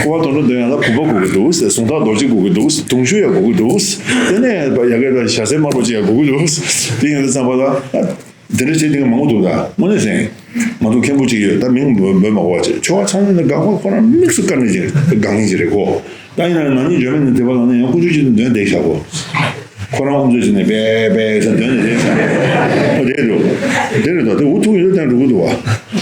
འཁོར་བ་དོང་སྤྲུགས་འདོན་ཡག་ལ་བུམ་པ་དགོས་ཀྱི་འདུག་ཟེར། གཟུངས་ཐག་རྡོ་རྗེ་དགོས་ཀྱི་འདུག་དུང་ཆོས་ཡག་དགོས་ཀྱི་འདུག་དེ་ནས་ཡ་གི་ལ་ཞྭ་སེར་དམར་པོ་ཅིག་ཡག་དགོས་ཀྱི་འདུག་དེ་ཡིན་དུས་ཙམ་པ་ལ། དེ་འདྲ་བྱེད་དེ་མང་པོ་འདུག་ད་དངོས་གནས་ཟེར། ང་ཚོ་མཁན་པོ་གཅིག་ཡོད། ད་མིང་འབོད་འབོད་མ་དགོས་པ་བྱས། ཆོ་ག་ཚང་མ་ནི་དགག་པ་ཁོ་རང་དམིགས་སུ་བཀར་ནས་ཀྱི་དགག་མཁན་ཅིག་རེད་ཁོ། ད་ཡིན་ན་ནང་ཉིད་འཇོན་མེད་ནི་དེ་པ་ལ་ནི་ཡང་ཀུན་སྤྱོད་ཅིག་ཏུ་འདོན་བསྡད་བཞག་གོ། ཁོ་རང་ཨོམ་ཚོད་ཅིག་ནས་པེ་པེ་ཟེར་འདོན་ནས་བསྡད་བཞག་གོ། དེ་འདུག་དེ་རེད་དོ། དེ་འུ་ཐུག་ཡོད་དང་འགྲོ་གི་འདུག་བ།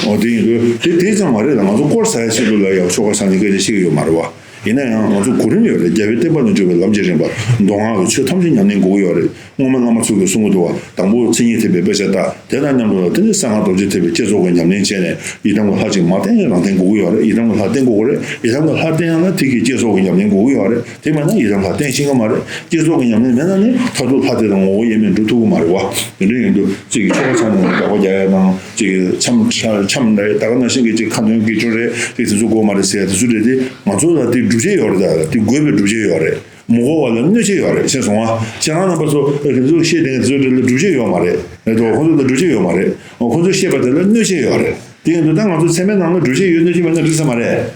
ཨོ་དེ་ཡིན་དུས་དེ་དེ་ཙམ་མ་རེད་ལ། ང་ཚོ་དཀོར་ཟ་ཡ་ཆེད་དུ་ལ་ཡང་ཆོ་ག་ཚང་མ་སྐད་ཆ་བཤད་ཀྱི་ཡོད་མ་རེད་བ། ཡིན་ན་ཡང་ང་ཚོ་གོ་རིམ་ཡོད་རེད། རྒྱལ་བའི་བསྟན་པ་ལ་འཇུག་པའི་ལམ་གྱི་རིམ་པ། མདོ་སྔགས་ཀྱི་ཆོས་ཐམས་ཅད་ཉམས་ལེན་དགོས་ཀྱི་ཡོད་རེད། སྔོན་མ་བླ་མ་ཚོ་གིས་གསུང་གི་འདུག་བ། དང་པོ་མཚན་ཉིད་ཐེག་པའི་དཔེ་ཆ་ལྟ། དེ་དང་མཉམ་དུ་ལ་དེ་ནས་གསང་སྔགས་རྡོ་རྗེ་ཐེག་པའི་བསྐྱེད་རྫོགས་ཀྱི་ཉམས་ལེན་བྱས་ནས། ཡི་དམ་གྱི་ལྷ་གཅིག་མ་བསྟེན་རང་བསྟེན་དགོས་ཀྱི་ཡོད་རེད། ཡི་དམ་གྱི་ལྷ་བསྟེན་དགོས་ཀྱི་རེད། ཡི་དམ་གྱི་ལྷ་བསྟེན་ཡང་ན་ཐེག་གི་བསྐྱེད་རྫོགས་ཀྱི་ཉམས་ལེན་དགོས་ཀྱི་ཡོད་རེད། དེ་མེད་ན་ཡི་དམ་ལྷ་བསྟེན་ཤེས་ཀྱི་མ་རེད། བསྐྱེད་རྫོགས་ཀྱི་ཉམས་ལེན་མེད་ན་ནི་མཐར་ཐུག་ལྷ་དེ་དང་ངོ་བོ་དབྱེར་མེད་འགྲུབ་ཐུབ་ཀྱི་མ་རེད་བ། དེ་འདྲ་ཡིན་དུས་གཅིག་གི་ཆོ་ག་ཚང་ནས་དགག་པ་རྒྱག་ཡ་དང་། གཅིག་གི་འཆམ་འཆམ་འཆམ་རེད། ད་ག་ནང་བཞིན་གྱི་གཅིག་ཁ་འདོན་དགེ་སྦྱོར་རེད། གཅིག་དེ་ཚོ་དགོས་མ་རེད་ཟེར་ཡ་དེ་ཚོ་རེད་དེ། ང་ཚོ་ལ་དེ་སྒྲུབ་བྱེད་ཡོད་རེད། ད་དེ་དགོས་པའི་སྒྲུབ་བྱེད་ཡོད་རེད། མི་དགོས་པ་ལ་གནོད་བྱེད་ཡོད་རེད། ཤེས་སོང་ང་། ཁྱེད་རང་རྣམ་པ་ཚོ་དེ་ཚོ་བཤད་དེ་དེ་ཚོ་འདྲ་ལ་སྒྲུབ་བྱེད་ཡོད་མ་རེད། རེད་དོ། ཁོང་ཚོ་ལ་སྒྲུབ་བྱེད་ཡོད་མ་རེད། འོ་ཁོང་ཚོས་བཤད་པ་དེ་ལ་གནོད་བྱེད་ཡོད་རེད། དེ་ཡིན་དུས་ད་ང་ཚོ་ཚད་མའི་ནང་ལ་སྒྲུབ་བྱེད་ཡོད་གནོད་བྱེད་མེད་ན་འགྲིག་ས་མ་རེད། རེད་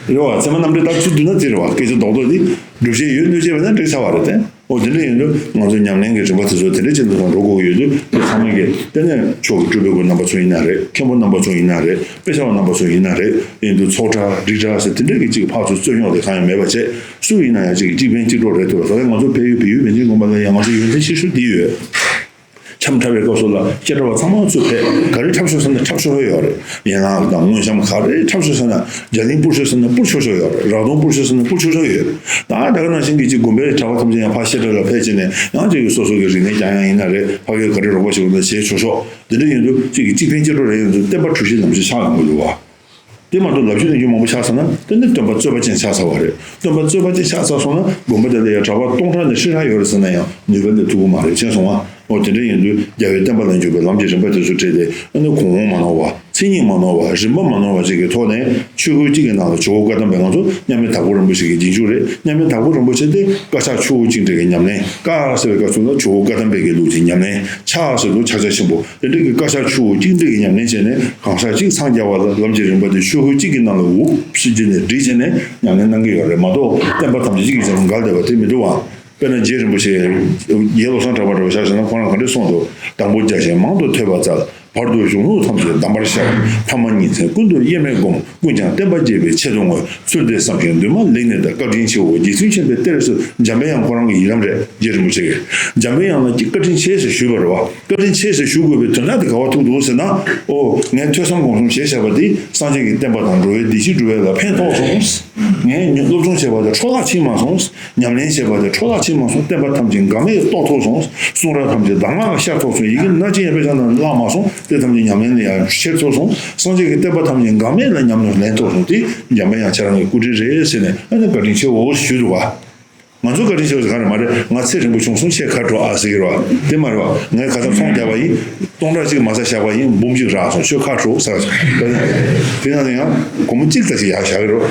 བ། ཚད་མ་རྣམ་འགྲེལ་ལྟར་ཚུར་བསྡུ་ན་དེ་རེད་བ། སྐད་ཆ་རྡོག་རྡོག་འདི་སྒྲུབ་བྱེད་ཡོད་གནོད་བྱེད་མེད་ན་འགྲིག་ཚར་བ་རེད་དེ། འོ་དེ་འདྲ་ཡིན་དུས་ང་ཚོ་ཉམས་ལེན་གྱི་རིམ་པ་དེ་ཚོ་དེ་འདྲ་ཅན་དུ་དང་འགྲོ་དགོས་ཀྱི་ཡོད་དུས། དེ་ཚང་མ་གིས་དེ་ནས་མཆོག་གི་སྤྲུལ་པའི་སྐུ་རྣམ་པ་ཚོ་ཡིན་ན་རེད། མཁན་པོ་རྣམ་པ་ཚོ་ཡིན་ན་རེད། དཔེ་ཆ་བ་རྣམ་པ་ཚོ་ཡིན་ན་རེད། ཡིན་དུས་ཚོགས་གྲྭ་སྒྲིག་གྲྭ་ཟེར་དེ་འདྲ་གི་གཅིག་ཕར་ཚུར་རྩོད་རྙོག་དེ་གང་ཡང་མེད་པ་བྱས། སུ་ཡིན་ན་ཡང་གཅིག་གིས་གཅིག་ཕན་གཅིག་གྲོགས་རེད་འདུག་ད་ལྟ་ང་ཚོ་བལ་ཡུལ་བལ་ཡུལ་བན་ཆེན་དགོན་པ་ལ་ཡང་ང་ཚོ་ཡོན་ཏན་ཆེ་ཤོས་འདི་ཡོད། འཆམ་འཁྲབ་པའི་སྐབས་སུ་ལ་བཤད་གྲྭ་བ་ཚང་མ་ཚུར་ཕེབས། ག་རེ་འཁྲབ་ཤོག་ཟེར་ན་འཁྲབ་ཤོག་ཤོག་ཡོད་རེད། ཡན་ལག་དང་དངོས་བཤམས་ག་རེ་འཁྲབ་ཤོག་ཟེར་ན། རྒྱ་གླིང་སྤུར་ཤོག་ཟེར་ན་སྤུར་ཤོག་ཤོག་ཡོད་རེད། རག་དུང་སྤུར་ཤོག་ཟེར་ན་སྤུར་ཤོག་ཤོག་ཡོད་རེད། ད་ད་ག་ནང་བཞིན་གྱི་གཅིག་དགོན་པའི་གྲྭ་པ་ཐམས་ཅད་ཡང་ཕར་བཤད་གྲྭ་ལ་ཕེབས་བྱས་ནས་ཡང་གཅིག་གིས་སོ་སོ་གི་རིག་གནས་སྦྱང་ཡག་ཡིན་ན་རེད། ཕ་གིར་ག་རེ་རོགས་པ་བྱེད་དགོས་ན་བྱེད་ཆོག་ཆོག་དེ་འདྲ་ཡིན་དུས་གཅིག་གིས་གཅིག་ཕན་གཅིག་གྲོགས་རེད། ཡིན་དུས་བསྟན་པ་གྲུ་བཞི་ལམ་བཞི་ཆགས་ཡོང་གི་འདུག་བ། དེ་མ་གཏོགས་ལབ་རྒྱུ་ནོར་རྒྱུ་མང་པོ་ཆགས་སོང་ན་དེ་ནི་སྟོན་པ་རྩོད་པ་ཅན་ཆགས་ཚར་བ་རེད། སྟོན་པ་རྩོད་པ་ཅན་ཆགས་ཚར་སོང་ན་དགོན་པ་དེ་ལ་ཡང་གྲྭ་པ་སྟོང་ཕྲག་ནས་ཁྲི་ཕྲག་ཡོད་རེད་ཟེར་ན་ཡང་ནུས་པ་སླེབས་ཐུབ་ཀྱི་མ་རེད། མཁྱེན་སོང་ང་། འོ་དེ་འདྲ་ཡིན་དུས་རྒྱལ་བའི་བསྟན་པ་ལ་འཇུག་པའི་ལམ་གྱི་རིམ་པ་དེ་ཚོ་བྲིས་ཏེ། ཨ་ནི་གོང་འོག་མ་ནོར་བ། མཚན་ཉིད་མ་ནོར་བ། རིམ་པ་མ་ནོར་བ་བཅས་ཀྱི་ཐོག་ནས་ཆོས་སྐུ་གཅིག་གི་ནང་ལ་ཇོ་བོ་བཀའ་གདམས་པའི་ང་ཚོ་མཉམ་མེད་དྭགས་པོ་རིན་པོ་ཆེ་གི་རྗེས་འཇུག་རེད། མཉམ་མེད་དྭགས་པོ་རིན་པོ་ཆེ་དེ་བཀའ་ཕྱག་ཆུ་བོ་གཅིག་འདྲ་གི་ཉམས་ལེན། བཀའ་ཟེར་བའི་སྐབས་སུ་ལ་ཇོ་བོ་བཀའ་གདམས་པའི་གི་ལུགས་ཀྱི་ཉམས་ལེན། ཕྱག་ཟེར་དུས་ཕྱག་རྒྱ་ཆེན་པོ། དེ་འདྲ་གི་བཀའ་ཕྱག་ཆུ་བོ་གཅིག་འདྲ་གི་ཉམས་ལེན་བྱས་ནས་གང་ཟག་གཅིག་འཚང་རྒྱ་བ་ལ་ལམ་གྱི་རིམ་པ་དེ་ཆོས་སྐུ་གཅིག་གི་ནང་ལ་འུབ་ཕྱི་རྒྱུ་ནས་བསྒྲིལ་བྱས་ནས་ཉམས་ལེན་གནང་གི་ཡོད་རེད་མ་གཏོགས། བསྟན་པ་ཐམས་ཅད་གཅིག་གི་རྗེས་སུ་འགལ་བསྡད་པ་དེ་མི་འདུག་ཨང་། དཔེར་ན་རྗེ་རིན་པོ་ཆེ། རྗེ་བློ་བཟང་གྲགས་པ་འདྲ་བོ་ཆ་བཞག་ན་ཁོ་རང་ག་འདྲ་གསུངས་འདུག་དང་པོ་རྒྱ་ཆེན་མང་དུ་ཐོས་པ་བཙལ། བར་དུ་གཞུང་ལུགས་ཐམས་ཅད་གདམས་པར་ཤར། ཐ་མ་ཉིན་མཚན་ཀུན་ཏུ་དབྱེར་མེད་བསྒོམ། ཀུན་ཀྱང་བསྟན་པ་རྒྱས་པའི་ཆེད་དུ་བསྔོས། ཚུལ་འདི་བསམ་ཞིང་འདུན་མ་ལེགས་གནས་དང་། བཀའ་དྲིན་ཆེའོ་རྗེ་བཙུན་མཁྱེན་པའི་གཏེར་སོགས། འཇམ་པའི་དབྱངས་ཁོ་རང་གི་ཡི་དམ་རེད། རྗེ་རིན་པོ་ཆེ་གིས་འཇམ་པའི་དབྱངས་ལ་བཀའ་དྲིན་ཆེ་ཟེར་ཞུས་པ་རེད་བ། བཀའ་དྲིན་ཆེ་ཟེར་ཞུ་དགོས་པའི་དོན་དག་དེ་ག་པར་ཐུག་འདུག་ཟེར་ན། ཨོ་ངས་ཐོས་བསམ་སྒོམ་གསུམ་བྱས་བཞག་པ་དེ་སངས་རྒྱས་ཀྱི་བསྟན་པ་དང་འགྲོ་བའི་བདེ་སྐྱིད་སྒྲུབ་པ་ལ་ཕན་ཐོགས་སོང་། ངས་སློབ་སྦྱོང་བྱས་པ་དེ་འཕྲོ་བརླག་ཕྱིན་མ་སོང་། ཉམས་ལེན་བྱས་པ་དེ་འཕྲོ་བརླག་ཕྱིན་མ་སོང་། བསྟན་པ་ཐམས་ཅད་འགལ་མེད་རྟོགས་ཐུབ་སོང་། གསུང་རབ་ཐམས་ཅད་གདམས་ངག་ལ་ཤར་ཐུབ་སོང་། ཡི་གེ་སྣ་གཅིག་ཡང་དཔེ་ཆ་ནང་བཀླགས་མ་སོང་། དེ་ཐམས་ཅད་ཉམས་ལེན་ལ་ཡང་ཤར་ཐུབ་སོང་། སངས་རྒྱས་ཀྱི་བསྟན་པ་ཐམས་ཅད་འགལ་མེད་ལ་ཉམས་སུ་ལེན་ཐུབ་སོང་། དེ་འཇམ་པའི་དབྱངས་ཁྱེད་རང་གི་སྐུ་དྲིན་རེད་ཟེར་ནས། ཨ་ནི་བཀའ་དྲིན་ཆེའོ་ཞུས་འདུག་བ། ང་ཚོའི་བཀའ་དྲིན་ཆེ་བ་ཟེར་ག་རེ་མ་རེད། ང་ཚེ་རིང་པོ་བྱུང་སོང་། ཁྱེད་ཁ་དྲོ་ཨ་ཟེར་གི་རེད་བ། དེ་མ་རེད་བ། ངས་ཁ་སང་ཚོང་རྒྱག་པ་ཡིན། སྟོང་ཕྲག་གཅིག་མ་ཟ་བཞག་པ་ཡིན། འབུམ་གཅིག་རག་སོང་། ཁྱོད་ཁ་དྲོ་ཟེར། དེ་ན་ཡང་སྒོར་མོ་གཅིག་ཙམ་ཞིག་ཡར་བཞག་གི་རེད།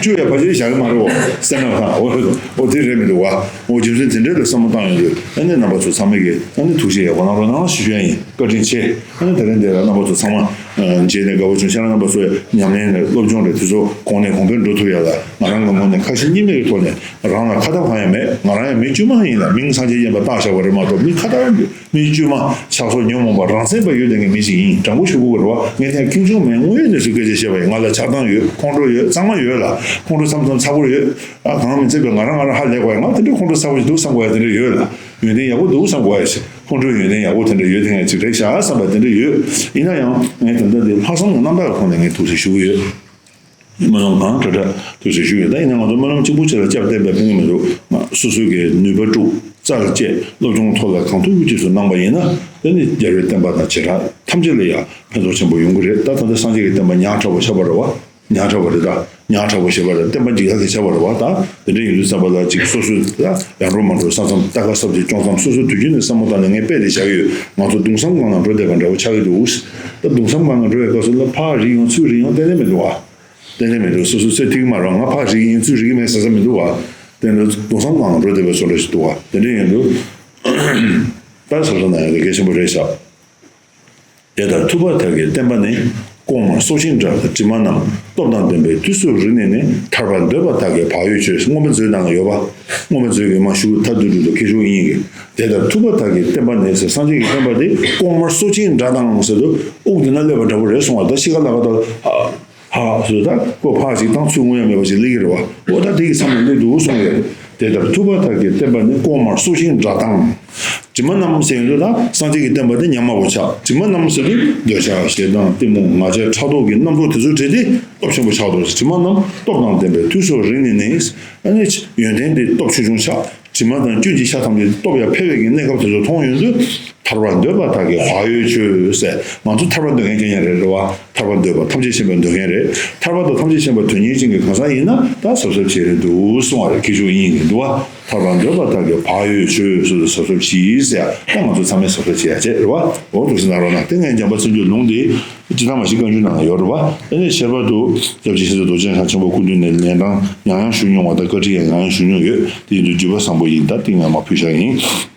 བཅུ་ཡང་ཕལ་ཆེར་བཞག་གི་མ་རེད་བ། སེམས་ནང་ཁ་འོ་རེད། འོ་དེ་རེད་མི་འདུག་བ། འོ་རྒྱུ་མཚན་དེ་འདྲ་ལ་བསམ་བློ་བཏང་ཡོང་དུས། ཨ་ནི་རྣམ་པ་ཚོ་ཚང་མས་ཀྱི་ཨ་ནི་ཐུགས་རྗེ་ཡག་པོ་གནང་རོགས་གནང་ཞུ་ཞུ་ཡ་ཡིན། བཀའ་དྲིན་ཆེ། ཨ་ནི་དེ་རིང་འདིར་རྣམ་པ་ཚོ་ཚང་མ། མཇལ་ནས་དགའ་པོ་བྱུང་། ཁྱེད་རང་རྣམ་པ་ཚོས་ཉམས་ལེན་ལ་སློབ་སྦྱོང་རེད། དེ་ཚོ་གོང་ནས་གོང་འཕེལ་འགྲོ་ཐུབ་ཡ་ལ་ང་རང་གི་ངོས་ནས་ཁ་ཞེ་གཉིས་མེད་ཀྱི་ཐོག་ནས། རང་ལ་ཁ་བཏགས་གང་ཡང་མེད། ང་རང་ཡང་མི་དཀྱུས་མ་ཡིན་ལ། མིང་སངས་རྒྱས་སྙན་པ་བཏགས་བཞག་པ་རེད་མ་གཏོགས། མི་ཁ་བཏགས་མི་དཀྱུས་མ་ཆགས་སོགས་ཉོན་མོངས་པ་རང་མཚན་པ་ཡོད་བསྡད་མཁན་མི་ཞིག་ཡིན། དྲང་པོ་ཞུ་དགོས་པ་རེད་བ། ངས་དེ་ཁེངས་སྐྱུང་མེད། དངོས་ཡོད་གནས་ཚུལ་སྐད་ཆ་བཤད་པ་ཡིན། ང་ལ་ཆགས་སྡང་ཡོད། ཁོང་ཁྲོ་ཡོད། གཙང་མ་ཡོད་ལ། ཁོང་ཁྲོ་མཚམས་མཚམས་ཚ་པོ་ཡོད། ཨ། གང་མི་ཚེ་བས་ང་རང་ང་རང་ཧ་ལས་དགོས་ཡ། ང་དེ་འདྲའི་ཁོང་ཁྲོ་ཚ་པོ་ཞིག་འདུག་བསམ་དགོས་ཡ་དེ་འདྲ་ཡོད་ལ། ཡོན་ཏན་ཡག་པོ་འདུག་བསམ་དགོས་ཡ་ཞིག་ཁོང་ཁྲོའི་ཡོན་ཏན་ཡག་པོ་དེ་འདྲ་ཡོད་དེ་ངས་ཅིག་རེད་ཤག་བསམ་པ་དེ་འདྲ་ཡོད། ཡིན་ན་ཡང་ངས་ད་ལྟ་འདི་ལྷག་བསམ་གྱི་རྣམ་དག་གི་ཐོག་ནས་ངས་ཐུགས་སུ་ཞུ་གི་ཡོད། སྨོན་ལམ་གང་དྲག་དྲག་ཐུགས་སུ་ཞུ་ཡོད། ད་ཡིན་ན་ང་ཚོ་སྨོན་ལམ་གཅིག་པུ་ཅིག་ལ་སྐྱབས་བསྟེན་པའི་ཕན་གྱི་མི་འདུག། ང་སོ་སོའི་གི་ནུས་པ་དཀྲུག་རྩལ་བཅས་སློབ་སྦྱོང་ཐོག་ལ་གང་ཐུབ་ཀྱི་རྗེས་སུ་གནང་པ་ཡིན་ན། དེ་ནི་རྒྱལ་བའི་བསྟན་པ་དང་བྱེ་བྲག་ཐམས་ཅད་ལ་ཡང་ཕན་ཐོགས་ཆེན་པོ་ཡོང་གི་རེད། ད་ད་ལྟ་སངས་རྒྱས་ཀྱི་བསྟན་པ་ཉག་ཕྲ་བོ་ཆགས་པ་རེད་བ། ཉག་ཕྲ་བོ་རེད། ད་ཉག་ཕྲ་བོ་ཞེས་པ་ལ་བསྟན་པ་འཇིག་ལྷག་གི་ཆགས་པ་རེད་བ། ད་དེ་འདྲ་ཡིན་དུས་ཙམ་པ་ལ་ཅིག་སོ་སོས་ད་ཡར་འགྲོ་མར་འགྲོ་ས་མཚམས་ལྟ་ག་སབ་ཅིག་སྐྱོང་མཚམས་སོ་སོ་དུས་རྒྱུན་ནས་བསམ་བློ་བཏང་ནས་ངས་དཔེ་དེ་བཞག་གི་ཡོད། ང་ཚོ་གདུང་བསམ་སྒང་ལ་འགྲོ་བསྡད་པ་འདྲ་བོ་ཆགས་ཀྱི་འདུག། ད་གདུང་བསམ་སྒང་ལ་འགྲོ་བའི་སྐབས་སུ་ལ་ཕར་རིག་ཡོང་ཚུར་རིག་ཡོང་ཏན་ཏན་མི་འདུག་བ། ཏན་ཏན་མི་འདུག། སོ་སོ་ཚེ་ཐིག་མ་རེད་བ། ང་ཕར་རིག་ཡིན་ཚུར་རིག་མེད་ཟེར་ས་མི་འདུག་བ། དེ་འདྲ་གདུང་བསམ་སྒང་ལ་འགྲོ་བསྡད་པའི་བཟོ་འདྲ་ཞིག་འདུག་བ། དེ་འདྲ་ཡིན་དུས། ད་སོ་སོ་ན་ཡང་དེ་གལ་ཆེན་པོ་རེད་ཤག། དེ་ལྟར་ཐུབ་པ་དག་གི་བསྟན་པ་ནི། ལྐོག་མར་སྲོག་ཆེན་འདྲ་དང་དྲི་མ་རྣམས། སྟོབས་དང་ལྡན་པས་དུས་སུ་རིག་ནས་ནི། ཐར་པར་འདོད་པ་དག་གིས་བག་ཡོད་ཆོད། མངོན་པ་མཛོད་ནང་ཡོད་པ། མངོན་པ་མཛོད་ཀྱི་མ་ཞུ་ཐ་དུ་དུ་དུ་ཁེ་ཤུ་ཡིན་གི། དེ་ལྟར་ཐུབ་པ་དག་གི་བསྟན་པ་ནི་ཟེར། སངས་རྒྱས་ཀྱི་བསྟན་པ་དེ་ལྐོག་མར་སྲོག་ཆེན་འདྲ་དང་ཟེར་དུས་དབུགས་འདི་ན་སླེབས་པ་འདྲ་པོ་རེད་གསུངས་པ། ད་ཤི་ཁ་ལ་ཁ་ད་ཧ་ཧ་ཟེར་ད་ཀོ་ཕ་ཞིག་བཏང་ཚུར་ངུ་ཡ་མེད་པ་ཞིག་སླེབས་ཀྱི་རེད་བ། འོ་ད་དེ་གི་མཚམས་ལ་སླེབས་འདུག་གསུངས་ཡོད། དེ་ལྟར་ཐུབ་པ་དག་གི་བསྟན་པ་ནི། ལྐོག་མར་སྲོག་ཆེན་འདྲ་དང་། དྲི་མ་རྣམས་ཟེར་ཡོང་དུས་ད་སངས་རྒྱས་ཀྱི་བསྟན་པ་དེ་ཉམས་དམའ་བོ་ཆགས། དྲི་མ་རྣམས་ཟེར་དུས་འདོད་ཆགས་ཞེ་སྡང་གཏི་མུག་ང་རྒྱལ་ཕྲག་དོག་གི་རྣམ་རྟོག་དེ་ཚོ་བྲལ་ཏེ་སྟོབས་ཆེན་པོ་ཆགས་འདུག། དྲི་མ་རྣམས་སྟོབས་དང་ལྡན་པས་དུས་སུ་རིག་ནས་ནི། ཨ་ནི་ཡོན་ཏན་དེ་སྟོབས་ཆེ་ཆུང་ཆགས། དྲི་མ་དང་སྐྱོན་གྱི་ཤ་ཐམས་ཅད་སྟོབས་ཡར་འཕེལ་བའི་གི་གནས་སྐབས་དེ་ཚོ་མཐོང་ཡོང་དུས། ཐར་པར་འདོད་པ་དག་གིས་བག་ཡོད་ཆོད་ཟེར། ང་ཚོ་ཐར་པ་འདོད་མཁན་རྐྱང་རྐྱང་རེད་རེད་བ། ཐར་པ་འདོད་པ་ཐམས་ཅད་མཁྱེན་པ་འདོད་མཁན་རེད། ཐར་པ་དང་ཐམས་ཅད་མཁྱེན་པ་དོན་གཉིས་ཅན་གྱི་གང་ཟག་ཡིན་ན་ད་གཟབ་གཟབ་བྱེད་རེད་འདུག་གསུང་བ་རེད། ཁྱེད་ཚོ་གཉིས་ནས་འདུག་བ། ཐར་པར་འདོད་པ་དག་གིས་བག་ཡོད་ཆོད་ཟེར་དུས་གཟབ་གཟབ་བྱེད་ཟེར། ད་ང་ཚོ་ཚང་མས་གཟབ་གཟབ་བྱེད་ཡ་བྱེད་རེད་བ། འོ་འདུག་སེ་གནང་རོགས་གནང་། དེ་ངས་འཇམ་དཔལ་མཚན་བརྗོད་ལུང་དེ་སྤྱིར་བཏང་མ་གཞི་བཀའ་འགྱུར་ནང་ཡོད་རེད་བ། དེ་ནས་ཁྱད་པར་དུ་སྐྱབས་རྗེ་ཤེས་རབ་རྡོ་རྗེ་འཆང་ཆེན་པོ་སྐུ་མདུན་ནས་ལན་གྲངས་ཡང་ཡང་ཞུ་མྱོང་བ་དང་བཀའ་ཁྲིད་ཡང་ཡང་ཞུ་མྱོང་ཡོད། དེ་ཡིན་དུས་བརྒྱུད་པ་བཟང་པོ་ཡིན། ད་དེ་ངས་མར་ཕུལ་བཞག་ཡིན།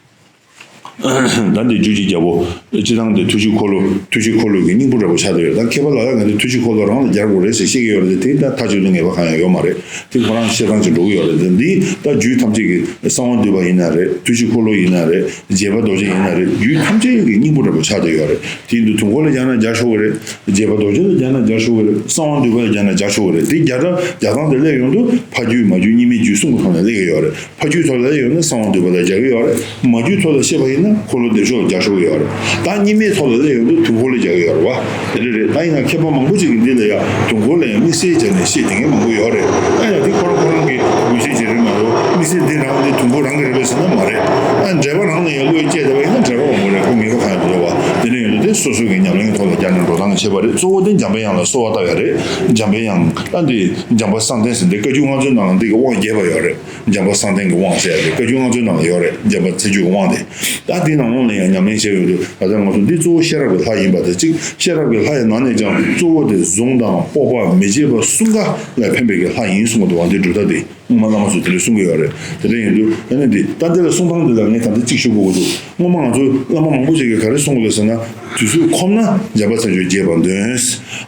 ད་འདི་རྒྱུད་ཀྱི་རྒྱལ་པོ། སྤྱིར་བཏང་འདི་ཐུགས་རྗེ་འཁོར་ལོ། ཐུགས་རྗེ་འཁོར་ལོ་གི་སྙིང་པོ་འདྲ་པོ་ཆགས་བསྡད་ཡོད། ད་མཁས་པ་ལ་ལ་ང་ཚོས་ཐུགས་རྗེ་འཁོར་ལོ་རང་ལ་སྦྱར་དགོས་རེད་ཟེར་བཤད་ཀྱི་ཡོད་རེད་དེ། དེ་ད་མཐའ་གཅིག་ཏུ་ངེས་པ་གང་ཡང་ཡོད་མ་རེད། དེ་ཁོ་རང་བཤད་སྟངས་ཅིག་འགྲོ་གི་ཡོད་རེད་དེ། འདི་ད་རྒྱུད་ཐམས་ཅད་ཀྱི་གསང་བ་འདུས་པ་ཡིན་ན་རེད། ཐུགས་རྗེ་འཁོར་ལོ་ཡིན་ན་རེད། རྒྱས་པ་རྡོ་རྗེ་ཡིན་ན་རེད། རྒྱུད་ཐམས་ཅད་ཀྱི་སྙིང་པོ་འདྲ་པོ་ཆགས་བསྡད་ཡོད་རེད། དེ་ཡིན་དུས་དུས་འཁོར་ལ་སྦྱར་ན་སྦྱར་ཆོག་གི་རེད། རྒྱས་པ་རྡོ་རྗེ་ལ་སྦྱར་ན་སྦྱར་ཆོག་གི་རེད། གསང་བ་འདུས་པ་ལ་སྦྱར་ན་སྦྱར་ཆོག་གི་རེད། དེ་སྦྱར་སྟངས་སྦྱར་སྟངས་དེ་སླེབས་ཡོང་དུས་ཕ་རྒྱུད་མ་རྒྱུད་གཉིས་མེད་རྒྱུད་གསུམ་གྱི་ཐོག་ནས་སླེབས་ཀྱི་ཡོད་རེད། ཕ་རྒྱུད་ཐོག་ལ་སླེབས་ཡོང་ན་གསང་བ་འདུས་པ་ལ་སྦྱར་གྱི་ཡོད་རེད། མ་རྒྱུད་ཐོག་ལ་བཤད་པ་ཡིན་ན་འཁོར་ལོ་བདེ་མཆོག་ལ་སྦྱར་ཆོག་གི་ཡོད་རེད། ད་གཉིས་མེད་ཐོག་ལ་སླེབས་ཡོང་དུས་དུས་འཁོར་ལ་སྦྱར་གྱི་ཡོད་རེད་བ། དེ་འདྲ་རེད། ད་ཡིན་ན་མཁས་པ་མང་པོ་ཅིག་གིས་འདི་ལ་ཡང་དུས་འཁོར་ལ་ཡང་དམིགས་བསལ་སྦྱར་ནས་བཤད་བསྡད་མཁན་མང་པོ་ཡོད་རེད། ད་ཡང་འདི་ཁོ་རང་ཁོ་རང་གི་འགྲེལ་བཤད་བྱེད་རིགས་མ་གཏོགས་དམིགས་བསལ་འདི་རང་འདི་དུས་འཁོར་རང་གི་རེད་པས་ཟེར་ན་མ་རེད། ཨ། འགྲེལ་པ་རང་ནས་ཡང་བློ་ཡིས་དཔྱད་བལྟས་པ་ཡིན་ན་འགྲེལ་པ་མང་པོ་རེད། ཁོ་ངེས་པ་གང་ཡང་མི་འདུག་བ། དེ་འདྲ་ཡིན་དུས་དེ་སོ་སོ་གི་ཉམས་ལེན་གྱི་ཐོག་ལ་སྦྱར་ནས་འགྲོ་སྟངས་ཀྱི་ཁྱད་པར་རེད། གཙོ་བོ་དེ་འཇམ་དཔལ་དབྱངས་ལ་གསོལ་བ་བཏབ་ཡ་རེད། འཇམ་དཔལ་དབྱངས་ད་འདི་འཇམ་དཔལ་གསང་བསྟན་ཟེར་འདི་བཀའ་བརྒྱུད་ལྔ་མཛོད་ནང་ལ་འདི་གི་དབང་རྒྱས་པ་ཡོད་རེད། འཇམ་དཔལ་གསང་བསྟན་གྱི་དབང་ཟེར་ཡ་དེ་བཀའ་བརྒྱུད་ལྔ་མཛོད་ནང་ལ་ཡོད་རེད། འཇམ་དཔལ་མཚན་བརྗོད་ཀྱི་དབང་དེ། ད་འདི་ནང་ལོགས་ལ་ཡང་ཉམས་ལེན་བྱས་ཡོད་དུས་ད་ལྟ་ང་ཚོ་འདི་གཙོ་བོ་ཤེས་རབ་ཀྱི་ལྷ་ཡིན་པ་དེ་གཅིག། ཤེས་རབ་ཀྱི་ལྷ་ཡི་ནང་ནས་ཀྱང་གཙོ་བོ་དེ་གཟུངས་དང་སྤོབས་པ་མི་བརྗེད་པ་གསུམ་ཀ་ལ་ཕན་པའི་གི་ལྷ་ཡིན་གསུངས་པ་འདུག་བ། འདི་སྒྲུབ་ཐབས་དེ། སྔོན་མ་བླ་མ་ཚོས་དེ་འདྲ་གསུང་གི་ཡོད་རེད། དེ་འདྲ་ཡིན་དུས་ཨ་ནི་འདི་ད་འདི་ལ་གསུང་སྟངས་འདི་ལ་ངས་ད་ལྟ་གཅིག་ཞུ་དགོས་ཀྱི་འདུག། སྔོན་མ་ང་ཚོ་བླ་མ་མང་པོ་ཞིག་གིས་ག་རེ་གསུང་གི་འདུག་ཟེར་ན། དུས་ཚོད་ཁོམ་ན་འཇམ་དཔལ་མཚན་བརྗོད་རྒྱས་པར་འདོན།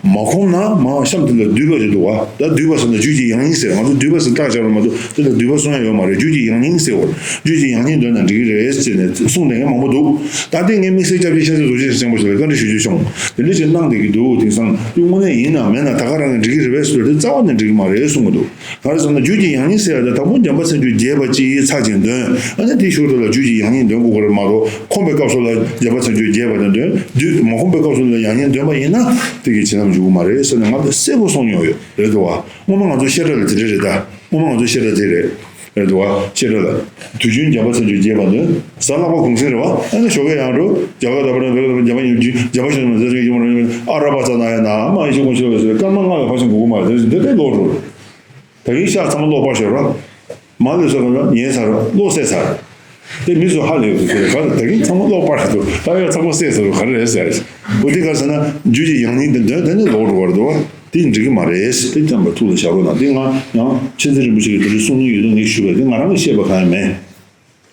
མ་ཁོམ་ན་མར་གཤམ་དེ་ལ་བསྡུས་པ་ཞིག་འདུག་བ། ད་བསྡུས་པ་ཟེར་ན་རྒྱུད་ཀྱི་ཡང་སྙིང་ཟེར། ང་ཚོ་བསྡུས་པ་ཟེར་བཏགས་བཞག་པ་མ་གཏོགས་དེ་ལ་བསྡུས་པ་གསུང་ཡ་ཡོད་མ་རེད། རྒྱུད་ཀྱི་ཡང་སྙིང་ཟེར་བ། རྒྱུད་ཀྱི་ཡང་སྙིང་འདོན་ན་འགྲིག་གི་རེད་ཟེར་ནས་གསུང་བསྡད་མཁན་མང་པོ་འདུག། ད་ལྟའི་ངས་དམིགས་བསལ་སྐྱབས་རྗེ་ཤེས་རབ་རྡོ་རྗེ་ཆེན་པོ་ཞིག་ལ་བཀའ་འདྲི་ཞུ་རྒྱུ་བྱུང་། དེ་འདྲ་ཞིག་གནང་བསྡད་ཀྱི་འདུག། དེང་སང་དེ་དངོས་གནས་ཡིན་ནམ་མིན་ན་ད་ག་རང་གིས་འགྲིག་གི་རེད་པས་ཟེར་དུས་རྩ་བ་ནས་འགྲིག་གི་མ་རེད་གསུང་གི་འདུག། ག་རེ་ཟེར་ན་རྒྱུད་ཀྱི་ཡང་སྙིང་ཟེར་ཡ་དེ་དང་པོ་འཇམ་དཔལ་མཚན་བརྗོད་རྒྱས་པ་ཅིག་ཚར་གཅིག་འདོན། ཨ་ནི་དེའི་ཤུལ་དུ་ལ་རྒྱུད་ཀྱི་ཡང་སྙིང་འདོན་དགོས་ཀྱི་རེད་མ་གཏོགས། ཁོམ་པའི་སྐབས་སུ་ལ་འཇམ་དཔལ་མཚན་བརྗོད་རྒྱས་པ་དེ་འདོན། དུས་མ་ཁོམ་པའི་སྐབས་སུ་ལ་ཡང་སྙིང་འདོན་པ་ཡིན་ན་དེ་གིས་བྱེད་ཐབས་འཇུག་གི་མ་རེད་ཟེར་ནས་ང་ལ་གསལ་པོ་གསུངས་མྱོང་ཡོད་རེད་འདུག་བ། སྔོན་མ་ང་ཚོ་བཤད་གྲྭ་ལ་དེ་འདྲ་རེད་ད། སྔོན་མ་ང་ཚོ་བཤད་གྲྭ་དེ་རེད། རེད་འདུག་བ། བཤད་གྲྭ་ལ། དུས་རྒྱུན་འཇམ་དཔལ་མཚན་བརྗོད་རྒྱས་པ་འདོན། གཟའ་ལྷག་པ་གུང་སེང་རེད་བ། ཨ་ནི་ཞོགས་ཀས་ཡར་འགྲོ། རྒྱ་གར་ད་བར་འཇམ་དཔལ་ཡུམ་གྱིས་འཇམ་དཔལ་ཤིང་མཛད་ཀྱི་ཡུམ་རང་ཨ་ར་པ་ཙ་ན་ཡ་ན་མ་ཡི་ཤི་ཀུན་ཤི་བ་ཟེར་སྐར་མ་ལྔ་ལ་ཕར་ཕྱིན་དགོས་ཀྱི་མ་རེད། དེ་འདི་ལྟའི་ལོག་འགྲོ། ད་གིན་ཤག་ཚང་མ་ཀློག་པར་ཤོར་ར། མ་ལས་སོ་ག་ན་ཉན་ཚར་ཀློག་སད་ཚར། དེ་མི་ཚོ་ཧ་ལས་ཡོད་ཀྱི་དེ་ག་ལ་ད་གིན་ཚང་མ་ཀློག་པར་ཤོར་འདུག། ད་ཡོད་ཚང་མ་སད་ཚར་ག་རེ་རེད་ཟེར། འོ་དེ་ག་ཟེར་ན་རྒྱུད་ཀྱི་ཡང་སྙིང་དེ་འདོན་དེ་ནི་ལོག་འགྲོ་བར་འདུག་བ། དེ་འགྲིག་གི་མ་རེད། དེ་ཙམ་པ་ཐུགས་ལ་བཞག་རོགས་གནང་། དེ་ང་ཡང་མཁྱེན་བརྩེ་རིན་པོ་ཆེ་གིས་དེ་འདྲ་གསུང་མྱོང་ཡོད་དུས་ངས་ཞུས་པ་དེ་ང་རང་གིས་བཤད་པ་གང་ཡང་མེད།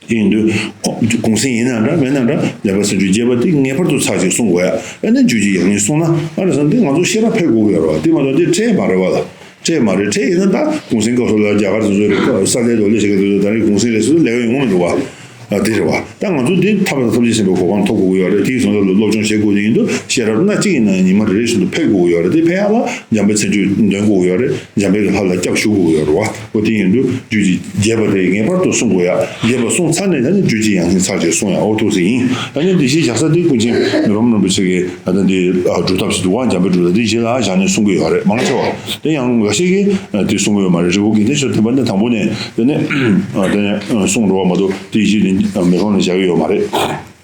དེ་ཡིན་དུས་ཁོ་གུང་སེང་ཡིན་ན་འདྲ་མིན་ན་འདྲ་འཇམ་དཔལ་མཚན་བརྗོད་རྒྱས་པ་དེ་ངེས་པར་དུ་ཚར་གཅིག་གསུང་དགོས་ཡ། ཨ་ནི་རྒྱུད་ཀྱི་ཡང་སྙིང་གསུངས་ན་ཨ་རེ་ཟེར་ན་དེ་ང་ཚོ་ཤེས་རབ་འཕེལ་དགོས་ཀྱི་ཡོད་རེད་བ། དེ་མ་གཏོགས་དེ་ཁྲེལ་མ་རེད་བ་ལ། ཁྲེལ་མ་རེད། ཁྲེལ་ཡིན་ན་ད་གུང་སེང་སྐབས་སུ་ལ་རྒྱ་གར་དེ་ཚོའི་ས་ལའི་ཐོག་ལས་བྱེད་མཁན་དེ་ཚོ་ད་རེས་གུང་སེང་རེད་ཟེར་དུས་ལས་ཀ་ཡོང་གི་མི་འདུག་བ། ཨ་དེ་རེད་བ། ད་ང་ཚོ་འདི་ཐར་པ་དང་ཐམས་ཅད་མཁྱེན་པའི་གོ་འཕང་ཐོབ་དགོས་ཀྱི་ཡོད་རེད། དེ་ཡི་བཟོ་འདྲ་ལ་སློབ་སྦྱོང་བྱེད་དགོས། དེ་ཡིན་དུས་ཤེས་རབ་སྣ་གཅིག་ཡིན་ན་ཉི་མ་རེ་རེ་བཞིན་དུ་འཕེལ་དགོས་ཀྱི་ཡོད་རེད། དེ་འཕེལ་ཡག་ལ་འཇམ་དཔལ་མཚན་བརྗོད་འདོན་དགོས་ཀྱི་ཡོད་རེད། འཇམ་དཔལ་གྱི་ལྷ་ལ་སྐྱབས་ཞུ་དགོས་ཀྱི་ཡོད་རེད་བ། འོ་དེ་ཡིན་དུས་རྒྱུད་ཀྱི་རྒྱས་པ་དེ་ངེས་པར་དུ་གསུང་དགོས་ཡ། རྒྱས་པ་གསུངས་ཚར་ནས་ད་ནི་རྒྱུད་ཀྱི་ཡང་སྙིང་ཚར་གཅིག་གསུང་ཡ། འོ་ཐུགས་སྲས་ཡིན། ད་ནི་འདི་བཞིན་བཞག་ས་དེ་ཀུན་མཁྱེན་མི་ཕམ་རིན་པོ་ཆེ་གི་ད་ལྟ་འདི་སྒྲུབ་ཐབས་ཤིག་འདུག་བ། འཇམ་དཔལ་སྒྲུབ་ཐབས་དེ་གཞི་ལ་བཞག་ནས་གསུང་གི་ཡོད་རེད་མང་ཆེ་བ། དེ་ཡང་འགའ་ཤས་ཀྱིས་དེ་གསུང་གི་ཡོད་མ་རེད། རི་བོ་དགེ་ལྡན་ཆོས་ཐེག་པ་འདི་དང་པོ་ནས་དེ་ནས་དེ་ནས་གསུང་འགྲོ་བ་མ་གཏོགས་དེ་གཞི་ནས་མི་ཕམ་ལ་བཞག་གི་ཡོད་མ་རེད།